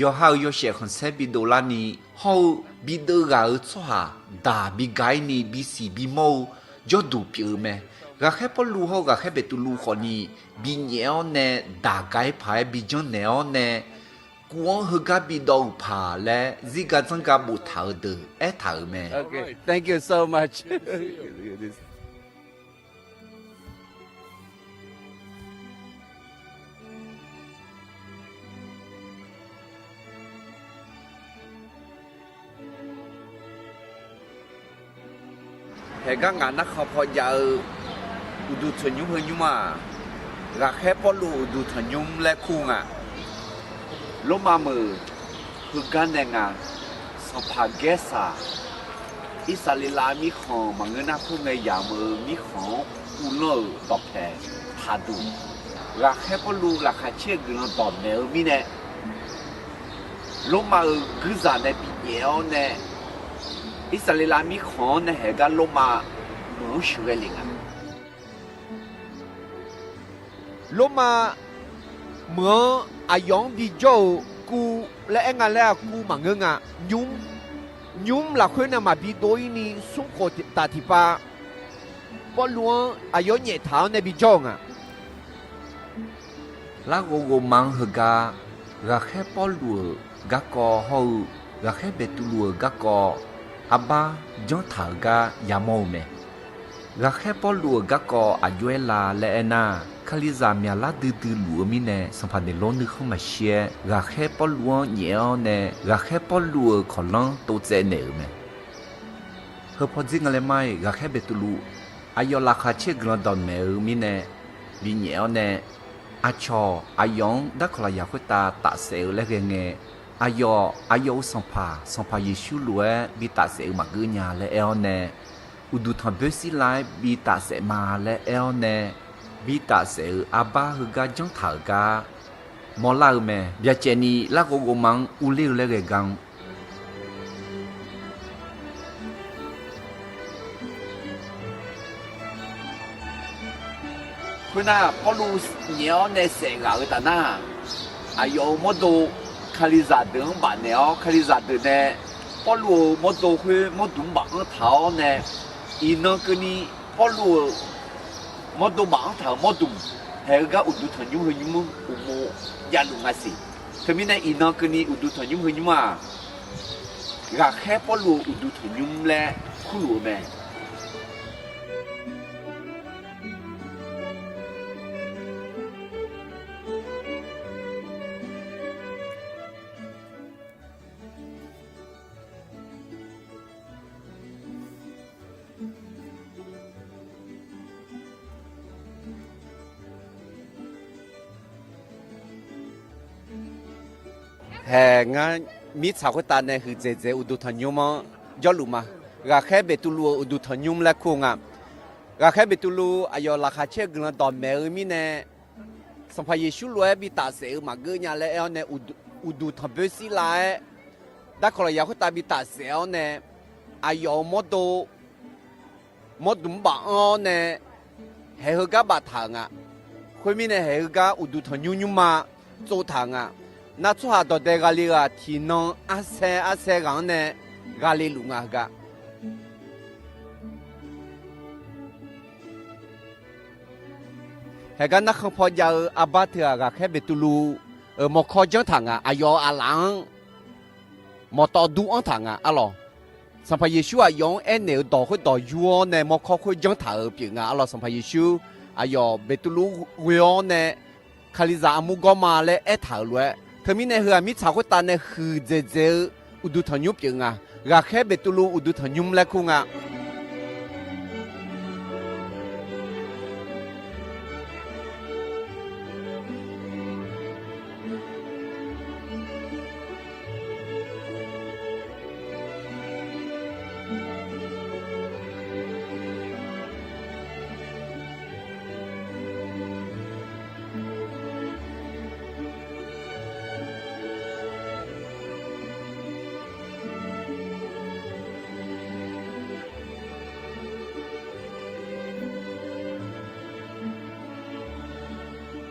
yawqha-euq yawshaef khanqsaer bidov larni hawr-eu bideuv ghaq-euq tsawrhaq daq biga-ir ni bisiq bimawr-eu jawrduq pyeuf-eu mae. Ghaqkhaer Pawrluv hawr-eu ghaqkhaer Beqtuvluv khawfni binyaef-awr nae daq ga-ir paq-aer bijanr naeq-awr nae, kuv-anr heugar bidawv-euq paq laer zirga dzanrga boftaq-euq deuq aertaq-euq mae. Okay, thank you so much. Haeqgar ngaq narkhan paw jav-eu uqduq tanqnymr heu nymr-aq, ghaqkhaer Pawrluv uqduq tanqnymr laer kur nga. Lormav meuq heugar nae nga, sanqpaq Gaersaq, Irsaqleqlav mirkhanq maqngeur nar khoerngae yamq-eu mirkhanq-anr uvlanr-euq dawqpae taqduq, ghaqkhaer Pawrluv laqkhaq caer-eu guiqlanq dawqmaeq-eu mirnae, Lormav-euq guirzaq nae binyaef-awr nae, Irsaqleqlav mirkhanq-anr nae haeqgar Lormav meuq-anr sheuqghae le nga. Lormav meuq-anr aqyawf-anr bijawr-euq kuv laer aer nga laer-aq, kuv maqngeur nga. Nymr, nymr lafkhoer nae maqbi dov-ir ni smr khof taf tiqpav, Pawrluv-anr aqyawf-anr nyaeftaq-awr nae bijawr-euq nga. Larghov ghovma-anr heugar, ghaqkhaer Pawrluv-euq garkawv hawr-eu ghaqkhaer Beqtuvluv-euq garkawv arbar janrtaq-euq gar yamawr-eu mae. Ghaqkhaer Pawrluv-euq garkawv aqjox-aer la laer aernar, Kalizaq myaqlar duidui luf-eu mirnae, sanqpaq Neqlawr nuikhanr maqshir-aer, ghaqkhaer Pawrluv-anr nyaef-awr nae, ghaqkhaer Pawrluv-euq kawqlanr tovtsaev naeq-euq mae. Heu pawdzer nga laer mar-iq, ghaqkhaer Beqtuvluv aqyawf laqkhaq caer-eu guiqlanq dawqmaeq-eu mirnae binyaef-awr nae, Aqcawq aqyawf-anr darkawq lafyaq khoertav tafsaef-eu laer ghae ngae, aqyawf, aqyawf-euq Sanqpaq, Sanqpaq Yeqsur lof-aer bi tafsaef-eu maqgeur nya laer aer-awr nae, uqduq tanqboer shirlav-aer bi tafsaef ma laer aer-awr nae, bi tafsaef-euq arbar heugar janr taq-euq gar mawrlar-eu mae. Byacaevni larghov ghovma-anr urler-eu laer ghae gar-anr, khoernar, Pawrluv nyaef-awr nae saef ghaq-eu taf nar, aqyawf-euq mawrdo Kalizaq deuq-anr bafnaeq-awr, Kalizaq deuq nae Pawrluv-euq mawrdo khoer mawrdmq-anr baf-anr taq-awr nae, iqnan keuvni Pawrluv-euq mawrdo baf-anr taq-euq mawrdmq haeq-eu gar uqduq tanqnymr heu nymr-anr uqmov javluf nga siq. Teumirnae iqnan keuvni uqduq tanqnymr heu nymr-aq, ghaqkhaer Pawrluv-euq uqduq tanqnymr laer kurluf-eu mae. Hae, ngar mirtsaq khoertav nae huiqdzaeq dzaeq-eu uqduq tanqnymr-anr jawrluf ma. Ghaqkhaer Beqtuvluv-euq uqduq tanqnymr laer kur nga. Ghaqkhaer Beqtuvluv aqyawf laqkhaq caer-eu guiqlanq dawqmaeq-eu mirnae, Sanqpaq Yeqsur lof-aer bi tafsaef-eu maqgeur nya laer aer-awr nae, uqduq tanqboer shirlav-aer darkawq lafyaq khoertav bi tafsaef-awr nae, aqyawf-euq mawrdo mawrdmq-anr baf-anr-awr nae, haeq heugar baftaq-euq nga. Khoermirnae, haeq heugar uqduq tanqnymr nymrma tsovtaq-euq nga. Nar, tsawrhaq dawqdae ghaq le-aq, tiqnan arsaer arsaer ghaq-anr nae ghaq le luf nga heugar. Haeq gar narkhan paw jav-eu arbar teu-aq, ghaqkhaer Beqtuvluv-euq mawrkawr janr taq nga. Aqyawf-euq aqlaf-anr mawqtawv dur-anr taq nga arlawq. Sanqpaq Yeqsur aqyawf-anr aernaeq-euq dawq khoerdawq yur-awr nae mawrkawr khoer janr taq-euq pyeuf nga arlawq. Sanqpaq Yeqsur aqyawf Beqtuvluv ghoe-awr nae, Kalizaq armur gawr ma laer aertaq-euq lof-aer, teumirnae heu-aq mirtsaq khoertav nae huiqdzaeq dzaeq-eu uqduq tanqnymr pyeuf nga. Ghaqkhaer Beqtuvluv uqduq tanqnymr laer kur nga.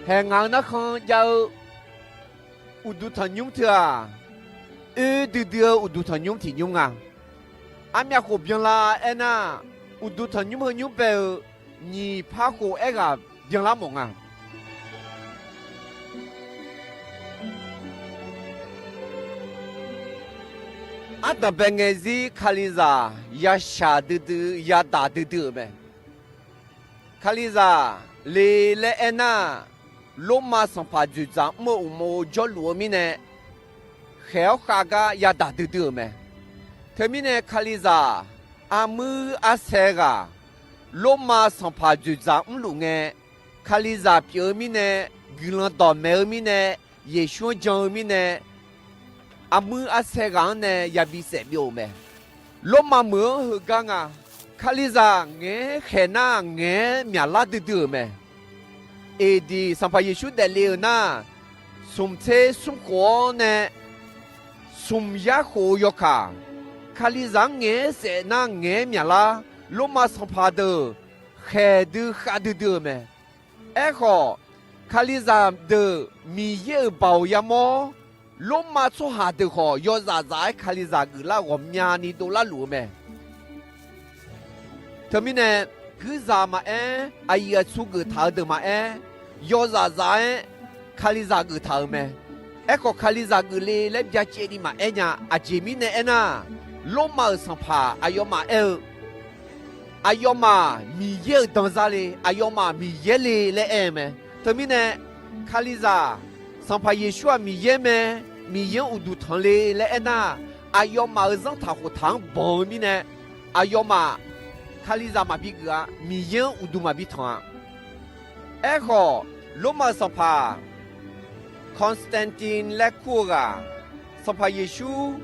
Haeq, ngaq-euq narkhan jav-eu uqduq tanqnymr teu-aq, oer duidui-eu uqduq tanqnymr tiq nymr nga. Armyav khof byanlar aernar, uqduq tanqnymr heu nymr bae-eu nyiq par khof aerghaq byanlar mawf nga. Ardanqbae ngae zir Kalizaq yashaq duidui yadaq duidui-euq mae. Kalizaq le laer aernar, Lormav sanqpaq dzoeqdzaq mr-eu uqmov jawrluf-eu mirnae, khaeq-awr khav gar yadaq duidui-euq mae. Teumirnae Kalizaq armuir arsae ghaq Lormav sanqpaq dzoeqdzaq mrluf ngae, Kalizaq pyeuf-eu mirnae, guiqlanq dawqmaeq-eu mirnae, Yeqsur-anr jan-eu mirnae, armuir arsae ghaq-anr nae yabi saef byov-euq mae. Lormav meuq-anr heugar nga. Kalizaq ngaeq-aer khaeq nar, ngaeq-aer myaqlar duidui-euq mae. Eqdiq Sanqpaq Yeqsur daefle-euq nar, smq tser smr khof-awr nae smq yar khof-eu yawkaq, Kalizaq-anr ngaeq-aer saef nar ngaeq-aer myaqlar, Lormav sanqpaq deuq khaeq dui khav duidui-euq mae. Aerkhawf, Kalizaq deuq Miqyaer-euq baoq yamawr-awr, Lormav tsawrhaq deuq khawf yawzaq zaq-aer Kalizaq geuflar ghawqmyani dovlar luf-eu mae. Teumirnae, guirzaq maqaer, aqyuif aqtsu geuftaq-eu deuq maqaer, yawzaq zaq-aer Kalizaq geuftaq-euq mae. Aerkhawf, Kalizaq geufle laer byacaevni maqaer nya. Aqjeq mirnae aernar, Lormav-euq sanqpaq aqyawfmaf aer-eu, aqyawfmaf Miqyaer-euq danzar le, aqyawfmaf Miqyaer le laer aer-eu mae. Teumirnae, Kalizaq, Sanqpaq Yeqsur-aq Miqyaer mae, Miqyaer-anr uqduq tanq le laer aernar, aqyawfmaf-euq zanrtaq khoftaq-anr banq-eu mirnae, aqyawfmaf Kalizaq maqbi geuf-a. Miqyaer-anr uqduq maqbi tanq-a. Aerkhawf, Lormav-euq sanqpaq Constantine laer kur-eu ghaq, Sanqpaq Yeqsur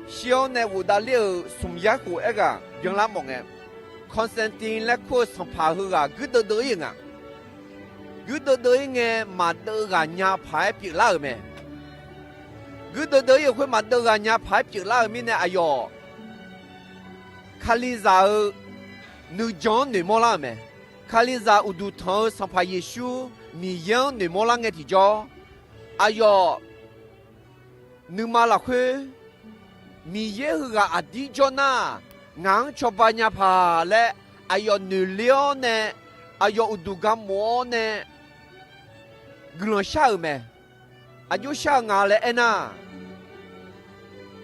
shir-awr nae ghofdav ler-euq smq yar khof aerghaq byanlar mawf ngae, Constantine laer kur-eu sanqpaq heughaq guirdeuv deuv-ir-euq nga. Guirdeuv deuv-ir ngae, maqdeuv ghaq nya paq-aer pyeuflar-euq mae. Guirdeuv deuv-ir-euq khoer maqdeuv ghaq nya paq-aer pyeuflar-euq mirnae, aqyawf Kalizaq-euq nuijan-anr noeqmawr lar-euq mae. Kalizaq uqduq tanq-eu Sanqpaq Yeqsur Miqyaer-anr noeqmawr lar ngae tiqjawr, aqyawf nuima lafkhoer Miqyaer heughaq aqdir jawr nar, ngaq-anr cawba nya paq laer aqyawf noeqler-awr nae, aqyawf uqduq ga mof-awr nae guiqlanq shar-euq mae. Aqjox shar-eu nga laer aernar,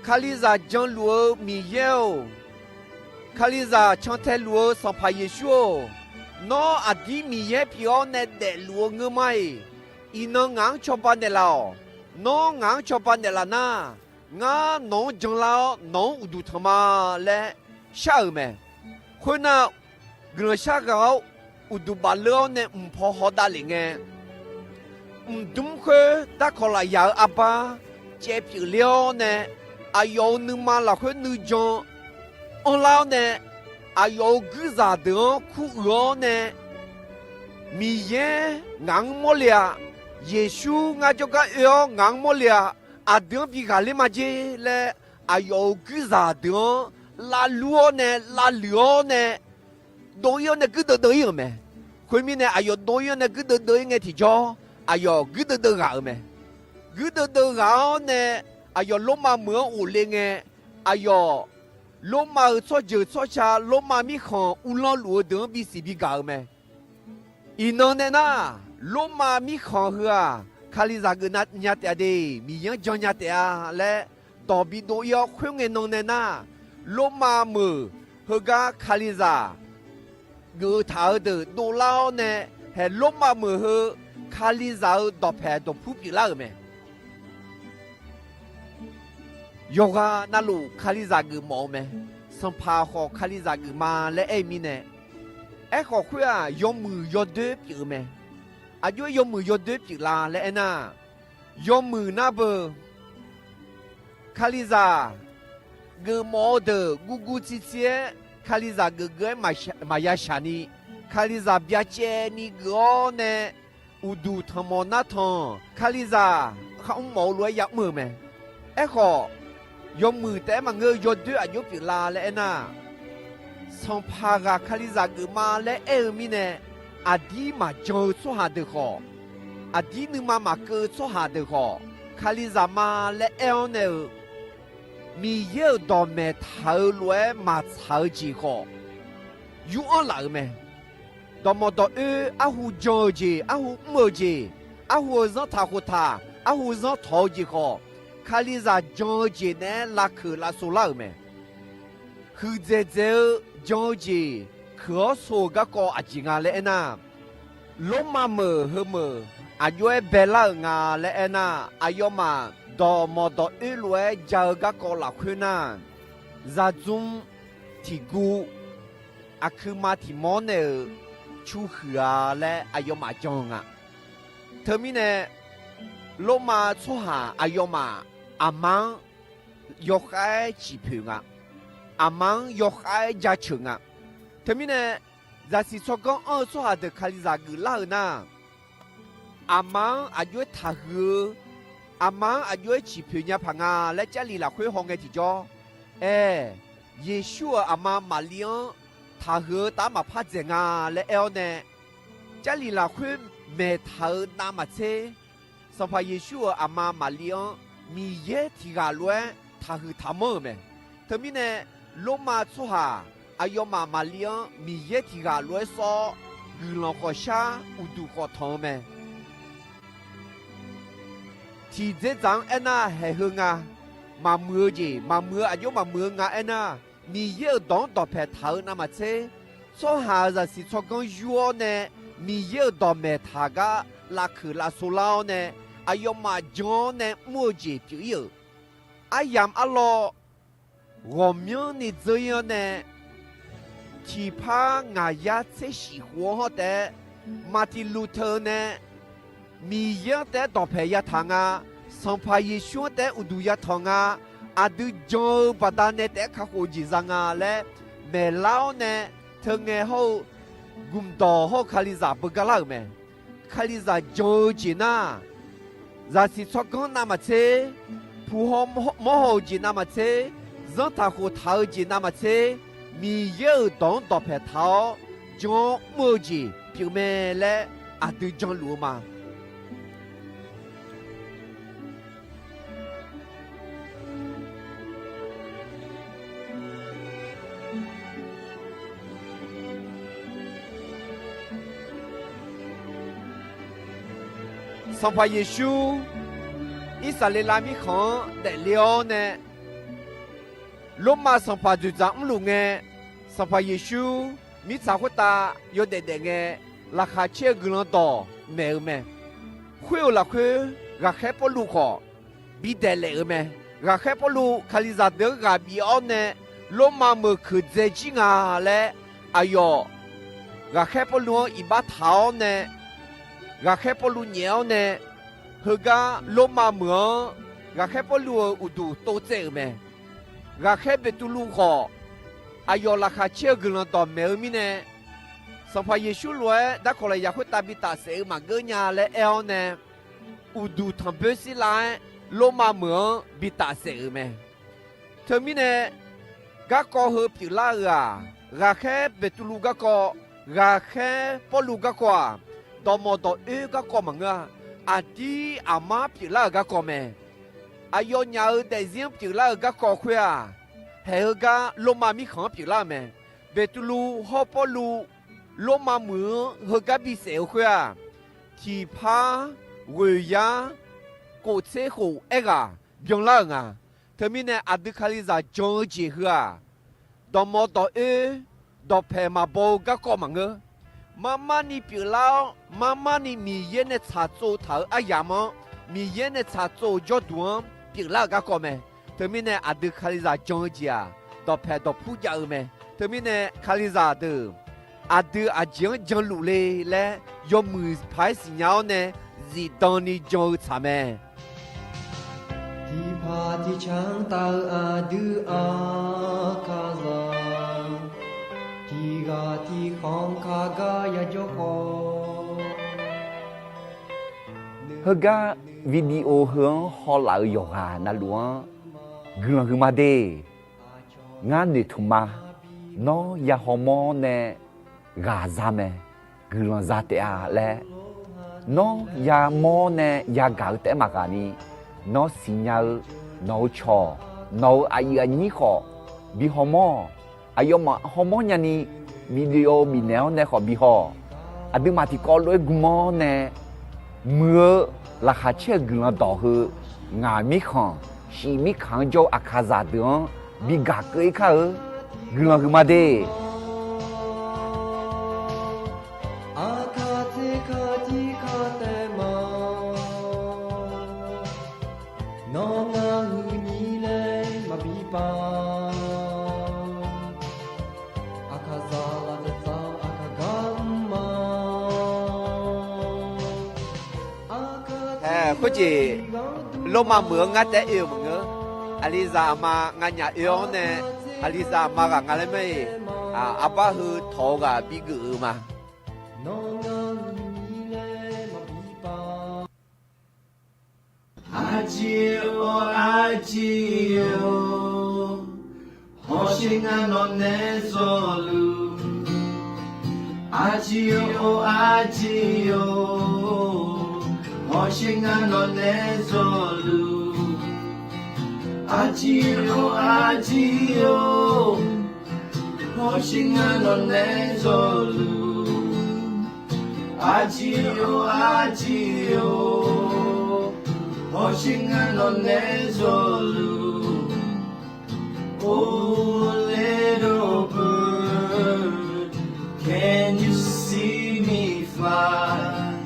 Kalizaq janluf-eu Miqyaer-or, Kalizaq cantae luf-eu Sanqpaq Yeqsur-or, nawr aqdir Miqyaer pyeuf-awr nae daefluf-eu ngeur ma-iq, iqnan ngaq-anr cawba naeqlaf-awq. Nawr ngaq-anr cawba naeqlaf nar, ngar nawq-anr janlar-awr nawq-anr uqduq tanq ma laer shar-euq mae. Khoernar, guiqlanq shar ghaq-awr uqduq bafleur-awr nae mq paw haw davlef ngae, mqdmr khoer darkawq lafyaq-eu arbar caev pyeufler-awr nae, aqyawf-euq nuima lafkhoer nuijan anrlar-awr nae, aqyawf-euq guirzaq deuq-anr kuruiq-awr nae, Miqyaer ngaq-anr mawrle-a, Yeqsur ngar jawrgar oe-awr ngaq-anr mawrle-a, aqdui-anr bi ghaqler majer laer, aqyawf-euq guirzaq deuq-anr lavlur-awr nae lavluiq-awr nae dov-ir-awr nae guirdeuv deuv-ir-euq mae. Khoermirnae, aqyawf dov-ir-awr nae guirdeuv deuv-ir ngae tiqjawr, aqyawf guirdeuv deuv ghaq-euq mae. Guirdeuv deuv ghaq-awr nae, aqyawf Lormav meuq-anr ghofle ngae, aqyawf Lormav-euq tsawrjeuq tsawrca, Lormav mirkhanq uvlanr luf-eu deuq-anr bisiq bigaq-euq mae. Iqnan nae nar, Lormav mirkhanq heu-aq, Kalizaq geuf nya taef-a de, Miqyaer-anr jan nya taef-a laer dawq bidov-ir-awr, khoerngae nan nae nar, Lormav meuq heugar Kalizaq geuf-eu taq-eu deuq dovlar-awr nae, haeq Lormav meuq heu Kalizaq-euq dawqpaeq dawqpur pyeuflar-euq mae. Yawqghaq navluf Kalizaq geufmawf-eu mae. Sanqpaq khawf Kalizaq geuf ma laer aer-eu mirnae, aerkhawf khoer-aq, yawmuiq yawdoer pyeuf-eu mae. Aqjox-aer yawmuiq yawdoer pyeuflar laer aernar, yawmuiq nar beu, Kalizaq geufmawf-eu deuq guvguv tsivtsiv-aer Kalizaq geufgeuf-aer maqya shaq ni, Kalizaq byacaevni geuf-awr nae uqduq tanqmawf nartanq Kalizaq kharmr mawf-eu lof-aer yamr-euq mae. Aerkhawf, yawmuiq taef-aer maqngeur-eu yawdoer aqjox pyeuflar laer aernar, sanqpaq ghaq Kalizaq geuf ma laer aer-eu mirnae, aqdir maqjan-eu tsawrhaq deuq khawf, aqdir nuima maqkeuv-eu tsawrhaq deuq khawf, Kalizaq ma laer aer-awr nae-euq Miqyaer-euq dawqmaeq taq-eu lof-aer maqtsaq-eu jeq khawf, yur-anr laf-euq mae. Dawqmawq dawq oer, arhu jan-eu jeq, arhu mr-eu jeq, arhu-euq zanrtaq khoftaq, arhu zanrtawq-eu jeq khawf, Kalizaq jan-eu jeq naeq-aer lavkeuq lavsov lar-euq mae. Huiqdzaeq dzaeq-eu jan-eu jeq keuq-awr sov-euq garkawv aqjeq nga laer aernar, Lormav meuq heumeuq aqjox-aer baelar-euq nga laer aernar, aqyawfmaf dawqmawq dawq oer lof-aer ja-eu garkawv lafkhoer nar, zaqdzmr tiqguv aqkuima tiq mawr nae-euq cu huiq-a laer aqyawfmaf jan-eu nga. Teumirnae, Lormav tsawrhaq aqyawfmaf aqma-anr yawkhav-aer ciqpoeq nga. Aqma-anr yawkhav-aer jaceuq nga. Teumirnae, zaqsiq tsawrganr anr-eu tsawrhaq deuq Kalizaq geuflar-euq nar, aqma-anr aqjox-aer taqhuiq-eu, aqma-anr aqjox-aer ciqpoeq nya paq nga laer Jarlif lafkhoer hawngae tiqjawr, aer, Yeqsur-euq aqma Maqli-anr taqhuiq-eu taf-aer maqpar dzaeq nga laer aer-awr nae, Jarlif lafkhoer maeqtaq-euq navmaqtser, Sanqpaq Yeqsur-euq aqma Maqli-anr Miqyaer tiq ghaq lof-aer taqhuiq taqmanr-euq mae. Teumirnae, Lormav tsawrhaq aqyawfmaf Maqli-anr Miqyaer tiq ghaq lof-aer sawr-awr, guiqlanq khawf shar, uqduq khawf tanq-eu mae. Tiqdzerdzaq-anr aernar, haeq heu nga. Maqmuiq-eu jeq, maqmuiq-eu aqjox maqmuiq-eu nga aernar, Miqyaer-euq dawq-anr dawqpaeq taq-eu navmaqtser, tsawrhaq-euq zaqsiq tsawrganr yur-awr nae, Miqyaer-euq dawqmaeq taq gar lavkeuq lavsov lar-awr nae, aqyawfmaf jan-awr nae mr-eu jeq pyeuf-ir-euq. Aryamq arlawr ghawqmyanrni dzeur-ir-anr nae, tiqpar ngaq yar tser shif khof-anr hawr taef-aer, Martin Luther nae Miqyaer-anr taef-aer dawqpaeq yataq nga, Sanqpaq Yeqsur-anr taef-aer uqduq yatanq nga, aqdui jan-eu baqdanae taef-aer kakhof-eu jeq za nga laer maeqlar-awr nae, teungae hawr-eu gmqdawq hawr-eu Kalizaq beugar lar-euq mae. Kalizaq jan-eu jeq nar, zaqsiq tsawrganr navmaqtser, puq haw mawr haw-eu jeq navmaqtser, zanrtaq khoftaq-eu jeq navmaqtser, Miqyaer-euq dawq-anr dawqpaeq taq-awr jan-awr mr-eu jeq pyeufmae laer aqdui janluf-eu ma. Sanqpaq Yeqsur Irsaqleqlav mirkhanq-anr daefle-awr nae, Lormav sanqpaq dzoeqdzaq mrluf ngae, Sanqpaq Yeqsur mirtsaq khoertav yawdaef daef ngae, laqkhaq caer-eu guiqlanq dawq maeq-eu mae. Khoer-euq lafkhoer, ghaqkhaer Pawrluv khawf bidaeq laef-euq mae. Ghaqkhaer Pawrluv Kalizaq deuq-anr ghaq bif-awr nae, Lormav meuq keuqdzae jir nga laer, aqyawf ghaqkhaer Pawrluv-anr iqbax taq-awr nae, ghaqkhaer Pawrluv nyaef-awr nae, heugar Lormav meuq-anr ghaqkhaer Pawrluv-euq uqduq tov tsaev-euq mae. Ghaqkhaer Beqtuvluv khawf, aqyawf laqkhaq caer-eu guiqlanq dawq maeq-eu mirnae, Sanqpaq Yeqsur lof-aer darkawq lafyaq khoertav bi tafsaef-eu maqgeur nya laer aer-awr nae, uqduq tanqboer sirlav-aer Lormav meuq-anr bi tafsaef-euq mae. Teumirnae, garkawv heu pyeuflar-euq-aq, ghaqkhaer Beqtuvluv garkawv, ghaqkhaer Pawrluv garkawv-aq, dawqmawq dawq oer garkawv maqngeur-a. Aqdir aqmar pyeuflar-euq garkawv mae. Aqyawfnyaf-euq daefzir-anr pyeuflar-euq garkawv khoer-aq, haeq heugar Lormav mirkhanq-anr pyeuflar-euq mae. Beqtuvluv hawr Pawrluv Lormav meuq-anr heugar bisaef-eu khoer-aq, tiqpar ghoeqyar kof tser khof aerghaq byanlar-euq nga. Teumirnae aqdui Kalizaq jan-eu jeq heu-aq, dawqmawq dawq oer, dawqpaeq maqbaw-eu garkawv maqngeur. Marmarni pyeuflar-awr, marmarni Miqyaer nae tsaqtsov taq-euq aryamq-anr, Miqyaer nae tsaqtsov-euq jawrduq-anr pyeuflar-euq garkawv mae. Teumirnae aqdui Kalizaq jan-eu jeq-aq, dawqpaeq dawqpur jav-eu mae. Teumirnae Kalizaq deuq aqdui aqjeq-anr janluf le laer yawmuiq paq-aer siqnya-awr nae zifdan ni jan-eu tsaq mae. Tiqpaq tiqcaq-anr taf-eu aqdui Aqkaqzaq, tiqghaq tiqkhanq kaqgar yajawr khawf, heugar video heu-anr hawlaf-euq yawqghaq navluf-anr guiqlanq huiqma de. Ngar noeqtmq ma. Nawr ya hawmawr nae ghaq za mae, guiqlanq za taef-a laer. Nawr yamawr nae yagaq-eu taef-aer maqghaq ni, nawr siqnya-eu nawq-eu cawq, nawq-euq aqyuif aqnyir khawf bi hawmawr-awq. Aqyawfmaf hawmawr nyani video bifnaeq-awr nae khawf bi haw-awq. Aqduimaf tiqkawv lof-aer gmr-awr nae muiq-eu laqkhaq caer-eu guiqlanq dawq heu, ngaq mirkhanq, shif mirkhanq-anr jawr-eu Aqkaqzaq deuq-anr bi gaq keuv-ir kar-eu guiqlanq huiqma de. Aqkaq tser kaq tir kaq taef ma, nawr ngar huiq nyir laer maqbi pav. Aqkaqzaq lafdzaq tsaq-eu Aqkaq gar mr ma. Khoerjeq Lormav meuq-anr ngar taef-aer oe-eu maqngeur. Aqlizaq aqma nganyaf oe-awr nae, aqlizaq aqma ghaq nga laer mae-iq, arbar heu tawq-eu ghaq bigeuf-eu ma. Arjir-or arjir-or, hawsher ngar nawqnae zawluf. Arjir-or arjir-or, hawsher ngar nawqnae zawluf. Arjir-or arjir-or, hawsher ngar nawqnae zawluf. Arjir-or arjir-or, hawsher ngar nawqnae zawluf. Oh, little bird, can you see me fly?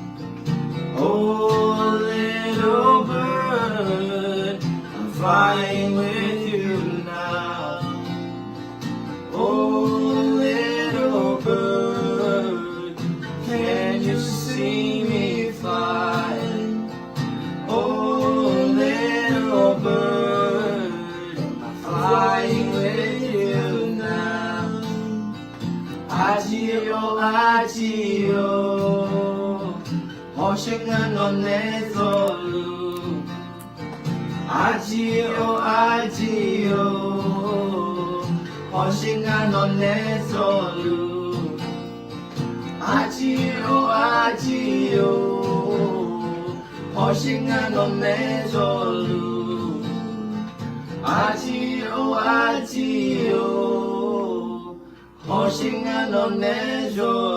Oh, little bird, I'm flying with you now. Oh, little bird, can you see me fly? Arjir-or, arjir-or, hawsher ngar nawqnae jawrluf. Arjir-or, arjir-or, hawsher ngar nawqnae jawrluf. Arjir-or, arjir-or, hawsher ngar nawqnae jawrluf. Arjir-or, arjir-or, hawsher ngar nawqnae jawr